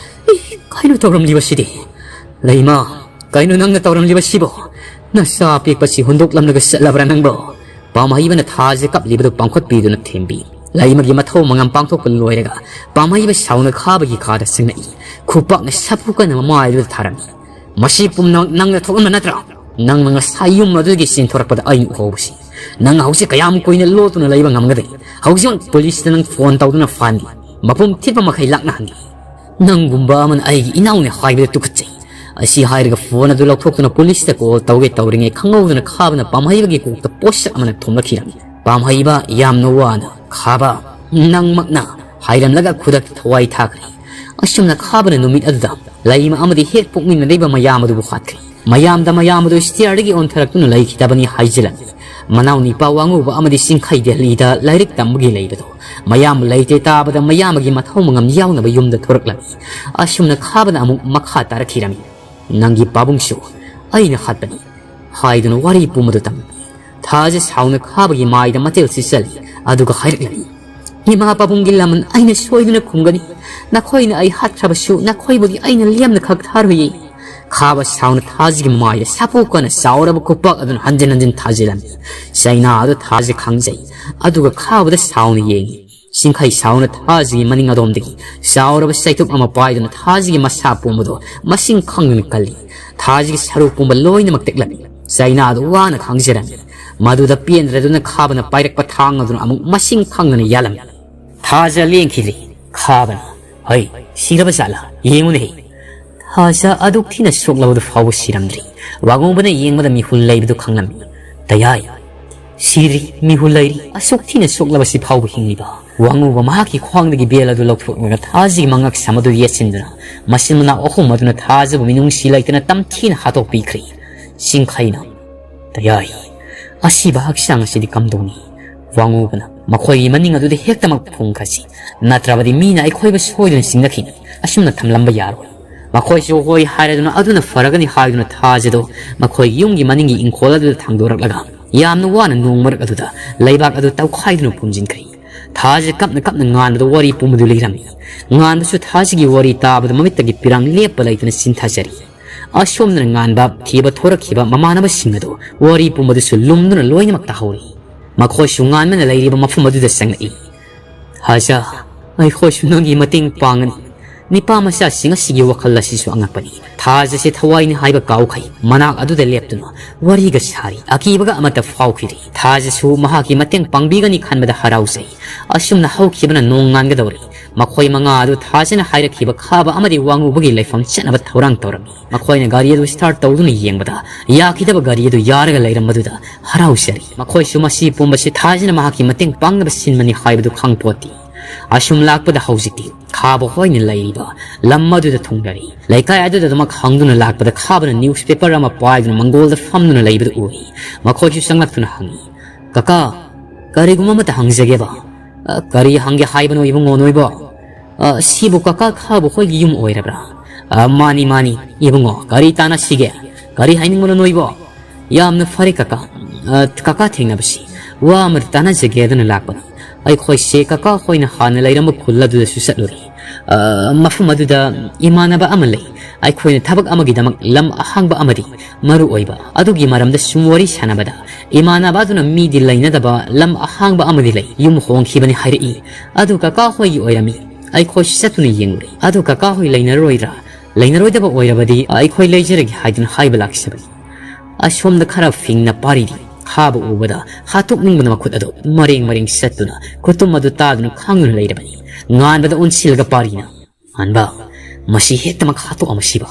"ꯏ, ꯀꯩꯅꯣ ꯇꯧꯔꯝꯂꯤꯕꯁꯤꯗꯤ? ꯂꯩꯃ, ꯀꯩꯅꯣ ꯅꯪꯅ ꯇꯧꯔꯝꯂꯤꯕꯁꯤꯕꯣ? ꯅꯆꯥ ꯑꯄꯤꯛꯄꯁꯤ ꯍꯨꯟꯗꯣꯛꯂꯝꯂꯒ ꯆꯠꯂꯕ꯭ꯔꯥ ꯅꯪꯕꯣ?" ꯄꯥꯝꯍꯩꯕꯅ ꯊꯥꯖ ꯀꯞꯂꯤꯕꯗꯨ ꯄꯥꯡꯈꯠꯄꯤꯗꯨꯅ ꯊꯦꯝꯕꯤ꯫ ꯂꯩꯃꯒꯤ ꯃꯊꯧ ꯃꯉꯝ ꯄꯥꯡꯊꯣꯛꯄ ꯂꯣꯏꯔꯒ ꯄꯥꯝꯍꯩꯕ ꯁꯥꯎꯅ ꯈꯥꯕꯒꯤ ꯀꯥꯗ ꯆꯪꯂꯛꯏ꯫ ꯈꯨꯄꯥꯛꯅ ꯁꯥꯐꯨ ꯀꯟꯅ ꯃꯃꯥꯏꯗꯨꯗ ꯊꯥꯔꯝꯃꯤ꯫ "ꯃꯁꯤ ꯄꯨꯝꯅꯃꯛ ꯅꯪꯅ ꯊꯣꯛꯍꯟꯕ ꯅꯠꯇ꯭ꯔꯥ? ꯅꯪꯅ ꯉꯁꯥꯏ ꯌꯨꯝ ꯑꯗꯨꯗꯒꯤ ꯆꯦꯟꯊꯣꯔꯛꯄꯗ ꯑꯩꯅ ꯎꯍꯧꯕꯁꯤ꯫ ꯅꯪ ꯍꯧꯖꯤꯛ ꯀꯌꯥꯝ ꯀꯨꯏꯅ ꯂꯣꯠꯇꯨꯅ ꯂꯩꯕ ꯉꯝꯒꯗꯒꯦ? ꯍꯧꯖꯤꯛꯃꯛ ꯄꯨꯂꯤꯁꯇ ꯅꯪ ꯐꯣꯟ ꯇꯧꯗꯨꯅ ꯐꯥꯍꯟꯒꯦ꯫ ꯃꯄꯨꯝ ꯊꯤꯠꯄ ꯃꯈꯩ ꯂꯥꯛꯅꯍꯟꯒꯦ꯫ ꯅꯪꯒꯨꯝꯕ ꯑꯃꯅ ꯑꯩꯒꯤ ꯏꯅꯥꯎꯅꯦ ꯍꯥꯏꯕꯗ ꯇꯨꯀꯠꯆꯩ꯫" ꯑꯁꯤ ꯍꯥꯏꯔꯒ ꯐꯣꯟ ꯑꯗꯨ ꯂꯧꯊꯣꯛꯇꯨꯅ ꯄꯨꯂꯤꯁꯇ ꯀꯣꯜ ꯇꯧꯒꯦ ꯇꯧꯔꯤꯉꯩ ꯈꯪꯍꯧꯗꯅ ꯈꯥꯕꯅ ꯄꯥꯝꯍꯩꯕꯒꯤ ꯀꯣꯛꯇ ꯄꯣꯠꯁꯛ ꯑꯃꯅ ꯊꯣꯝꯂꯛꯈꯤꯔꯝꯃꯤ꯫ ꯄꯥꯝꯍꯩꯕ ꯌꯥꯝꯅ ꯋꯥꯅ, "ꯈꯥꯕ, ꯅꯪꯃꯛꯅ?" ꯍꯥꯏꯔꯝꯂꯒ ꯈꯨꯗꯛꯇ ꯊꯋꯥꯏ ꯊꯥꯈ꯭ꯔꯦ꯫ ꯑꯁꯨꯝꯅ ꯈꯥꯕꯅ ꯅꯨꯃꯤꯠ ꯑꯗꯨꯗ ꯂꯩꯃ ꯑꯃꯗꯤ ꯍꯦꯛ ꯄꯣꯛꯃꯤꯟꯅꯔꯤꯕ ꯃꯌꯥꯝ ꯑꯗꯨꯕꯨ ꯍꯥꯠꯈ꯭ꯔꯦ꯫ ꯃꯌꯥꯝꯗ ꯃꯌꯥꯝ ꯑꯗꯨ stairꯗꯒꯤ ꯑꯣꯟꯊꯔꯛꯇꯨꯅ ꯂꯩꯈꯤꯗꯕꯅꯤ ꯍꯥꯏꯖꯤꯜꯂꯝꯃꯤ꯫ ꯃꯅꯥꯎ ꯅꯤꯄꯥ ꯋꯥꯉꯨꯕ ꯑꯃꯗꯤ ꯆꯤꯡꯈꯩ ꯗꯦꯜꯂꯤꯗ ꯂꯥꯏꯔꯤꯛ ꯇꯝꯕꯒꯤ ꯂꯩꯕꯗꯣ ꯃꯌꯥꯝ ꯂꯩꯇꯦ ꯇꯥꯕꯗ ꯃꯌꯥꯝꯒꯤ ꯃꯊꯧ ꯃꯉꯝ ꯌꯥꯎꯅꯕ ꯌꯨꯝꯗ ꯊꯣꯔꯛꯂꯝꯃꯤ꯫ ꯑꯁꯨꯝꯅ ꯈꯥꯕꯅ ꯑꯃꯨꯛ ꯃꯈꯥ ꯇꯥꯔꯛꯈꯤꯔꯝꯃꯤ꯫ "ꯅꯪꯒꯤ ꯄꯥꯕꯨꯡꯁꯨ ꯑꯩꯅ ꯍꯥꯠꯄꯅꯤ" ꯍꯥꯏꯗꯨꯅ ꯋꯥꯔꯤ ꯄꯨꯝꯕꯗꯨ ꯇꯝꯃꯤ꯫ ꯊꯥꯖ ꯁꯥꯎꯅ ꯈꯥꯕꯒꯤ ꯃꯥꯏꯗ ꯃꯇꯦꯜ ꯁꯤꯠꯆꯜꯂꯤ, ꯑꯗꯨꯒ ꯍꯥꯏꯔꯛꯂꯤ, "ꯏꯃꯥ ꯄꯥꯕꯨꯡꯒꯤ ꯂꯃꯟ ꯑꯩꯅ ꯁꯣꯏꯗꯨꯅ ꯈꯨꯝꯒꯅꯤ꯫ ꯅꯈꯣꯏꯅ ꯑꯩ ꯍꯥꯠꯈ꯭ꯔꯕꯁꯨ ꯅꯈꯣꯏꯕꯨꯗꯤ ꯑꯩꯅ ꯂꯦꯝꯅ ꯈꯛ ꯊꯥꯔꯣꯏꯌꯦ"꯫ ꯈꯥꯕ ꯁꯥꯎꯅ ꯊꯥꯖꯒꯤ ꯃꯥꯏꯗ ꯁꯥꯄꯣꯛ ꯀꯟꯅ ꯆꯥꯎꯔꯕ ꯈꯨꯄꯥꯛ ꯑꯗꯨꯅ ꯍꯟꯖꯤꯟ ꯍꯟꯖꯤꯟ ꯊꯥꯖꯤꯜꯂꯝꯃꯤ꯫ ꯆꯩꯅꯥ ꯑꯗꯨ ꯊꯥꯖ ꯈꯪꯖꯩ, ꯑꯗꯨꯒ ꯈꯥꯕꯗ ꯁꯥꯎꯅ ꯌꯦꯡꯉꯤ꯫ ꯆꯤꯡꯈꯩ ꯁꯥꯎꯅ ꯊꯥꯖꯒꯤ ꯃꯅꯤꯡ ꯑꯗꯣꯝꯗꯒꯤ ꯆꯥꯎꯔꯕ ꯆꯩꯇꯨꯞ ꯑꯃ ꯄꯥꯏꯗꯨꯅ ꯊꯥꯖꯒꯤ ꯃꯁꯥ ꯄꯨꯝꯕꯗꯨ ꯃꯁꯤꯡ ꯈꯪꯗꯅ ꯀꯜꯂꯤ꯫ ꯊꯥꯖꯒꯤ ꯁꯔꯨ ꯄꯨꯝꯕ ꯂꯣꯏꯅꯃꯛ ꯇꯦꯛꯂꯝꯃꯤ꯫ ꯆꯩꯅꯥ ꯑꯗꯨ ꯋꯥꯅ ꯈꯥꯡꯖꯔꯝꯃꯤ꯫ ꯃꯗꯨꯗ ꯄꯦꯟꯗ꯭ꯔꯗꯨꯅ ꯈꯥꯕꯅ ꯄꯥꯏꯔꯛꯄ ꯊꯥꯡ ꯑꯗꯨꯅ ꯑꯃꯨꯛ ꯃꯁꯤꯡ ꯈꯪꯗꯅ ꯌꯥꯜꯂꯝꯃꯤ꯫ ꯊꯥꯖ ꯂꯦꯡꯈꯤꯗ꯭ꯔꯤ꯫ ꯈꯥꯕꯅ, "ꯍꯩ, ꯁꯤꯔꯕ ꯖꯥꯠꯂꯥ? ꯌꯦꯡꯉꯨꯅꯦ"꯫ ꯊꯥꯖ ꯑꯗꯨꯛ ꯊꯤꯅ ꯁꯣꯛꯂꯕꯗꯨ ꯐꯥꯎꯕ ꯁꯤꯔꯝꯗ꯭ꯔꯤ꯫ ꯋꯥꯉꯧꯕꯅ ꯌꯦꯡꯕꯗ ꯃꯤꯍꯨꯜ ꯂꯩꯕꯗꯨ ꯈꯪꯂꯝꯃꯤ꯫ "ꯇꯌꯥꯏ, ꯁꯤꯔꯤ, ꯃꯤꯍꯨꯜ ꯂꯩꯔꯤ, ꯑꯁꯨꯛ ꯊꯤꯅ ꯁꯣꯛꯂꯕꯁꯤ ꯐꯥꯎꯕ ꯍꯤꯡꯂꯤꯕ"꯫ ꯋꯥꯉꯧꯕ ꯃꯍꯥꯛꯀꯤ ꯈ꯭ꯋꯥꯡꯗꯒꯤ ꯕꯦꯜ ꯑꯗꯨ ꯂꯧꯊꯣꯛꯂꯒ ꯊꯥꯖꯒꯤ ꯃꯉꯛꯁꯝ ꯑꯗꯨ ꯌꯦꯠꯁꯤꯟꯗꯨꯅ ꯃꯆꯤꯟ ꯃꯅꯥꯎ ꯑꯍꯨꯝ ꯑꯗꯨꯅ ꯊꯥꯖꯕꯨ ꯃꯤꯅꯨꯡꯁꯤ ꯂꯩꯇꯅ ꯇꯝꯊꯤꯅ ꯍꯥꯠꯇꯣꯛꯄꯤꯈ꯭ꯔꯦ꯫ ꯆꯤꯡꯈꯩꯅ, "ꯇꯌꯥꯏ, ꯑꯁꯤꯕ ꯍꯛꯆꯥꯡ ꯑꯁꯤꯗꯤ ꯀꯝꯗꯧꯅꯤ?" ꯋꯥꯉꯧꯕꯅ, "ꯃꯈꯣꯏꯒꯤ ꯃꯅꯤꯡ ꯑꯗꯨꯗ ꯍꯦꯛꯇꯃꯛ ꯐꯨꯝꯈ꯭ꯔꯁꯤ, ꯅꯠꯇ꯭ꯔꯕꯗꯤ ꯃꯤꯅ ꯑꯩꯈꯣꯏꯕꯨ ꯁꯣꯏꯗꯅ ꯆꯤꯡꯅꯈꯤꯅꯤ꯫ ꯑꯁꯨꯝꯅ ꯊꯝꯂꯝꯕ ꯌꯥꯔꯣꯏ"꯫ ꯃꯈꯣꯏꯁꯨ ꯍꯣꯏ ꯍꯥꯏꯔꯗꯨꯅ ꯑꯗꯨꯅ ꯐꯔꯒꯅꯤ ꯍꯥꯏꯗꯨꯅ ꯊꯥꯖꯗꯣ ꯃꯈꯣꯏꯒꯤ ꯌꯨꯝꯒꯤ ꯃꯅꯤꯡꯒꯤ ꯏꯪꯈꯣꯜ ꯑꯗꯨꯗ ꯊꯥꯡꯗꯣꯔꯛꯂꯒ ꯌꯥꯝꯅ ꯋꯥꯅ ꯅꯣꯡ ꯃꯔꯛ ꯑꯗꯨꯗ ꯂꯩꯕꯥꯛ ꯑꯗꯨ ꯇꯧꯈꯥꯏꯗꯨꯅ ꯐꯨꯝꯖꯤꯟꯈ꯭ꯔꯦ꯫ ꯊꯥꯖ ꯀꯞꯅ ꯀꯞꯅ ꯉꯥꯟꯕꯗ ꯋꯥꯔꯤ ꯄꯨꯝꯕꯗꯨ ꯂꯤꯔꯝꯃꯤ꯫ ꯉꯥꯟꯕꯁꯨ ꯊꯥꯖꯒꯤ ꯋꯥꯔꯤ ꯇꯥꯕꯗ ꯃꯃꯤꯠꯇꯒꯤ ꯄꯤꯔꯥꯡ ꯂꯦꯞꯄ ꯂꯩꯇꯅ ꯆꯤꯟꯊꯖꯔꯤ꯫ ꯑꯁꯣꯝꯗꯅ ꯉꯥꯟꯕ ꯊꯤꯕ ꯊꯣꯔꯛꯈꯤꯕ ꯃꯃꯥꯟꯅꯕꯁꯤꯡ ꯑꯗꯨ ꯋꯥꯔꯤ ꯄꯨꯝꯕꯗꯨꯁꯨ ꯂꯨꯝꯗꯨꯅ ꯂꯣꯏꯅꯃꯛ ꯇꯥꯍꯧꯔꯤ꯫ ꯃꯈꯣꯏꯁꯨ ꯉꯥꯟꯕꯅ ꯂꯩꯔꯤꯕ ꯃꯐꯝ ꯑꯗꯨꯗ ꯆꯪꯂꯛꯏ꯫ "ꯊꯥꯖ, ꯑꯩꯈꯣꯏꯁꯨ ꯅꯪꯒꯤ ꯃꯇꯦꯡ ꯄꯥꯡꯒꯅꯤ꯫ ꯅꯤꯄꯥ ꯃꯆꯥꯁꯤꯡ ꯑꯁꯤꯒꯤ ꯋꯥꯈꯜ ꯑꯁꯤꯁꯨ ꯑꯉꯛꯄꯅꯤ"꯫ ꯊꯥꯖꯁꯦ ꯊꯋꯥꯏꯅꯤ ꯍꯥꯏꯕ ꯀꯥꯎꯈꯩ ꯃꯅꯥꯛ ꯑꯗꯨꯗ ꯂꯦꯞꯇꯨꯅ ꯋꯥꯔꯤꯒ ꯁꯥꯔꯤ꯫ ꯑꯀꯤꯕꯒ ꯑꯃꯠꯇ ꯐꯥꯎꯈꯤꯗꯦ꯫ ꯊꯥꯖꯁꯨ ꯃꯍꯥꯛꯀꯤ ꯃꯇꯦꯡ ꯄꯥꯡꯕꯤꯒꯅꯤ ꯈꯟꯕꯗ ꯍꯔꯥꯎꯖꯩ꯫ ꯑꯁꯨꯝꯅ ꯍꯧꯈꯤꯕꯅ ꯅꯣꯡ ꯉꯥꯟꯒꯗꯧꯔꯤ꯫ ꯃꯈꯣꯏ ꯃꯉꯥ ꯑꯗꯨ ꯊꯥꯖꯅ ꯍꯥꯏꯔꯛꯈꯤꯕ ꯈꯥꯕ ꯑꯃꯗꯤ ꯋꯥꯉꯨꯕꯒꯤ ꯂꯩꯐꯝ ꯆꯠꯅꯕ ꯊꯧꯔꯥꯡ ꯇꯧꯔꯝꯃꯤ꯫ ꯃꯈꯣꯏꯅ ꯒꯥꯔꯤ ꯑꯗꯨ start ꯇꯧꯗꯨꯅ ꯌꯦꯡꯕꯗ ꯌꯥꯈꯤꯗꯕ ꯒꯥꯔꯤ ꯑꯗꯨ ꯌꯥꯔꯒ ꯂꯩꯔꯝꯕꯗꯨꯗ ꯍꯔꯥꯎꯖꯔꯤ꯫ ꯃꯈꯣꯏꯁꯨ ꯃꯁꯤ ꯄꯨꯝꯕꯁꯤ ꯊꯥꯖꯅ ꯃꯍꯥꯛꯀꯤ ꯃꯇꯦꯡ ꯄꯥꯡꯅꯕ ꯁꯤꯟꯕꯅꯤ ꯍꯥꯏꯕꯗꯨ ꯈꯪꯄꯣꯠꯇꯦ꯫ ꯑꯁꯨꯝ ꯂꯥꯛꯄꯗ ꯍꯧꯖꯤꯛꯇꯤ ꯈꯥꯕ ꯍꯣꯏꯅ ꯂꯩꯔꯤꯕ ꯂꯝ ꯑꯗꯨꯗ ꯊꯨꯡꯂꯔꯤ꯫ ꯂꯩꯀꯥꯏ ꯑꯗꯨꯗꯃꯛ ꯍꯪꯗꯨꯅ ꯂꯥꯛꯄꯗ ꯈꯥꯕꯅ newspaper ꯑꯃ ꯄꯥꯏꯗꯨꯅ ꯃꯪꯒꯣꯜꯗ ꯐꯝꯗꯨꯅ ꯂꯩꯕꯗꯨ ꯎꯏ꯫ ꯃꯈꯣꯏꯁꯨ ꯆꯪꯂꯛꯇꯨꯅ ꯍꯪꯏ, "ꯀꯀꯥ, ꯀꯔꯤꯒꯨꯝꯕ ꯑꯃꯇ ꯍꯪꯖꯒꯦꯕ?" "ꯑ, ꯀꯔꯤ ꯍꯪꯒꯦ ꯍꯥꯏꯕꯅꯣ ꯏꯕꯨꯡꯉꯣ ꯅꯣꯏꯕꯣ?" "ꯑ, ꯁꯤꯕꯨ ꯀꯀꯥ ꯈꯥꯕ ꯈꯣꯏꯒꯤ ꯌꯨꯝ ꯑꯣꯏꯔꯕ꯭ꯔꯥ?" "ꯑ, ꯃꯥꯅꯤ, ꯃꯥꯅꯤ꯫ ꯏꯕꯨꯡꯉꯣ, ꯀꯔꯤ ꯇꯥꯟꯅꯁꯤꯒꯦ? ꯀꯔꯤ ꯍꯥꯏꯅꯤꯡꯕꯅꯣ ꯅꯣꯏꯕꯣ?" "ꯌꯥꯝꯅ ꯐꯔꯦ ꯀꯀꯥ꯫ ꯑ, ꯀꯀꯥ ꯊꯦꯡꯅꯕꯁꯤ ꯋꯥ ꯑꯃꯗꯤ ꯇꯥꯟꯅꯖꯒꯦꯗꯅ ꯂꯥꯛꯄꯅꯤ꯫ ꯑꯩꯈꯣꯏꯁꯦ ꯀꯀꯥ ꯍꯣꯏꯅ ꯍꯥꯟꯅ ꯂꯩꯔꯝꯕ ꯈꯨꯜ ꯑꯗꯨꯗꯁꯨ ꯆꯠꯂꯨꯔꯦ꯫ ꯑ, ꯃꯐꯝ ꯑꯗꯨꯗ ꯏꯃꯥꯟꯅꯕ ꯑꯃ ꯂꯩ꯫ ꯑꯩꯈꯣꯏꯅ ꯊꯕꯛ ꯑꯃꯒꯤꯗꯃꯛ ꯂꯝ ꯑꯍꯥꯡꯕ ꯑꯃꯗꯤ ꯃꯔꯨ ꯑꯣꯏꯕ ꯑꯗꯨꯒꯤ ꯃꯔꯝꯗ ꯁꯨꯝ ꯋꯥꯔꯤ ꯁꯥꯟꯅꯕꯗ ꯏꯃꯥꯟꯅꯕ ꯑꯗꯨꯅ ꯃꯤꯗꯤ ꯂꯩꯅꯗꯕ ꯂꯝ ꯑꯍꯥꯡꯕ ꯑꯃꯗꯤ ꯂꯩ, ꯌꯨꯝ ꯍꯣꯡꯈꯤꯕꯅꯤ ꯍꯥꯏꯔꯛꯏ꯫ ꯑꯗꯨ ꯀꯀꯥ ꯍꯣꯏꯒꯤ ꯑꯣꯏꯔꯝꯃꯤ꯫ ꯑꯩꯈꯣꯏꯁꯨ ꯆꯠꯇꯨꯅ ꯌꯦꯡꯂꯨꯔꯦ꯫ ꯑꯗꯨ ꯀꯀꯥ ꯍꯣꯏ ꯂꯩꯅꯔꯣꯏꯗ꯭ꯔꯥ? ꯂꯩꯅꯔꯣꯏꯗꯕ ꯑꯣꯏꯔꯕꯗꯤ ꯑꯩꯈꯣꯏ ꯂꯩꯖꯔꯒꯦ ꯍꯥꯏꯗꯨꯅ ꯍꯥꯏꯕ ꯂꯥꯛꯆꯕꯅꯤ꯫" ꯑꯁꯣꯝꯗ ꯈꯔ ꯐꯤꯡꯅ ꯄꯥꯔꯤꯗꯤ ꯈꯥꯕ ꯎꯕꯗ ꯍꯥꯠꯇꯣꯛꯅꯤꯡꯕꯅ ꯃꯈꯨꯠ ꯑꯗꯨ ꯃꯔꯦꯡ ꯃꯔꯦꯡ ꯆꯠꯇꯨꯅ ꯈꯨꯇꯨꯝ ꯑꯗꯨ ꯇꯥꯗꯨꯅ ꯈꯥꯡꯗꯨꯅ ꯂꯩꯔꯕꯅꯤ꯫ ꯉꯥꯟꯕꯗ ꯑꯣꯟꯁꯤꯜꯂꯒ ꯄꯥꯔꯤꯅ, "ꯉꯥꯟꯕ, ꯃꯁꯤ ꯍꯦꯛꯇꯃꯛ ꯍꯥꯠꯇꯣꯛꯑꯝꯃꯁꯤꯕ꯫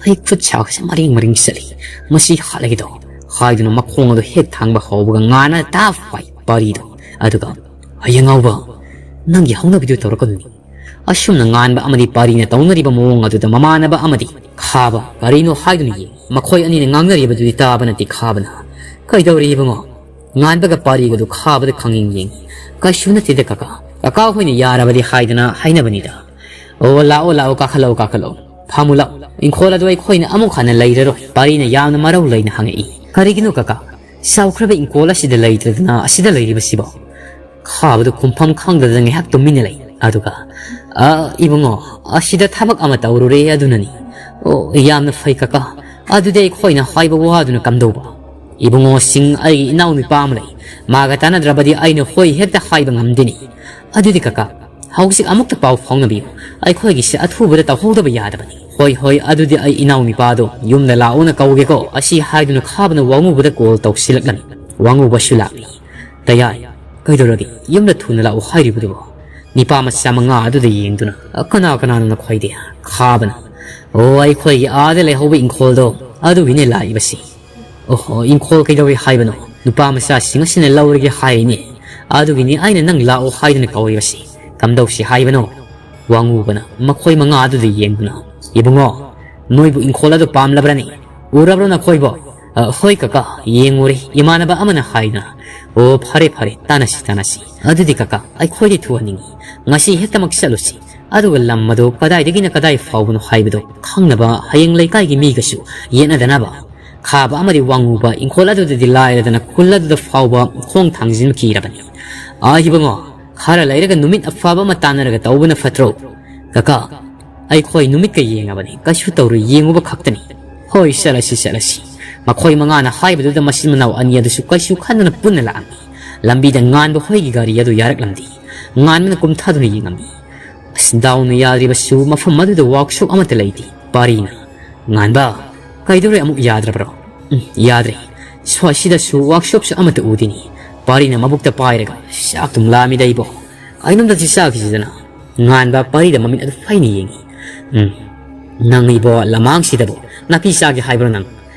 ꯑꯩ ꯈꯨꯠ ꯁꯥꯒꯁꯦ ꯃꯔꯦꯡ ꯃꯔꯦꯡ ꯆꯠꯂꯤ꯫ ꯃꯁꯤ ꯍꯥꯠꯂꯒꯦꯗꯣ," ꯍꯥꯏꯗꯨꯅ ꯃꯈꯣꯡ ꯑꯗꯨ ꯍꯦꯛ ꯊꯥꯡꯕ ꯍꯧꯕꯒ ꯉꯥꯟꯕꯅ ꯇꯥꯞ ꯄꯥꯏ ꯄꯥꯔꯤꯗꯣ꯫ ꯑꯗꯨꯒ, "ꯑꯌꯦꯡꯉꯥꯎꯕ, ꯅꯪꯒꯤ ꯍꯧꯅꯕꯤꯗꯨ ꯇꯧꯔꯛꯀꯅꯨꯅꯦ꯫" ꯑꯁꯨꯝꯅ ꯉꯥꯟꯕ ꯑꯃꯗꯤ ꯄꯥꯔꯤꯅ ꯇꯧꯅꯔꯤꯕ ꯃꯑꯣꯡ ꯑꯗꯨꯗ ꯃꯃꯥꯟꯅꯕ ꯑꯃꯗꯤ ꯈꯥꯕ ꯀꯔꯤꯅꯣ ꯍꯥꯏꯗꯨꯅ ꯌꯦꯡꯏ꯫ ꯃꯈꯣꯏ ꯑꯅꯤꯅ ꯉꯥꯡꯅꯔꯤꯕꯗꯨꯗꯤ ꯇꯥꯕ ꯅꯠꯇꯦ ꯈꯥꯕꯅ꯫ "ꯀꯩꯗꯧꯔꯦ ꯏꯕꯨꯡꯉꯣ?" ꯉꯥꯟꯕꯒ ꯄꯥꯔꯤꯒꯗꯨ ꯈꯥꯕꯗ ꯈꯪꯌꯦꯡ ꯌꯦꯡꯏ꯫ "ꯀꯩꯁꯨ ꯅꯠꯇꯦꯗ ꯀꯀꯥ꯫ ꯀꯀꯥ ꯍꯣꯏꯅ ꯌꯥꯔꯕꯗꯤ ꯍꯥꯏꯗꯅ ꯍꯥꯏꯅꯕꯅꯤꯗ꯫" "ꯑꯣ, ꯂꯥꯛꯑꯣ, ꯂꯥꯛꯑꯣ, ꯀꯥꯈꯠꯂꯛꯑꯣ, ꯀꯥꯈꯠꯂꯛꯑꯣ꯫ ꯐꯝꯃꯨ ꯂꯥꯛꯑꯣ꯫ ꯏꯪꯈꯣꯜ ꯑꯗꯨ ꯑꯩꯈꯣꯏꯅ ꯑꯃꯨꯛ ꯍꯟꯅ ꯂꯩꯔꯔꯣꯏ꯫" ꯄꯥꯔꯤꯅ ꯌꯥꯝꯅ ꯃꯔꯧ ꯂꯩꯅ ꯍꯪꯉꯛꯏ꯫ "ꯀꯔꯤꯒꯤꯅꯣ ꯀꯀꯥ? ꯆꯥꯎꯈ꯭ꯔꯕ ꯏꯪꯈꯣꯜ ꯑꯁꯤꯗ ꯂꯩꯇ꯭ꯔꯗꯅ ꯑꯁꯤꯗ ꯂꯩꯔꯤꯕꯁꯤꯕꯣ?" ꯈꯥꯕꯗꯨ ꯈꯨꯝꯐꯝ ꯈꯪꯗꯗꯅ ꯉꯥꯏꯍꯥꯛ ꯇꯨꯃꯤꯟꯅ ꯂꯩ꯫ ꯑꯗꯨꯒ, "ꯑ, ꯏꯕꯨꯡꯉꯣ, ꯑꯁꯤꯗ ꯊꯕꯛ ꯑꯃ ꯇꯧꯔꯨꯔꯦ ꯑꯗꯨꯅꯅꯤ꯫" "ꯑꯣ, ꯌꯥꯝꯅ ꯐꯩ ꯀꯀꯥ꯫ ꯑꯗꯨꯗꯤ ꯑꯩꯈꯣꯏꯅ ꯍꯥꯏꯕ ꯋꯥꯗꯨꯅ ꯀꯝꯗꯧꯕ?" "ꯏꯕꯨꯡꯉꯣꯁꯤꯡ, ꯑꯩꯒꯤ ꯏꯅꯥꯎꯅꯨꯄꯥ ꯑꯃ ꯂꯩ꯫ ꯃꯥꯒ ꯇꯥꯟꯅꯗ꯭ꯔꯕꯗꯤ ꯑꯩꯅ ꯍꯣꯏ ꯍꯦꯛꯇ ꯍꯥꯏꯕ ꯉꯝꯗꯦꯅꯦ꯫" "ꯑꯗꯨꯗꯤ ꯀꯀꯥ, ꯍꯧꯖꯤꯛ ꯑꯃꯨꯛꯇ ꯄꯥꯎ ꯐꯥꯎꯅꯕꯤꯌꯨ꯫ ꯑꯩꯈꯣꯏꯒꯤꯁꯦ ꯑꯊꯨꯕꯗ ꯇꯧꯍꯧꯗꯕ ꯌꯥꯗꯕꯅꯤ꯫" "ꯍꯣꯏ, ꯍꯣꯏ, ꯑꯗꯨꯗꯤ ꯑꯩ ꯏꯅꯥꯎꯅꯨꯄꯥꯗꯣ ꯌꯨꯝꯗ ꯂꯥꯛꯑꯣꯅ ꯀꯧꯒꯦꯀꯣ꯫" ꯑꯁꯤ ꯍꯥꯏꯗꯨꯅ ꯈꯥꯕꯅ ꯋꯥꯉꯨꯕꯗ call ꯇꯧꯁꯤꯜꯂꯛꯂꯝꯃꯤ꯫ ꯋꯥꯉꯨꯕꯁꯨ ꯂꯥꯛꯂꯤ꯫ "ꯇꯌꯥꯏ, ꯀꯩꯗꯧꯔꯒꯦ? ꯌꯨꯝꯗ ꯊꯨꯅ ꯂꯥꯛꯎ ꯍꯥꯏꯔꯤꯕꯗꯨꯕꯣ?" ꯅꯤꯄꯥ ꯃꯆꯥ ꯃꯉꯥ ꯑꯗꯨꯗ ꯌꯦꯡꯗꯨꯅ, "ꯀꯅꯥ ꯀꯅꯥꯅꯣ ꯅꯈꯣꯏꯗꯤ?" ꯈꯥꯕꯅ, "ꯑꯣ, ꯑꯩꯈꯣꯏꯒꯤ ꯑꯥꯗ ꯂꯩꯍꯧꯕ ꯏꯪꯈꯣꯜꯗꯣ, ꯑꯗꯨꯒꯤꯅꯦ ꯂꯥꯛꯏꯕꯁꯤ꯫" "ꯑꯣꯍꯣ, ꯏꯪꯈꯣꯜ ꯀꯩꯗꯧꯔꯦ ꯍꯥꯏꯕꯅꯣ? ꯅꯨꯄꯥ ꯃꯆꯥꯁꯤꯡ ꯑꯁꯤꯅ ꯂꯧꯔꯒꯦ ꯍꯥꯏꯔꯤꯅꯦ꯫ ꯑꯗꯨꯒꯤꯅꯤ ꯑꯩꯅ ꯅꯪ ꯂꯥꯛꯑꯣ ꯍꯥꯏꯗꯨꯅ ꯀꯧꯔꯤꯕꯁꯤ꯫ "ꯀꯝꯗꯧꯁꯤ ꯍꯥꯏꯕꯅꯣ?" ꯋꯥꯉꯨꯕꯅ ꯃꯈꯣꯏ ꯃꯉꯥ ꯑꯗꯨꯗ ꯌꯦꯡꯗꯨꯅ, "ꯏꯕꯨꯡꯉꯣ, ꯅꯣꯏꯕꯨ ꯏꯪꯈꯣꯜ ꯑꯗꯨ ꯄꯥꯝꯂꯕ꯭ꯔꯅꯤ? ꯎꯔꯕ꯭ꯔꯣ ꯅꯈꯣꯏꯕꯣ?" "ꯑ, ꯍꯣꯏ ꯀꯀꯥ, ꯌꯦꯡꯉꯨꯔꯦ, ꯏꯃꯥꯟꯅꯕ ꯑꯃꯅ ꯍꯥꯏꯗꯅ"꯫ "ꯑꯣ, ꯐꯔꯦ ꯐꯔꯦ, ꯇꯥꯟꯅꯁꯤ ꯇꯥꯟꯅꯁꯤ꯫ ꯑꯗꯨꯗꯤ ꯀꯀꯥ, ꯑꯩꯈꯣꯏꯗꯤ ꯊꯣꯛꯍꯟꯅꯤꯡꯉꯤ꯫ ꯉꯁꯤ ꯍꯦꯛꯇꯃꯛ ꯆꯠꯂꯨꯁꯤ꯫ ꯑꯗꯨꯒ ꯂꯝ ꯑꯗꯨ ꯀꯗꯥꯏꯗꯒꯤꯅ ꯀꯗꯥꯏ ꯐꯥꯎꯕꯅꯣ ꯍꯥꯏꯕꯗꯨ ꯈꯪꯅꯕ ꯍꯌꯦꯡ ꯂꯩꯀꯥꯏꯒꯤ ꯃꯤꯒꯁꯨ ꯌꯦꯠꯅꯗꯅꯕ꯫ ꯈꯥꯕ ꯑꯃꯗꯤ ꯋꯥꯡꯉꯨꯕ ꯏꯪꯈꯣꯜ ꯑꯗꯨꯗꯗꯤ ꯂꯥꯏꯔꯗꯅ ꯈꯨꯜ ꯑꯗꯨꯗ ꯐꯥꯎꯕ ꯈꯣꯡ ꯊꯥꯡꯖꯤꯟꯕ ꯀꯤꯔꯕꯅꯤ꯫ ꯑꯥ ꯏꯕꯨꯡꯉꯣ, ꯈꯔ ꯂꯩꯔꯒ ꯅꯨꯃꯤꯠ ꯑꯐꯕ ꯑꯃ ꯇꯥꯟꯅꯔꯒ ꯇꯧꯕꯅ ꯐꯠꯇ꯭ꯔꯣ?" "ꯀꯀꯥ, ꯑꯩꯈꯣꯏ ꯅꯨꯃꯤꯠꯀ ꯌꯦꯡꯉꯕꯅꯤ, ꯀꯩꯁꯨ ꯇꯧꯔꯣꯏ, ꯌꯦꯡꯉꯨꯕ ꯈꯛꯇꯅꯤ"꯫ "ꯍꯣꯏ, ꯆꯠꯂꯁꯤ ꯆꯠꯂꯁꯤ"꯫ ꯃꯈꯣꯏ ꯃꯉꯥꯅ ꯍꯥꯏꯕꯗꯨꯗ ꯃꯆꯤꯟ ꯃꯅꯥꯎ ꯑꯅꯤ ꯑꯗꯨꯁꯨ ꯀꯩꯁꯨ ꯈꯟꯗꯅ ꯄꯨꯟꯅ ꯂꯥꯛꯑꯝꯃꯤ꯫ ꯂꯝꯕꯤꯗ ꯉꯥꯟꯕ ꯍꯣꯏꯒꯤ ꯒꯥꯔꯤ ꯑꯗꯨ ꯌꯥꯔꯛꯂꯝꯗꯦ꯫ ꯉꯥꯟꯕꯅ ꯀꯨꯝꯊꯗꯨꯅ ꯌꯦꯡꯉꯝꯃꯤ꯫ ꯑꯁ, ꯗꯥꯎꯅ ꯌꯥꯗ꯭ꯔꯤꯕꯁꯨ ꯃꯐꯝ ꯑꯗꯨꯗ ꯋꯥꯛꯁꯣꯞ ꯑꯃꯠꯇ ꯂꯩꯇꯦ꯫ ꯄꯥꯔꯤꯅ, "ꯉꯥꯟꯕ, ꯀꯩꯗꯧꯔꯦ, ꯑꯃꯨꯛ ꯌꯥꯗ꯭ꯔꯕ꯭ꯔꯣ?" "ꯎꯝ, ꯌꯥꯗ꯭ꯔꯦ꯫ ꯁ꯭ꯋꯥꯏꯁꯤꯗꯁꯨ ꯋꯥꯛꯁꯣꯞꯁꯨ ꯑꯃꯠꯇ ꯎꯗꯦꯅꯤ"꯫ ꯄꯥꯔꯤꯅ ꯃꯕꯨꯛꯇ ꯄꯥꯏꯔꯒ, "ꯆꯥꯛꯇꯨꯝ ꯂꯥꯝꯃꯤꯗ ꯑꯩꯕꯣ꯫ ꯀꯩꯅꯣꯝꯇꯗꯤ ꯆꯥꯈꯤꯁꯤꯗꯅ"꯫ ꯉꯥꯟꯕ ꯄꯥꯔꯤꯗ ꯃꯃꯤꯠ ꯑꯗꯨ ꯐꯩꯅ ꯌꯦꯡꯉꯤ꯫ "ꯎꯝ, ꯅꯪ ꯏꯕꯣ, ꯂꯃꯥꯡꯁꯤꯗꯕꯨ ꯅꯥꯄꯤ ꯆꯥꯒꯦ ꯍꯥꯏꯕ꯭ꯔꯣ ꯅꯪ?"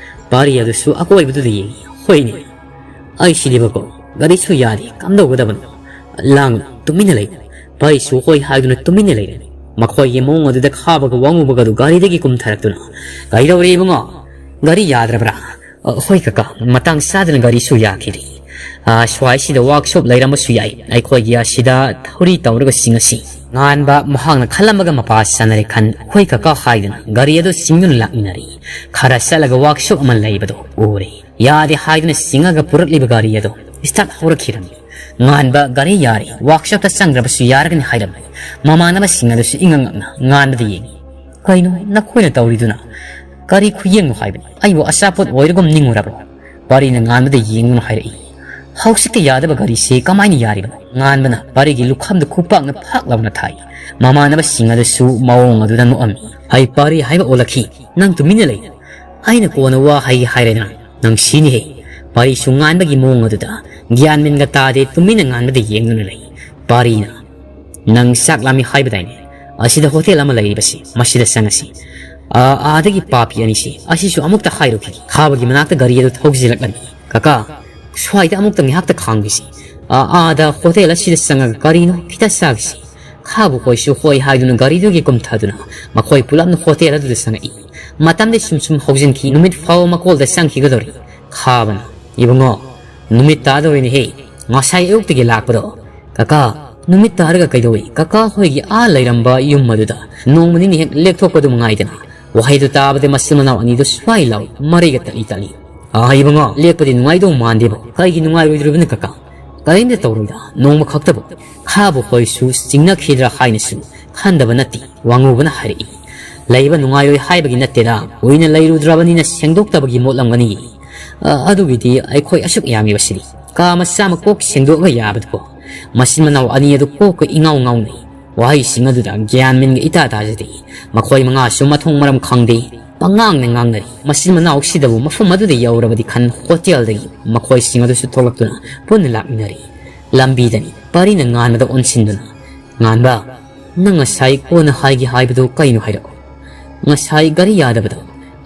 ꯄꯥꯔꯤ ꯑꯗꯨꯁꯨ ꯑꯀꯣꯏꯕꯗꯨꯗ ꯌꯦꯡꯉꯤ꯫ "ꯍꯣꯏꯅꯦ, ꯑꯩ ꯁꯤꯗꯤꯕꯀꯣ, ꯒꯥꯔꯤꯁꯨ ꯌꯥꯗꯦ, ꯀꯝꯗꯧꯒꯗꯕꯅꯣ? ꯂꯥꯡꯒꯅꯨ, ꯇꯨꯃꯤꯟꯅ ꯂꯩꯌꯨ"꯫ ꯄꯥꯔꯤꯁꯨ ꯍꯣꯏ ꯍꯥꯏꯗꯨꯅ ꯇꯨꯃꯤꯟꯅ ꯂꯩꯔꯦ꯫ ꯃꯈꯣꯏꯒꯤ ꯃꯑꯣꯡ ꯑꯗꯨꯗ ꯈꯥꯕꯒ ꯋꯥꯉꯨꯕꯒ ꯑꯗꯨ ꯒꯥꯔꯤꯗꯒꯤ ꯀꯨꯝꯊꯔꯛꯇꯨꯅ, "ꯀꯩꯗꯧꯔꯦ ꯏꯕꯨꯡꯉꯣ? ꯒꯥꯔꯤ ꯌꯥꯗ꯭ꯔꯕ꯭ꯔꯥ?" "ꯑ, ꯍꯣꯏ ꯀꯀꯥ, ꯃꯇꯥꯡ ꯆꯥꯗꯅ ꯒꯥꯔꯤꯁꯨ ꯌꯥꯈꯤꯗꯦ꯫ ꯑ, ꯁ꯭ꯋꯥꯏꯁꯤꯗ ꯋꯥꯛꯁꯣꯞ ꯂꯩꯔꯝꯕꯁꯨ ꯌꯥꯏ, ꯑꯩꯈꯣꯏꯒꯤ ꯑꯁꯤꯗ ꯊꯧꯔꯤ ꯇꯧꯔꯒ ꯆꯤꯡꯉꯁꯤ"꯫ ꯉꯥꯟꯕ ꯃꯍꯥꯛꯅ ꯈꯜꯂꯝꯕꯒ ꯃꯄꯥ ꯆꯥꯅꯔꯦ ꯈꯟ, "ꯍꯣꯏ ꯀꯀꯥ" ꯍꯥꯏꯗꯨꯅ ꯒꯥꯔꯤ ꯑꯗꯨ ꯆꯤꯡꯗꯨꯅ ꯂꯥꯛꯃꯤꯟꯅꯔꯤ꯫ ꯈꯔ ꯆꯠꯂꯒ ꯋꯥꯛꯁꯣꯞ ꯑꯃ ꯂꯩꯕꯗꯨ ꯎꯔꯦ꯫ ꯌꯥꯗꯦ ꯍꯥꯏꯗꯨꯅ ꯆꯤꯡꯉꯒ ꯄꯨꯔꯛꯂꯤꯕ ꯒꯥꯔꯤ ꯑꯗꯨ ꯁ꯭ꯇꯥꯔꯠ ꯍꯧꯔꯛꯈꯤꯔꯝꯃꯤ꯫ ꯉꯥꯟꯕ ꯒꯥꯔꯤ ꯌꯥꯔꯦ, ꯋꯥꯛꯁꯣꯞꯇ ꯆꯪꯗ꯭ꯔꯕꯁꯨ ꯌꯥꯔꯒꯅꯤ ꯍꯥꯏꯔꯝꯃꯤ꯫ ꯃꯃꯥꯟꯅꯕꯁꯤꯡ ꯑꯗꯨꯁꯨ ꯏꯉꯛ ꯉꯛꯅ ꯉꯥꯟꯕꯗ ꯌꯦꯡꯉꯤ꯫ "ꯀꯩꯅꯣ ꯅꯈꯣꯏꯅ ꯇꯧꯔꯤꯗꯨꯅ? ꯀꯔꯤ ꯈꯨꯌꯦꯡꯅꯣ ꯍꯥꯏꯕꯅꯤ? ꯑꯩꯕꯨ ꯑꯆꯥꯄꯣꯠ ꯑꯣꯏꯔꯒꯨꯝ ꯅꯤꯡꯉꯨꯔꯕ꯭ꯔꯣ?" ꯄꯥꯔꯤꯅ ꯉꯥꯟꯕꯗ ꯌꯦꯡꯗꯨꯅ ꯍꯥꯏꯔꯛꯏ꯫ "ꯍꯧꯖꯤꯛꯇ ꯌꯥꯗꯕ ꯒꯥꯔꯤꯁꯤ ꯀꯃꯥꯏꯅ ꯌꯥꯔꯤꯕꯅꯣ?" ꯉꯥꯟꯕꯅ ꯄꯥꯔꯤꯒꯤ ꯂꯨꯈꯝꯗ ꯈꯨꯄꯥꯛꯅ ꯐꯥꯛ ꯂꯥꯎꯅ ꯊꯥꯏ꯫ ꯃꯃꯥꯟꯅꯕꯁꯤꯡ ꯑꯗꯨꯁꯨ ꯃꯑꯣꯡ ꯑꯗꯨꯗ ꯅꯣꯛꯑꯝꯃꯤ꯫ "ꯑꯩ ꯄꯥꯔꯤ ꯍꯥꯏꯕ ꯑꯣꯜꯂꯛꯈꯤ꯫ ꯅꯪ ꯇꯨꯃꯤꯟꯅ ꯂꯩ꯫ ꯑꯩꯅ ꯀꯣꯟꯅ ꯋꯥ ꯍꯥꯏꯒꯦ ꯍꯥꯏꯔꯦꯗꯅ꯫ ꯅꯪ ꯁꯤꯅꯤꯍꯦ"꯫ ꯄꯥꯔꯤꯁꯨ ꯉꯥꯟꯕꯒꯤ ꯃꯑꯣꯡ ꯑꯗꯨꯗ ꯒ꯭ꯌꯥꯟ ꯃꯦꯟꯒ ꯇꯥꯗꯦ, ꯇꯨꯃꯤꯟꯅ ꯉꯥꯟꯕꯗ ꯌꯦꯡꯗꯨꯅ ꯂꯩ꯫ ꯄꯥꯔꯤꯅ, "ꯅꯪ ꯆꯥꯛ ꯂꯥꯝꯃꯤ ꯍꯥꯏꯕꯗꯥꯏꯅꯦ? ꯑꯁꯤꯗ ꯍꯣꯇꯦꯜ ꯑꯃ ꯂꯩꯔꯤꯕꯁꯤ, ꯃꯁꯤꯗ ꯆꯪꯉꯁꯤ꯫ ꯑꯥ, ꯑꯥꯗꯒꯤ ꯄꯥꯄꯤ ꯑꯅꯤꯁꯤ, ꯑꯁꯤꯁꯨ ꯑꯃꯨꯛꯇ ꯍꯥꯏꯔꯨꯈꯤꯒꯦ"꯫ ꯈꯥꯕꯒꯤ ꯃꯅꯥꯛꯇ ꯒꯥꯔꯤ ꯑꯗꯨ ꯊꯧꯖꯤꯜꯂꯛꯂꯝꯃꯤ꯫ "ꯀꯀꯥ, ꯁ꯭ꯋꯥꯏꯗ ꯑꯃꯨꯛꯇ ꯉꯥꯏꯍꯥꯛꯇ ꯈꯥꯝꯈꯤꯁꯤ꯫ ꯑꯥ, ꯑꯥꯗ ꯍꯣꯇꯦꯜ ꯑꯁꯤꯗ ꯆꯪꯉꯒ ꯀꯔꯤꯅꯣ ꯈꯤꯇ ꯆꯥꯈꯤꯁꯤ"꯫ ꯈꯥꯕ ꯈꯣꯏꯁꯨ ꯍꯣꯏ ꯍꯥꯏꯗꯨꯅ ꯒꯥꯔꯤꯗꯨꯒꯤ ꯀꯨꯝꯊꯗꯨꯅ ꯃꯈꯣꯏ ꯄꯨꯂꯞꯅ ꯍꯣꯇꯦꯜ ꯑꯗꯨꯗ ꯆꯪꯉꯛꯏ꯫ ꯃꯇꯝꯗꯤ ꯁꯨꯝ ꯁꯨꯝ ꯍꯧꯖꯤꯟꯈꯤ꯫ ꯅꯨꯃꯤꯠ ꯐꯥꯎꯕ ꯃꯀꯣꯜꯗ ꯆꯪꯈꯤꯒꯗꯧꯔꯤ꯫ ꯈꯥꯕꯅ, "ꯏꯕꯨꯡꯉꯣ, ꯅꯨꯃꯤꯠ ꯇꯥꯗꯧꯔꯤꯅꯦꯍꯦ꯫ ꯉꯁꯥꯏ ꯑꯌꯨꯛꯇꯒꯤ ꯂꯥꯛꯄꯗꯣ꯫ ꯀꯀꯥ, ꯅꯨꯃꯤꯠ ꯇꯥꯔꯒ ꯀꯩꯗꯧꯏ? ꯀꯀꯥ ꯍꯣꯏꯒꯤ ꯑꯥ ꯂꯩꯔꯝꯕ ꯌꯨꯝ ꯑꯗꯨꯗ ꯅꯣꯡꯃ ꯅꯤꯅꯤ ꯍꯦꯛ ꯂꯦꯛꯊꯣꯛꯄꯗꯨ ꯃꯉꯥꯏꯗꯅ?" ꯋꯥꯍꯩꯗꯨ ꯇꯥꯕꯗ ꯃꯆꯤꯟ ꯃꯅꯥꯎ ꯑꯅꯤꯗꯨ ꯁ꯭ꯋꯥꯏ ꯂꯥꯎꯏ, ꯃꯔꯩꯒ ꯇꯠꯂꯤ ꯇꯠꯂꯤ꯫ "ꯑꯥ, ꯏꯕꯨꯡꯉꯣ, ꯂꯦꯛꯄꯗꯤ ꯅꯨꯡꯉꯥꯏꯗꯧ ꯃꯥꯟꯗꯦꯕꯣ꯫ ꯀꯩꯒꯤ ꯅꯨꯡꯉꯥꯏꯔꯣꯏꯗ꯭ꯔꯤꯕꯅꯣ ꯀꯀꯥ? ꯀꯔꯤꯝꯇ ꯇꯧꯔꯣꯏꯗ, ꯅꯣꯡꯃ ꯈꯛꯇꯕꯨ꯫ ꯈꯥꯕ ꯈꯣꯏꯁꯨ ꯆꯤꯡꯅꯈꯤꯗ꯭ꯔꯥ ꯍꯥꯏꯅꯁꯨ ꯈꯟꯗꯕ ꯅꯠꯇꯦ", ꯋꯥꯉꯨꯕꯅ ꯍꯥꯏꯔꯛꯏ꯫ "ꯂꯩꯕ ꯅꯨꯡꯉꯥꯏꯔꯣꯏ ꯍꯥꯏꯕꯒꯤ ꯅꯠꯇꯦꯗ, ꯀꯨꯏꯅ ꯂꯩꯔꯨꯗ꯭ꯔꯕꯅꯤꯅ ꯁꯦꯡꯗꯣꯛꯇꯕꯒꯤ ꯃꯣꯠꯂꯝꯒꯅꯤ꯫ ꯑ, ꯑꯗꯨꯒꯤꯗꯤ ꯑꯩꯈꯣꯏ ꯑꯁꯨꯛ ꯌꯥꯝꯃꯤꯕꯁꯤꯗꯤ, ꯀꯥ ꯃꯆꯥ ꯑꯃ ꯀꯣꯛ ꯁꯦꯡꯗꯣꯛꯑꯒ ꯌꯥꯕꯗꯨꯕꯨ?" ꯃꯆꯤꯟ ꯃꯅꯥꯎ ꯑꯅꯤ ꯑꯗꯨ ꯀꯣꯛꯀ ꯏꯉꯥꯎ ꯉꯥꯎꯅꯩ꯫ ꯋꯥꯍꯩꯁꯤꯡ ꯑꯗꯨꯗ ꯒ꯭ꯌꯥꯟ ꯃꯦꯟꯒ ꯏꯇꯥ ꯇꯥꯖꯗꯦ꯫ ꯃꯈꯣꯏ ꯃꯉꯥꯁꯨ ꯃꯊꯣꯡ ꯃꯔꯝ ꯈꯪꯗꯦ꯫ ꯄꯉꯥꯡꯅ ꯉꯥꯡꯅꯔꯤ꯫ ꯃꯆꯤꯟ ꯃꯅꯥꯎꯁꯤꯗꯕꯨ ꯃꯐꯝ ꯑꯗꯨꯗ ꯌꯧꯔꯕꯗꯤ ꯈꯟ ꯍꯣꯇꯦꯜꯗꯒꯤ ꯃꯈꯣꯏꯁꯤꯡ ꯑꯗꯨꯁꯨ ꯊꯣꯛꯂꯛꯇꯨꯅ ꯄꯨꯟꯅ ꯂꯥꯛꯃꯤꯟꯅꯔꯤ꯫ ꯂꯝꯕꯤꯗꯅꯤ ꯄꯥꯔꯤꯅ ꯉꯥꯟꯕꯗ ꯑꯣꯟꯁꯤꯟꯗꯨꯅ, "ꯉꯥꯟꯕ, ꯅꯪ ꯉꯁꯥꯏ ꯀꯣꯟꯅ ꯍꯥꯏꯒꯦ ꯍꯥꯏꯕꯗꯨ ꯀꯩꯅꯣ ꯍꯥꯏꯔꯛꯑꯣ꯫ ꯉꯁꯥꯏ ꯒꯥꯔꯤ ꯌꯥꯗꯕꯗꯣ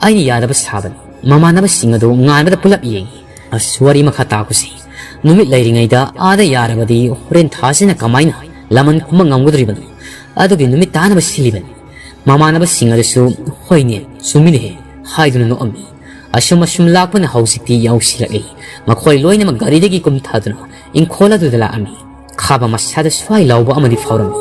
ꯑꯩꯅ ꯌꯥꯗꯕ ꯁꯥꯕꯅꯤ꯫ ꯃꯃꯥꯟꯅꯕꯁꯤꯡ ꯑꯗꯨ ꯉꯥꯟꯕꯗ ꯄꯨꯂꯞ ꯌꯦꯡꯉꯤ꯫ ꯑꯁ, ꯋꯥꯔꯤ ꯃꯈꯥ ꯇꯥꯛꯄꯁꯤ꯫ ꯅꯨꯃꯤꯠ ꯂꯩꯔꯤꯉꯩꯗ ꯑꯥꯗ ꯌꯥꯔꯕꯗꯤ ꯍꯣꯔꯦꯟ ꯊꯥꯁꯤꯅ ꯀꯃꯥꯏꯅ ꯂꯃꯟ ꯈꯨꯝꯕ ꯉꯝꯒꯗꯧꯔꯤꯕꯅꯣ? ꯑꯗꯨꯒꯤ ꯅꯨꯃꯤꯠ ꯇꯥꯅꯕ ꯁꯤꯜꯂꯤꯕꯅꯤ꯫" ꯃꯃꯥꯟꯅꯕꯁꯤꯡ ꯑꯗꯨꯁꯨ, "ꯍꯣꯏꯅꯦ, ꯆꯨꯝꯃꯤꯅꯦꯍꯦ" ꯍꯥꯏꯗꯨꯅ ꯅꯣꯛꯑꯝꯃꯤ꯫ ꯑꯁꯨꯝ ꯑꯁꯨꯝ ꯂꯥꯛꯄꯅ ꯍꯧꯖꯤꯛꯇꯤ ꯌꯧꯁꯤꯜꯂꯛꯂꯤ꯫ ꯃꯈꯣꯏ ꯂꯣꯏꯅꯃꯛ ꯒꯥꯔꯤꯗꯒꯤ ꯀꯨꯝꯊꯗꯨꯅ ꯏꯪꯈꯣꯜ ꯑꯗꯨꯗ ꯂꯥꯛꯑꯝꯃꯤ꯫ ꯈꯥꯕ ꯃꯁꯥꯗ ꯁ꯭ꯋꯥꯏ ꯂꯥꯎꯕ ꯑꯃꯗꯤ ꯐꯥꯎꯔꯝꯃꯤ꯫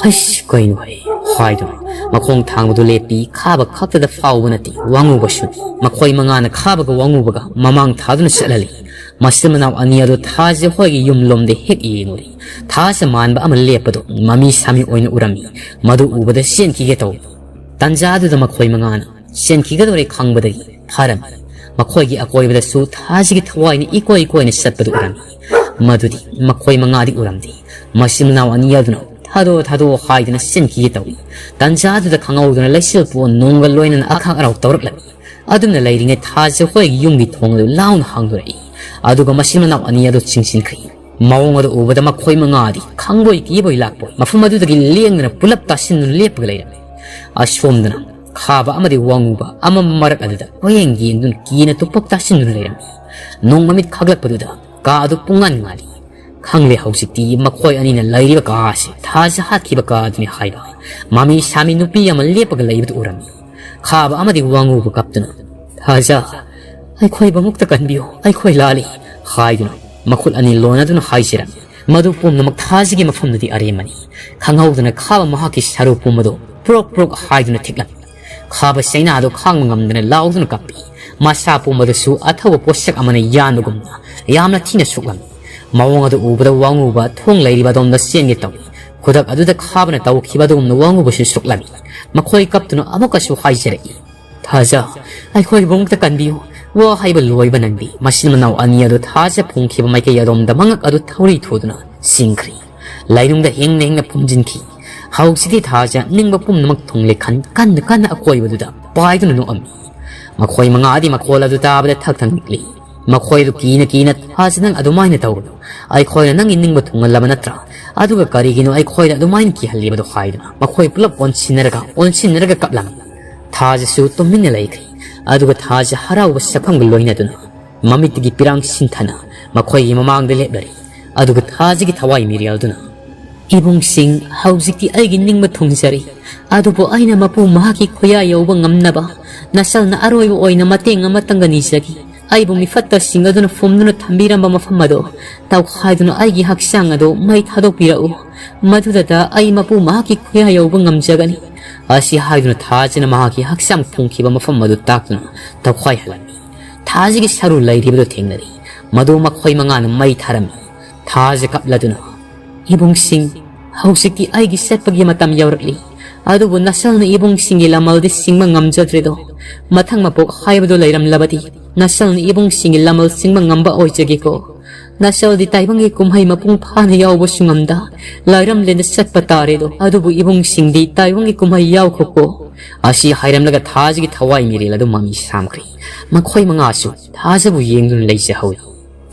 "ꯍꯩꯁ, ꯀꯩꯅꯣ ꯍꯩ?" ꯍꯥꯏꯗꯨꯅ ꯃꯈꯣꯡ ꯊꯥꯡꯕꯗꯨ ꯂꯦꯞꯄꯤ꯫ ꯈꯥꯕ ꯈꯛꯇꯗ ꯐꯥꯎꯕ ꯅꯠꯇꯦ, ꯋꯥꯉꯨꯕꯁꯨꯅꯤ꯫ ꯃꯈꯣꯏ ꯃꯉꯥꯅ ꯈꯥꯕꯒ ꯋꯥꯉꯨꯕꯒ ꯃꯃꯥꯡ ꯊꯥꯗꯨꯅ ꯆꯠꯍꯜꯂꯤ꯫ ꯃꯆꯤꯟ ꯃꯅꯥꯎ ꯑꯅꯤ ꯑꯗꯨ ꯊꯥꯖ ꯍꯣꯏꯒꯤ ꯌꯨꯝꯂꯣꯝꯗ ꯍꯦꯛ ꯌꯦꯡꯂꯨꯔꯤ꯫ ꯊꯥꯖ ꯃꯥꯟꯕ ꯑꯃ ꯂꯦꯞꯄꯗꯨ ꯃꯃꯤ ꯁꯥꯃꯤ ꯑꯣꯏꯅ ꯎꯔꯝꯃꯤ꯫ ꯃꯗꯨ ꯎꯕꯗ ꯆꯦꯟꯈꯤꯒꯦ ꯇꯧꯏ꯫ ꯇꯟꯖꯥ ꯑꯗꯨꯗ ꯃꯈꯣꯏ ꯃꯉꯥꯅ ꯆꯦꯟꯈꯤꯒꯗꯧꯔꯦ ꯈꯪꯕꯗꯒꯤ ꯐꯥꯔꯝꯃꯤ꯫ ꯃꯈꯣꯏꯒꯤ ꯑꯀꯣꯏꯕꯗꯁꯨ ꯊꯥꯖꯒꯤ ꯊꯋꯥꯏꯅ ꯏꯀꯣꯏ ꯀꯣꯏꯅ ꯆꯠꯄꯗꯨ ꯎꯔꯝꯃꯤ꯫ ꯃꯗꯨꯗꯤ ꯃꯈꯣꯏ ꯃꯉꯥꯗꯤ ꯎꯔꯝꯗꯦ꯫ ꯃꯆꯤꯟ ꯃꯅꯥꯎ ꯑꯅꯤ ꯑꯗꯨꯅ "ꯊꯥꯗꯣꯛꯑꯣ, ꯊꯥꯗꯣꯛꯑꯣ" ꯍꯥꯏꯗꯨꯅ ꯆꯦꯟꯈꯤꯒꯦ ꯇꯧꯏ꯫ ꯇꯟꯖꯥ ꯑꯗꯨꯗ ꯈꯪꯍꯧꯗꯅ ꯂꯩꯆꯤꯜ ꯄꯣꯟ ꯅꯣꯡꯒ ꯂꯣꯏꯅꯅ ꯑꯈꯥꯛ ꯑꯔꯥꯎ ꯇꯧꯔꯛꯂꯝꯃꯤ꯫ ꯑꯗꯨꯝꯅ ꯂꯩꯔꯤꯉꯩ ꯊꯥꯖ ꯍꯣꯏꯒꯤ ꯌꯨꯝꯒꯤ ꯊꯣꯡ ꯑꯗꯨ ꯂꯥꯎꯅ ꯍꯥꯡꯗꯣꯔꯛꯏ꯫ ꯑꯗꯨꯒ ꯃꯆꯤꯟ ꯃꯅꯥꯎ ꯑꯅꯤ ꯑꯗꯨ ꯆꯤꯡꯁꯤꯟꯈ꯭ꯔꯦ꯫ ꯃꯑꯣꯡ ꯑꯗꯨ ꯎꯕꯗ ꯃꯈꯣꯏ ꯃꯉꯥꯗꯤ ꯈꯪꯕꯣꯏ ꯀꯤꯕꯣꯏ ꯂꯥꯛꯄꯣꯏ ꯃꯐꯝ ꯑꯗꯨꯗꯒꯤ ꯂꯦꯡꯗꯅ ꯄꯨꯂꯞ ꯇꯥꯁꯤꯟꯗꯨꯅ ꯂꯦꯞꯄꯒ ꯂꯩꯔꯝꯃꯤ꯫ ꯑꯁꯣꯝꯗꯅ ꯈꯥꯕ ꯑꯃꯗꯤ ꯋꯥꯉꯨꯕ ꯑꯃꯝꯕ ꯃꯔꯛ ꯑꯗꯨꯗ ꯀꯣꯌꯦꯡ ꯌꯦꯡꯗꯨꯅ ꯀꯤꯅ ꯇꯨꯄꯛ ꯇꯥꯁꯤꯟꯗꯨꯅ ꯂꯩꯔꯝꯃꯤ꯫ ꯅꯣꯡ ꯃꯃꯤꯠ ꯈꯥꯒꯠꯂꯛꯄꯗꯨꯗ ꯀꯥ ꯑꯗꯨ ꯄꯨꯡꯉꯥꯟ ꯉꯥꯜꯂꯤ꯫ ꯈꯪꯂꯦ, ꯍꯧꯖꯤꯛꯇꯤ ꯃꯈꯣꯏ ꯑꯅꯤꯅ ꯂꯩꯔꯤꯕ ꯀꯥ ꯑꯁꯤ ꯊꯥꯖ ꯍꯥꯠꯈꯤꯕ ꯀꯥ ꯑꯗꯨꯅꯤ ꯍꯥꯏꯕ ꯃꯃꯤ ꯁꯥꯃꯤ ꯅꯨꯄꯤ ꯑꯃ ꯂꯦꯞꯄꯒ ꯂꯩꯕꯗꯨ ꯎꯔꯝꯃꯤ꯫ ꯈꯥꯕ ꯑꯃꯗꯤ ꯋꯥꯉꯨꯕ ꯀꯞꯇꯨꯅ, "ꯊꯥꯖ, ꯑꯩꯈꯣꯏꯕꯨ ꯑꯃꯨꯛꯇ ꯀꯟꯕꯤꯌꯨ, ꯑꯩꯈꯣꯏ ꯂꯥꯜꯂꯤ" ꯍꯥꯏꯗꯨꯅ ꯃꯈꯨꯠ ꯑꯅꯤ ꯂꯣꯟꯅꯗꯨꯅ ꯍꯥꯏꯖꯔꯝꯃꯤ꯫ ꯃꯗꯨ ꯄꯨꯝꯅꯃꯛ ꯊꯥꯖꯒꯤ ꯃꯐꯝꯗꯗꯤ ꯑꯔꯦꯝꯕꯅꯤ꯫ ꯈꯪꯍꯧꯗꯅ ꯈꯥꯕ ꯃꯍꯥꯛꯀꯤ ꯁꯔꯨ ꯄꯨꯝꯕꯗꯨ ꯄ꯭ꯔꯣꯛ ꯄ꯭ꯔꯣꯛ ꯍꯥꯏꯗꯨꯅ ꯊꯤꯛꯂꯝꯃꯤ꯫ ꯈꯥꯕ ꯆꯩꯅꯥꯗꯨ ꯈꯥꯡꯕ ꯉꯝꯗꯅ ꯂꯥꯎꯗꯨꯅ ꯀꯞꯄꯤ꯫ ꯃꯁꯥ ꯄꯨꯝꯕꯗꯨꯁꯨ ꯑꯊꯧꯕ ꯄꯣꯠꯁꯛ ꯑꯃꯅ ꯌꯥꯟꯕꯒꯨꯝꯅ ꯌꯥꯝꯅ ꯊꯤꯅ ꯁꯣꯛꯂꯝꯃꯤ꯫ ꯃꯑꯣꯡ ꯑꯗꯨ ꯎꯕꯗ ꯋꯥꯉꯨꯕ ꯊꯣꯡ ꯂꯩꯔꯤꯕ ꯑꯗꯣꯝꯗ ꯆꯦꯟꯒꯦ ꯇꯧꯏ꯫ ꯈꯨꯗꯛ ꯑꯗꯨꯗ ꯈꯥꯕꯅ ꯇꯧꯈꯤꯕ ꯑꯗꯨꯒꯨꯝꯅ ꯋꯥꯉꯨꯕꯁꯨ ꯁꯣꯛꯂꯝꯃꯤ꯫ ꯃꯈꯣꯏ ꯀꯞꯇꯨꯅ ꯑꯃꯨꯛꯀꯁꯨ ꯍꯥꯏꯖꯔꯛꯏ, "ꯊꯥꯖ, ꯑꯩꯈꯣꯏꯕꯨ ꯑꯃꯨꯛꯇ ꯀꯟꯕꯤꯌꯨ"꯫ ꯋꯥ ꯍꯥꯏꯕ ꯂꯣꯏꯕ ꯅꯪꯗꯦ꯫ ꯃꯆꯤꯟ ꯃꯅꯥꯎ ꯑꯅꯤ ꯑꯗꯨ ꯊꯥꯖ ꯐꯣꯡꯈꯤꯕ ꯃꯥꯏꯀꯩ ꯑꯗꯣꯝꯗ ꯃꯉꯛ ꯑꯗꯨ ꯊꯧꯔꯤ ꯊꯨꯗꯨꯅ ꯆꯤꯡꯈ꯭ꯔꯤ꯫ ꯂꯥꯏꯅꯨꯡꯗ ꯍꯤꯡꯅ ꯍꯤꯡꯅ ꯐꯨꯝꯖꯤꯟꯈꯤ꯫ ꯍꯧꯖꯤꯛꯇꯤ ꯊꯥꯖ ꯅꯤꯡꯕ ꯄꯨꯝꯅꯃꯛ ꯊꯨꯡꯂꯦ ꯈꯟ ꯀꯟꯅ ꯀꯟꯅ ꯑꯀꯣꯏꯕꯗꯨꯗ ꯄꯥꯏꯗꯨꯅ ꯅꯣꯛꯑꯝꯃꯤ꯫ ꯃꯈꯣꯏ ꯃꯉꯥꯗꯤ ꯃꯈꯣꯜ ꯑꯗꯨ ꯇꯥꯕꯗ ꯊꯛ ꯊꯛ ꯅꯤꯛꯂꯤ꯫ ꯃꯈꯣꯏ ꯑꯗꯨ ꯀꯤꯅ ꯀꯤꯅ, "ꯊꯥꯖ, ꯅꯪ ꯑꯗꯨꯃꯥꯏꯅ ꯇꯧꯒꯅꯨ꯫ ꯑꯩꯈꯣꯏꯅ ꯅꯪꯒꯤ ꯅꯤꯡꯕ ꯊꯨꯡꯍꯜꯂꯕ ꯅꯠꯇ꯭ꯔꯥ? ꯑꯗꯨꯒ ꯀꯔꯤꯒꯤꯅꯣ ꯑꯩꯈꯣꯏꯗ ꯑꯗꯨꯃꯥꯏꯅ ꯀꯤꯍꯜꯂꯤꯕꯗꯣ?" ꯍꯥꯏꯗꯨꯅ ꯃꯈꯣꯏ ꯄꯨꯂꯞ ꯑꯣꯟꯁꯤꯟꯅꯔꯒ, ꯑꯣꯟꯁꯤꯟꯅꯔꯒ ꯀꯞꯂꯝꯃꯤ꯫ ꯊꯥꯖꯁꯨ ꯇꯨꯃꯤꯟꯅ ꯂꯩꯈ꯭ꯔꯤ꯫ ꯑꯗꯨꯒ ꯊꯥꯖ ꯍꯔꯥꯎꯕ ꯁꯛꯐꯝꯒ ꯂꯣꯏꯅꯗꯨꯅ ꯃꯃꯤꯠꯇꯒꯤ ꯄꯤꯔꯥꯡ ꯁꯤꯟꯊꯅ ꯃꯈꯣꯏꯒꯤ ꯃꯃꯥꯡꯗ ꯂꯦꯞꯂꯔꯤ꯫ ꯑꯗꯨꯒ ꯊꯥꯖꯒꯤ ꯊꯋꯥꯏ ꯃꯤꯔꯦꯜꯗꯨꯅ, "ꯏꯕꯨꯡꯁꯤꯡ, ꯍꯧꯖꯤꯛꯇꯤ ꯑꯩꯒꯤ ꯅꯤꯡꯕ ꯊꯨꯡꯖꯔꯤ꯫ ꯑꯗꯨꯕꯨ ꯑꯩꯅ ꯃꯄꯨ ꯃꯍꯥꯛꯀꯤ ꯈꯨꯌꯥ ꯌꯧꯕ ꯉꯝꯅꯕ ꯅꯁꯜꯅ ꯑꯔꯣꯏꯕ ꯑꯣꯏꯅ ꯃꯇꯦꯡ ꯑꯃꯇꯪꯒ ꯅꯤꯖꯒꯦ꯫ ꯑꯩꯕꯨ ꯃꯤꯐꯠꯇꯁꯤꯡ ꯑꯗꯨꯅ ꯐꯨꯝꯗꯨꯅ ꯊꯝꯕꯤꯔꯝꯕ ꯃꯐꯝ ꯑꯗꯨ ꯇꯧꯈꯥꯏꯗꯨꯅ ꯑꯩꯒꯤ ꯍꯛꯆꯥꯡ ꯑꯗꯨ ꯃꯩ ꯊꯥꯗꯣꯛꯄꯤꯔꯛꯎ꯫ ꯃꯗꯨꯗꯇ ꯑꯩ ꯃꯄꯨ ꯃꯍꯥꯛꯀꯤ ꯈꯨꯌꯥ ꯌꯧꯕ ꯉꯝꯖꯒꯅꯤ"꯫ ꯑꯁꯤ ꯍꯥꯏꯗꯨꯅ ꯊꯥꯖꯅ ꯃꯍꯥꯛꯀꯤ ꯍꯛꯆꯥꯡ ꯐꯨꯝꯈꯤꯕ ꯃꯐꯝ ꯑꯗꯨ ꯇꯥꯛꯇꯨꯅ ꯇꯧꯈꯥꯏꯍꯜꯂꯝꯃꯤ꯫ ꯊꯥꯖꯒꯤ ꯁꯔꯨ ꯂꯩꯔꯤꯕꯗꯨ ꯊꯦꯡꯅꯔꯤ꯫ ꯃꯗꯨ ꯃꯈꯣꯏ ꯃꯉꯥꯅ ꯃꯩ ꯊꯥꯔꯝꯃꯤ꯫ ꯊꯥꯖ ꯀꯞꯂꯗꯨꯅ, "ꯏꯕꯨꯡꯁꯤꯡ, ꯍꯧꯖꯤꯛꯇꯤ ꯑꯩꯒꯤ ꯆꯠꯄꯒꯤ ꯃꯇꯝ ꯌꯧꯔꯛꯂꯤ꯫ ꯑꯗꯨꯕꯨ ꯅꯁꯜꯅ ꯏꯕꯨꯡꯁꯤꯡꯒꯤ ꯂꯃꯜꯗꯤ ꯁꯤꯡꯕ ꯉꯝꯖꯗ꯭ꯔꯦꯗꯣ꯫ ꯃꯊꯪ ꯃꯄꯣꯛ ꯍꯥꯏꯕꯗꯨ ꯂꯩꯔꯝꯂꯕꯗꯤ ꯅꯁꯜꯅ ꯏꯕꯨꯡꯁꯤꯡꯒꯤ ꯂꯃꯜ ꯁꯤꯡꯕ ꯉꯝꯕ ꯑꯣꯏꯖꯒꯦꯀꯣ꯫ ꯅꯁꯜꯗꯤ ꯇꯥꯏꯕꯪꯒꯤ ꯀꯨꯝꯍꯩ ꯃꯄꯨꯡ ꯐꯥꯅ ꯌꯥꯎꯕꯁꯨ ꯉꯝꯗ ꯂꯥꯏꯔꯝꯂꯦꯟꯗ ꯆꯠꯄ ꯇꯥꯔꯦꯗꯣ꯫ ꯑꯗꯨꯕꯨ ꯏꯕꯨꯡꯁꯤꯡꯗꯤ ꯇꯥꯏꯕꯪꯒꯤ ꯀꯨꯝꯍꯩ ꯌꯥꯎꯈꯣꯀꯣ"꯫ ꯑꯁꯤ ꯍꯥꯏꯔꯝꯂꯒ ꯊꯥꯖꯒꯤ ꯊꯋꯥꯏ ꯃꯤꯔꯦꯜ ꯑꯗꯨ ꯃꯃꯤ ꯁꯥꯝꯈ꯭ꯔꯦ꯫ ꯃꯈꯣꯏ ꯃꯉꯥꯁꯨ ꯊꯥꯖꯕꯨ ꯌꯦꯡꯗꯨꯅ ꯂꯩꯖꯍꯧꯏ꯫